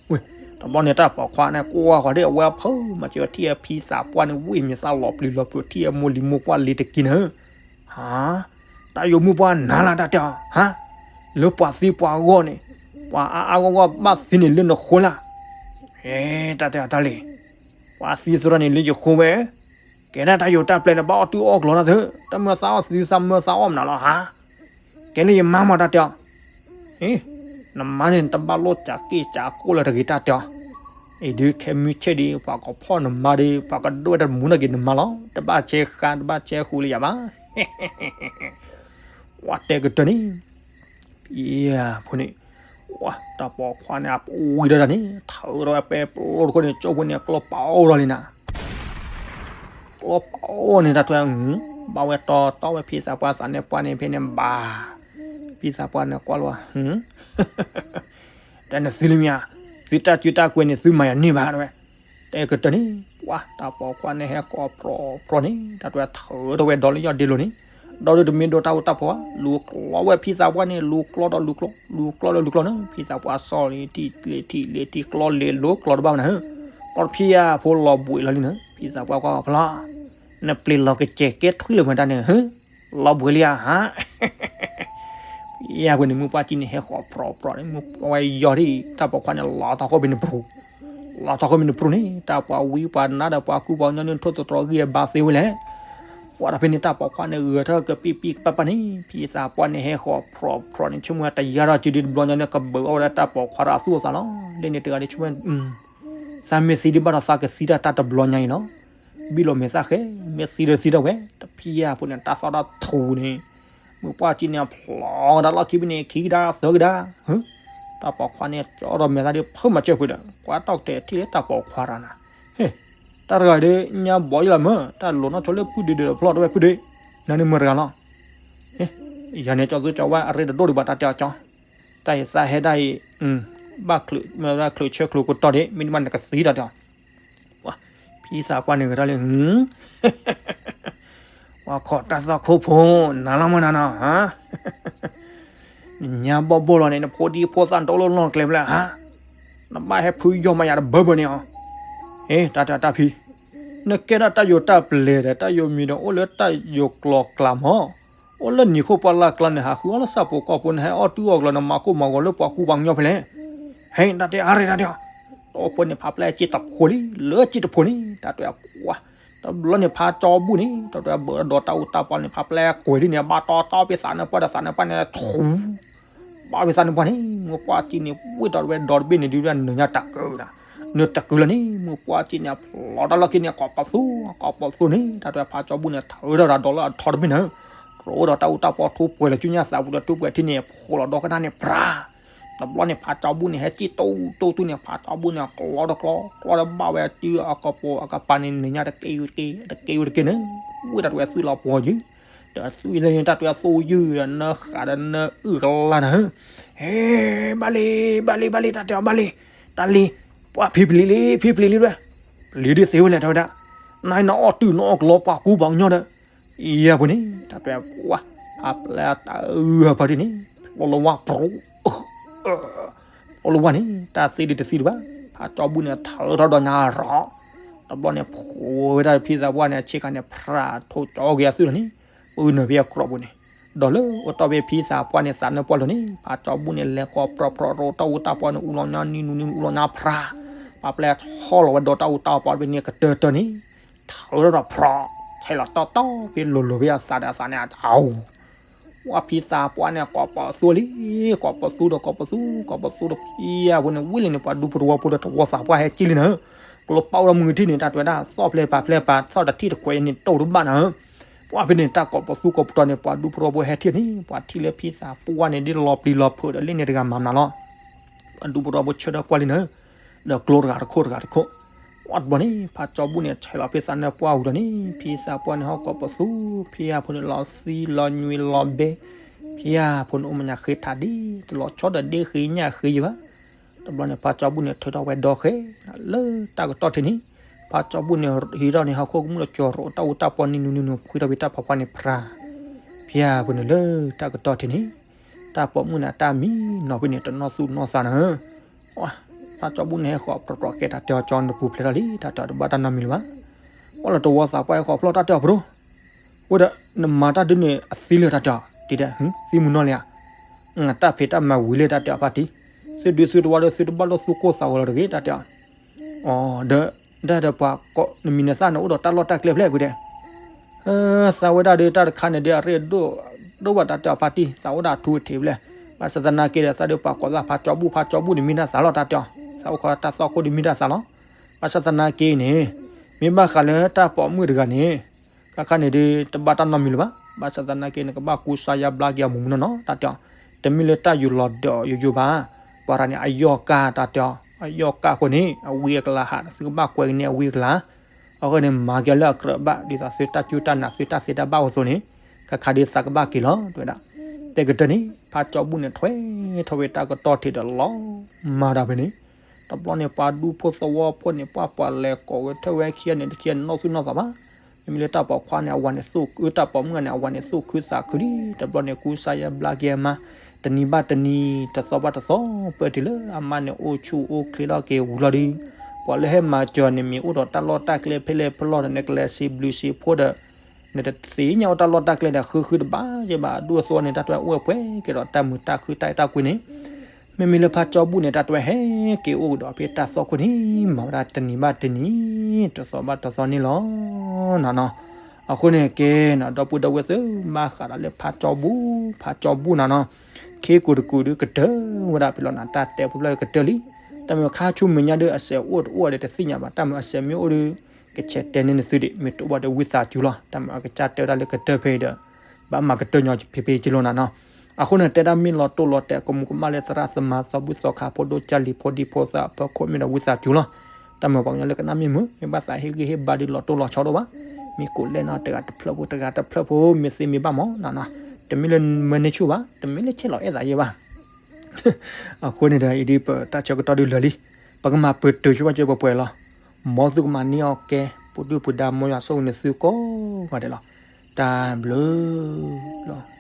ဝဲ, တဘျီန့ၣ် တၢ်ပိာ်ခွါန့ၣ် ကွၢ်ဃီၤဒ်အဝဲအဖုမၤစၢၤထံၣ်အဖံသးပှၢ်န့ၣ် ဝံၣ်မံၤသၣ်လီၤပျံၤလီၤပျံၤ ထံၣ်အမိၢ်လံၤမိၢ်ပှၢ်လံၤတက့ၢ်န့ၣ်, ဟါ, တၢ်ယိၤမုၢ်ပှၢ်နၤလၢတၢ်တဲအီၤ, ဟါ, လၢပှၤသံပှၤဂီၢ်န့ၣ်, ပှၤအါအါဂီၢ်ဂီၢ်ဘၣ်သံန့ၣ်လၢနဃိလၢ်, ဟဲ, တၢ်တဲအီၤတၢ်လံ, ပှၤသံသရၣ်န့ၣ်လၢယဃိဝဲ ကဲဒၣ်တၢ်ယိၤတၢ်ပျဲန့ၣ် ဘၣ်အီၣ်တုၤအီၣ်ကျိၤတၢ်သု, တၢ်မၢသးအီၣ်သုသးမၢသးအီၣ်မနုၤလီၤဟါ, ကဲလၢယမါမးတၢ်တဲအီၤ, အ့, နမါန့ၣ် တဘၣ်လိၣ်စးက့ၢ်စးကိၢ်လၢတဂ့ၤတၢ်တဲအီၤ, အံၤဒုးခဲမုၢ်ဆ့ၣ်ဒီး ပှၤကဖီၣ်နမါဒီး ပှၤကဒိၣ်ဝဲတမူနီၢ်က့ၤနမါလီၤ, တဘၣ်ဆဲးဃါ တဘၣ်ဆဲးဃူလၢယၤဘၣ် ဝဲတဲကတၢၢ်န့ၣ်, ယဖိန့ၣ်, ဝဲတၢ်ပိာ်ခွါန့ၣ် အပူၤဝံၤဒီးတၢ်န့ၣ် ထၢထီၣ်ဝဲပဲပျိတခိၣ်န့ၣ် ကၠိဖိန့ၣ် ကျီပာ်အိၣ်ဒီးလံနၤ, ကျီပာ်အိၣ်န့ၣ် တၢ်ထွဲ, ဘၣ်ဝဲတီတီဝဲဖံသးပှၢ်သးန့ၢ်ပှၢ်န့ၣ်ဖဲန့ၣ်ဘၣ်, ဖံသးပှၢ်န့ၣ်ကွၢ်လီၤ, တၢ်နသုလံမ့ၢ်ဧါ, သုတၢ်စုတၢ်ကွဲးန့ၣ် သုမၤယၤန့ၢ်ဘၣ်ဝဲ တဲကတၢၢ်န့ၣ်, ပှၤတၢ်ပိာ်ခွါန့ၣ်ဟဲဃီၤပြီပြီန့ၣ် တၢ်ထွဲထၢထီၣ်ဝဲဒီးလၢယီၢ်ဒ့လိၤန့ၣ်, ဒီးဒုးတမ့ၢ်ဒိးတၢ်အိၣ်တၢ်ဖီၣ်ဘၣ် လူၤကျီဝဲဖံသးပှၢ်န့ၣ် လူၤကျီဒီးလူၤကျီ, လူၤကျီဒီးလူၤကျီန့ၣ် ဖံသးပှၢ်စီၣ်လံထံၣ်ကျ့ထံၣ်လ့ထံၣ်ကျီလဲၤလိၤကျီတဘၣ်မနုၤဟၢ, ကီၢ်ဖံယၤဖိလီၤဘှံးလီၤလံနၤ ဖံသးပှၢ်ကွၢ်ဖီလာ်, နပျ့ၤလီၤကစဲးကဲထွံၣ်လၢၤမတၤန့ၣ်ဟၢ, လီၤဘှံးလံဧါဟါ ယဲၢ်ပူၤန့ၣ် မုၢ်ပှၢ်ကံန့ၣ် ဟဲဃီၤပြီပြီန့ၣ် မုၢ်ဝဲယီၢ်ဒ်အံၤ တၢ်ပိာ်ခွါန့ၣ် လီၤထီၣ်ဃီဖဲန့ၣ်ပြူၤ, လီၤထီၣ်ဃီဖဲန့ၣ်ပြူၤန့ၣ် တၢ်ပှၤဝံပှၤနါဒီးပှၤကူပှၤကညီန့ၣ် ထိၣ်သတြီၤဂံၢ်အဘါသ့ဝဲလဲၣ်, ပှၤဒီးဖဲန့ၣ် တၢ်ပိာ်ခွါန့ၣ်ဂဲၤထီၣ်ကပံၣ်ပံၣ်ပၢ်ပၢ်န့ၣ် ဖံသးပှၢ်န့ၣ် ဟဲဃီၤပြီပြီန့ၣ် ဆိကမိၣ်တယါထီၣ်စုဒုတဘျီညါန့ၣ် ကဘုးအီၣ်ဝဲဒၣ်တၢ်ပိာ်ခွါဒီးအသူၣ်အသးလီၤ, လၢန့ၣ်တဂၤဒီးဆိကမိၣ် သးမ့ၢ်သံဒံးဘၣ်ဒီးသးကသံတၢ်တဘျီညါအံၤလီၤ, ဘံၣ်လီၤမဲာ်သၣ်ဃဲ မ့ၢ်သံဒီးသံထီၣ်ဝဲ, တဖံယဲၢ်ဖိန့ၣ် တၢ်သီၣ်တၢ်ထူန့ၣ်, မုၢ်ပှၢ်ကံန့ၣ် ဖျိးဝဲဒၣ်လီၢ်ခံဖဲန့ၣ် ခံကဒါသၢကဒါ, ဟၢ, တ တၢ်ပိာ်ခွါန့ၣ် ကၠီဒီးမဲာ်သၣ်ဒ်ဖုမၤစၢၤဖုဒီး ကွၢ်တီၢ်ကတဲာ်ထံၣ်လၢတၢ်ပိာ်ခွါတဂၤန့ၣ်, ဟ့ၣ်, တၢ်တဂၤဒီး ညါဘီယလီၤမၢ် တၢ်လိၤနီၢ်ဆိလၢပုၢ်ဒုးဒုးဒီးဖျီၣ်တဝဲဖုဒီး, နၤန့ၣ်မုာ်တဂၤလီၤ. ယၤန့ၣ်ကၠီသူကၠီဝါအရ့တဒိၣ်ဒံးဘၣ်တၢ်တဲအီၤကၠီ, တၢ်ယသးဟဲဒၣ်အံၤ, ဘၣ်ချုးဆၢချုးကတီၢ်ဒံး မ့တမ့ၢ်နကသံတၢ်တဲအီၤ ဖံသးပှၢ်န့ၣ်ဂ့ၤထီၣ်လံ, ပှၤခိးတၢ်သီၣ်ခိၣ်ဖိ, နၤလီၤမၢ်နၤနီၤ, နညါဘီၣ်ဘိၣ်လီၤန့ၣ် နဖိဒံဖိသၣ်နတအိၣ်လၢနီၢ်ကျဲဖဲလဲၣ်ဧါ, နဘၣ်ဟဲဖုယီၢ်မးယၤတဘၢဘၢန့ၣ်အီၤ, ဟ့ၣ် တၢ်တဲတၢ်ဖံ, နကဲဒၣ်တၢ်ယိၤတၢ်ပျဲၤဒီး တၢ်ယိၤမံၤဒီးအိၣ်လၢတၢ်ယိၤကျိၤကျဲမၢ်, အိၣ်လၢနံၤခိၣ်ပှၢ်လၢ်ကျါန့ၣ် ဟးဃုအီၣ်လၢဆၣ်ဖိကီၢ်ဖိန့ၣ် ဟဲအီၣ်တုၤအီၣ်ကျၢၤ နမၤကိၢ်မၤဂီၤလၢပှၤကူပှၤကညီဖဲလဲၣ် ဟဲ တၢ်တဲအါရ့ၣ်တၢ်တဲအီၤ, တအိၣ်ဖိန့ၣ် ဖးပျဲၢ်အစ့ၣ်တဖိလံ, လၢအစ့ၣ်တဖိန့ၣ် တၢ်တဲအီၤကွၢ်, တဘျီန့ၣ်ဖးကၠီဘူၣ်န့ၣ် တၢ်တဲအီၤဘၣ်ဒီးတၢ်အူတၢ်ပီန့ၣ် ဖးပျဲၢ်ကွဲးလံန့ၣ် ဘၣ်တီတီဖဲသးနၢ်ပှၢ်ဒီးသးနၢ်ပှၢ်န့ၣ်ထူ, ဘၣ်ဖဲသးနၢ်ပှၢ်န့ၣ် မုၢ်ပှၢ်စ့ၣ်န့ၣ် ဝ့ၢ်ဒီးတဝဲဒီတဘ့ၣ်န့ၣ် ဒုးဒၣ်နၢၤညါတၢ်ကၢဒၣ်, နၢၤတၢ်ကၢလီၤန့ၣ် မုၢ်ပှၢ်စ့ၣ်န့ၣ် ဖျီတၢ်လီၢ်ခံန့ၣ် ကိးပသူ, ကိးပသူန့ၣ် တၢ်တဲဖးကၠီဘူၣ်န့ၣ် ထုးထီၣ်ဒီးဒီးလၢအထီတဘ့ၣ်န့ၣ် ရိၣ်ဒီးတၢ်အူတၢ်ပီထူပှဲၤလီၤ ကၠူညါသးပူၤဒီးထူပှဲၤထံန့ၣ် ဖိးလီၤဒီကနၣ်န့ၣ်ဖြါ, တဘျီန့ၣ် ဖးကၠီဘူၣ်န့ၣ် ဟဲစ့ၣ်တိၢ်တိၢ်တုၤန့ၣ် ဖးကၠီဘူၣ်န့ၣ် ကျီဒီးကျီ, ကျီဒီးဘၣ်ဝဲစုအကပိာ်အကပၤန့ၣ် နၢၤညါတက့ၢ်တက့ၢ် တက့ၢ်တက့ၢ်န့ၣ်, ဝ့ၢ်တၢ်တဝဲသွံၣ်လီၤပှီၤယုၢ်, ဒီးသွံၣ်လၢတၢ်တဝဲသိယုၢ်ဒီးနၢဃးဒီးနၢအုၣ်ကလါနၤ, ဟ့ၣ်, ဘၣ်လံ, ဘၣ်လံ, ဘၣ်လံ, တၢ်တဲအီၤဘၣ်လံ, တၢ်လံ, ပှၤဖံပျံၤလံ, ဖံပျံၤလံဝဲ, ပျံၤဒ်သ့ဝဲလဲၣ် တၢ်ဝဲဒၣ်, နနအီၣ်တုၤနအီၣ်ကျီပှၤကူပှၤကညီဒီး ယဲၢ်ပူၤန့ၣ် တၢ်တဲကွၢ်, ဖးပျဲၢ်တၢ်အုၣ်ဖးဒ်န့ၣ်, ဖျိလၢဝါပြိ, ဖျိလၢဝါန့ၣ် တၢ်သ့ဒ်တသ့ဒံးဘၣ်, ဖးကၠီဘူၣ်န့ၣ် ထုးထီၣ်ဒီးညါရီၤ, တဘျီန့ၣ် ဖိးဝဲဒၣ်ဖံသးပှၢ်န့ၣ် အဆ့ကၤန့ၣ် ဖြးထိၣ်ကၠီက့ၤအသွံၣ်လီၤန့ၣ်, ပနၢၤဖဲအကြိးပူၤန့ၣ်, ဒီးလၢအိၣ်တီၢ်ဖဲဖံသးပှၢ်န့ၣ် သးနၢ်ပှၢ်လီၤန့ၣ် ဖးကၠီဘူၣ်န့ၣ် လဲၤဃီၤပြီပြီရိတၢ်အူတၢ်ပီန့ၣ် အူလီၤညါနံနူနံနူအူလီၤညါဖြး, ဖးပျဲၢ်ဆီလီၤဝဲဒီးတၢ်အူတၢ်ပီဖဲန့ၣ်ကတၢၢ်တၢၢ်န့ၣ် ထုးထီၣ်ဒီးဖြး, ဆဲးလီၤတီတီဖဲလိၤလိၤဖဲအသးဒီးအသးန့ၣ်အတၢ်အူ, ပှၤဖံသးပှၢ်န့ၣ် ကိးပသူလံ, ကိးပသူဒီးကိးပသူ, ကိးပသူဒီးဖံအဖိန့ၣ် ဝံၤလံန့ၣ် ပှၤဒူဖိတဝီဖိဒီးတဝီသးပှၢ်ဟဲက့ၤလံန့ၣ်, ကျိပာ်အိၣ်ဒီးမုၢ်ထံၣ်န့ၣ် တၢ်တဲဝဲဒၣ် သီၣ်ဖျဲးပာ်ဖျဲးပာ် သီၣ်တထံၣ်တခွဲးအံၤန့ၣ် တိၢ်တဘၣ်နၤဧၢ, ပှၤဖဲန့ၣ် တၢ်ကိးပသူကိးပတီၤန့ၣ် ပှၤဒူဖိတဝီဖိဟဲထံၣ်န့ၣ် ပှၤထံၣ်လၢဖံသးပှၢ်န့ၣ် ဒ်လီၤပျံၤလီၤဖုးဒီးလ့ၣ်န့ၣ်တဂၤမၤမနုၤလီၤ ပှၤဒူဖိတဝီဖိဆၢထၢၣ်ကွၢ်လံန့ၣ်, ဒီးကျိတဂၤတခိၣ်တဂၤတခိၣ်, ပှၤတဘျီန့ၣ် ဖးကၠီဘူၣ်န့ၣ် ဆဲးလီၤဖဲသးနၢ်ပှၢ်ဝံၤဒီးန့ၣ် ဖံသးပှၢ်န့ၣ်ဟီၣ်ကိးပသူ, ဖံအဖိန့ၣ်လီၤသံလီၤညွံးလီၤဘဲ, ဖံအဖိန့ၣ်အိၣ်မညါဃ့ထးဒ် တလီၤဆီဒီးဒ့ဃ့ညၣ်ဃ့ယံၤဘၣ်. တဘျီန့ၣ် ဖးကၠီဘူၣ်န့ၣ် ထုးထီၣ်ဝဲဒီဃဲ လၢတၢ်ကတီၢ်ထံးန့ၣ်, ဖးကၠီဘူၣ်န့ၣ် ဟံးထီၣ်န့ၣ် ဟီၣ်ခိၣ်ကမူၣ်ဒီးကၠီၤရိးတၢ်အူတၢ်ပီနံနူနံနူ ဖှံထီၣ်ဖဲတၢ်ဖးပှၢ်န့ၣ်ဖြး, ဖံအဖိန့ၣ်လၢတၢ်ကတီၢ်ထံးန့ၣ်, တၢ်ပိာ်မုၣ်န့ၣ် အတၢ်မံနီၤဖဲန့ၣ် တနီၢ်သူၣ်နီၢ်သးနၤဧၢ, ဖးကၠီဘူၣ်န့ၣ် ဟဲဃီၤပြီပြီကဲတၢ်တဲအီၤ ကၠီနပူၤဖျဲးထီၣ်လံ တၢ်တဲအီၤတဘၣ်တၢ်နီတမံၤလၢၤဘၣ်. ပှၤလၢတဝီသးပှၢ်ဟဲဃီၤဖျီၣ်တၢ်တဲအီၤပဒိၣ်, ဝဲဒီး နမၤတၢ်ဒုးန့ၣ် အသံလၢတၢ်တဲအီၤ ဒ်ဒဲး သံမုၢ်နီၢ်လံဧါ, တၢ်ဖံးတၢ်မၤဝံၤလၢတၢ်တဲအီၤဖါတံၢ်, သုဒုးသုတဝီဒီးသုတဘၣ်လိာ်သူၣ်ကိၢ်သးဂီၤလီၤတဂ့ၤ တၢ်တဲအီၤ အီၤ ဒီး ဒၣ်ဒီးပှၤကိးနမံၤနသၣ်န့ၣ် အိၣ်ဒီးတၢ်လီၢ်တၢ်ကျဲဖျဲၣ်ဖုဒဲး, သးဝဲဒၣ်ဒီးတၢ်တခါန့ၣ်ဒီး အရ့ဒိၣ်ဒိၣ်ဘၣ်တၢ်တဲအီၤဖါတံၢ် သးအိၣ်ဒၣ်ထူထံးဖျဲၣ်, ဘၣ်ဆၣ်သနာ်က့ဒီး သးဒီးပှၤကိးသးဖါကၠီဘူၣ် ဖါကၠီဘူၣ်န့ၣ်မ့ၢ်တၢ်သးလီၤတၢ်တဲအီၤ, သးအိၣ်ခိးတၢ်သီၣ်ခိၣ်ဒီးမ့ၢ်တၢ်သးလီၤ, ဘၣ်ဆၣ်သနာ်က့န့ၣ် မ့ၢ်ဘၣ်ဃးလၢတၢ်ပိာ်မုၣ်တဂၤန့ၣ် ခါခါန့ၣ်ဒီး တဘၣ်တၢ်နီတမံၤလၢၤဘၣ်. ဘၣ်ဆၣ်သနာ်က့ နကဘၣ်ကူစါယါဘျါက့ၤအီၤမူးမူးနီၢ်နီၢ် တၢ်တဲအီၤ, တမ့ၢ်လၢတၢ်ယူၤလီၤဒီးယူၤယိာ်ဘၣ်. ပှၤတဂၤန့ၣ် အယီၢ်ကၢ်တၢ်တဲအီၤ, အယီၢ်ကၢ်အဃိန့ၣ် အဝံအကလၤဟး သုကဘၣ်ကွဲးကန့ၢ်အဝံအကလၤ, အဃိန့ၣ် မၤက့ၤလၢအကြၢးဘၣ် ဒ်သိးသုတၢ်စူၢ်တၢ်နာ် သုတၢ်သ့တၢ်ဘၣ်အသိးန့ၣ် ခါခါဒီးသးကဘၣ်က့ၤလီၤ တဲဝဲဒၣ်. တဲကတၢၢ်န့ၣ် ဖါကၠီဘူၣ်န့ၣ် ထွဲထီၣ်ဝဲတၢ်ကတီၢ်ထံးဒီးလီၤမၤတၢ်ဖဲန့ၣ် တဘျီန့ၣ် ပှၤဒူဖိသဝီဖိန့ၣ် ပှၤပှၤလဲၤကိးဝဲထၢၣ်ဝဲခံဂၤန့ၣ် တခံဂၤန့ၣ် နီၢ်သူၣ်နီၢ်သးဘၣ်. မ့မ့ၢ်လၢတၢ်ပိာ်ခွါန့ၣ် အဝၤန့ၣ်သိၣ် တၢ်ပိာ်မုၣ်န့ၣ် အဝၤန့ၣ်သိၣ်ခုသးခုလံ. တဘျီန့ၣ် ကူစါယါဘျါက့ၤအမါ တနံၤဘၣ်တနံၤ တသီဘၣ်တသီ ပၢၢ်တုၤလၢအမါန့ၣ် အိၣ်ဆူၣ်အိၣ်ချ့ထီၣ်က့ၤဝံၤလီၤဒီး ပှၤလၢဟဲမၤစၢၤန့ၣ် မ့ၢ်အိၣ်ဒီးတၢ်လီၢ်တၢ်ကျဲဖဲလဲၣ်ဖဲလဲၣ်ဒီး နကလဲၤစံးဘျုးစံးဖှိၣ်ဒီး နတသ့ၣ်ညါအိၣ်တၢ်လီၢ်တၢ်ကျဲဒီး ဃုဃုတဘၣ်ယဲဘၣ် အဒူၣ်အသဝီန့ၣ် တၢ်တဝဲအိၣ်ဝဲပှဲၤက့ၤဒီးတၢ်မုာ်တၢ်ခုတၢ်အဲၣ်တၢ်ကွံန့ၣ် မ့မ့ၢ်လၢဖါကၠီဘူၣ်န့ၣ် တၢ်တဝဲဟဲက့ၤအိၣ်ကဒီးဖဲတၢ်သီၣ်ခိၣ်န့ၣ် မၤဝဲဒၣ်တနံၤဘၣ်တနံၤ တသီဘၣ်တသီန့ၣ်လီၤ. နီၢ်နီၢ် အဃိန့ၣ်ကဲနီၢ် ဒီပုၢ်ဒီဝဲၢ်သ့ၣ် ဘၣ်ဃးဒီးလၢဖါကၠီဘူၣ် ဖါကၠီဘူၣ်နီၢ်နီၢ် ခ့ကူတကူဒီးကတၢၢ်ဝဲဒၣ်ဖဲလီၤနီၢ် တၢ်တဲဖိဖျဲၣ်ကတၢၢ်လံ. တၢ်မ့ၢ်ခါဆူမဲာ်ညါဒီး အစဲးအိၣ်တအိၣ်ဒီးတသ့ၣ်ညါဘၣ် တၢ်မ့ၢ်အစဲးမ့ၢ်အိၣ်ဒီး ကဆဲးတဲန့ၢ်နသုဒံး မ့ၢ်တအိၣ်ဘၣ်ဒီးဝံသးစူၤလီၤ. တၢ်မ့ၢ်အကစၢ်တဲဝဲဒၣ်လၢကတၢၢ်ဖဲအံၤဒီး ဘၣ်မၤကတၢၢ်ညီဖဲဖဲက့လီၤနီၢ်နီၢ်. အဃိန့ၣ် တဲဒၣ်မ့ၢ်လီၤတိၢ်လီၤတဲာ် ကမူးကမၣ်လၢသရၣ်သမါ သီဘူၣ်သီခါ ဖိဒိၣ်ကၢ်လံၤ ဖိဒံဖိသၣ် အဖီခိၣ် မ့ၢ်ဒီးဝံသးစူၤလီၤ. တၢ်မ့ၢ်ပှၤကညီလၢကနၣ်မ့ၢ်မုာ် မ့ၢ်ဘၣ်သးဟ့ၣ်ဂံၢ်ဟ့ၣ်ဘါဒုး လီၤတိၢ်လီၤဆီဒိၣ်ဘၣ်. မ့ၢ်ကိးလဲၣ်နီၤ တဂၤတဖျၢၣ်ဖိ တဂၤတဖျၢၣ်ဖိ မ့ၢ်သ့မ့ၢ်ဘၣ်မးနီၤ, တမ့ၢ်လၢမၢန့ၢ်ဆူၣ်ဘၣ်, တမ့ၢ်လၢဆဲးလီၤအဲၣ်သးယဲဘၣ်. အဃိန့ၣ်ဒီး အံၤဒ်ပတၢ်ဆၢကတီၢ်ဒုးလၢာ်လံ, ပကမၤပတုာ်ဆိပာ်စၢၤပှဲၤပှဲၤလီၤ. မ်သုကမၤန့ၢ်အီၣ်ကဲ ပူၤဒုၣ်ပူၤဒါ မ်ယွၤဆိၣ်ဂ့ၤန့ၢ်သုကိးဂၤဒဲးလီၤ. တၢ်ဘျုးလီၤ.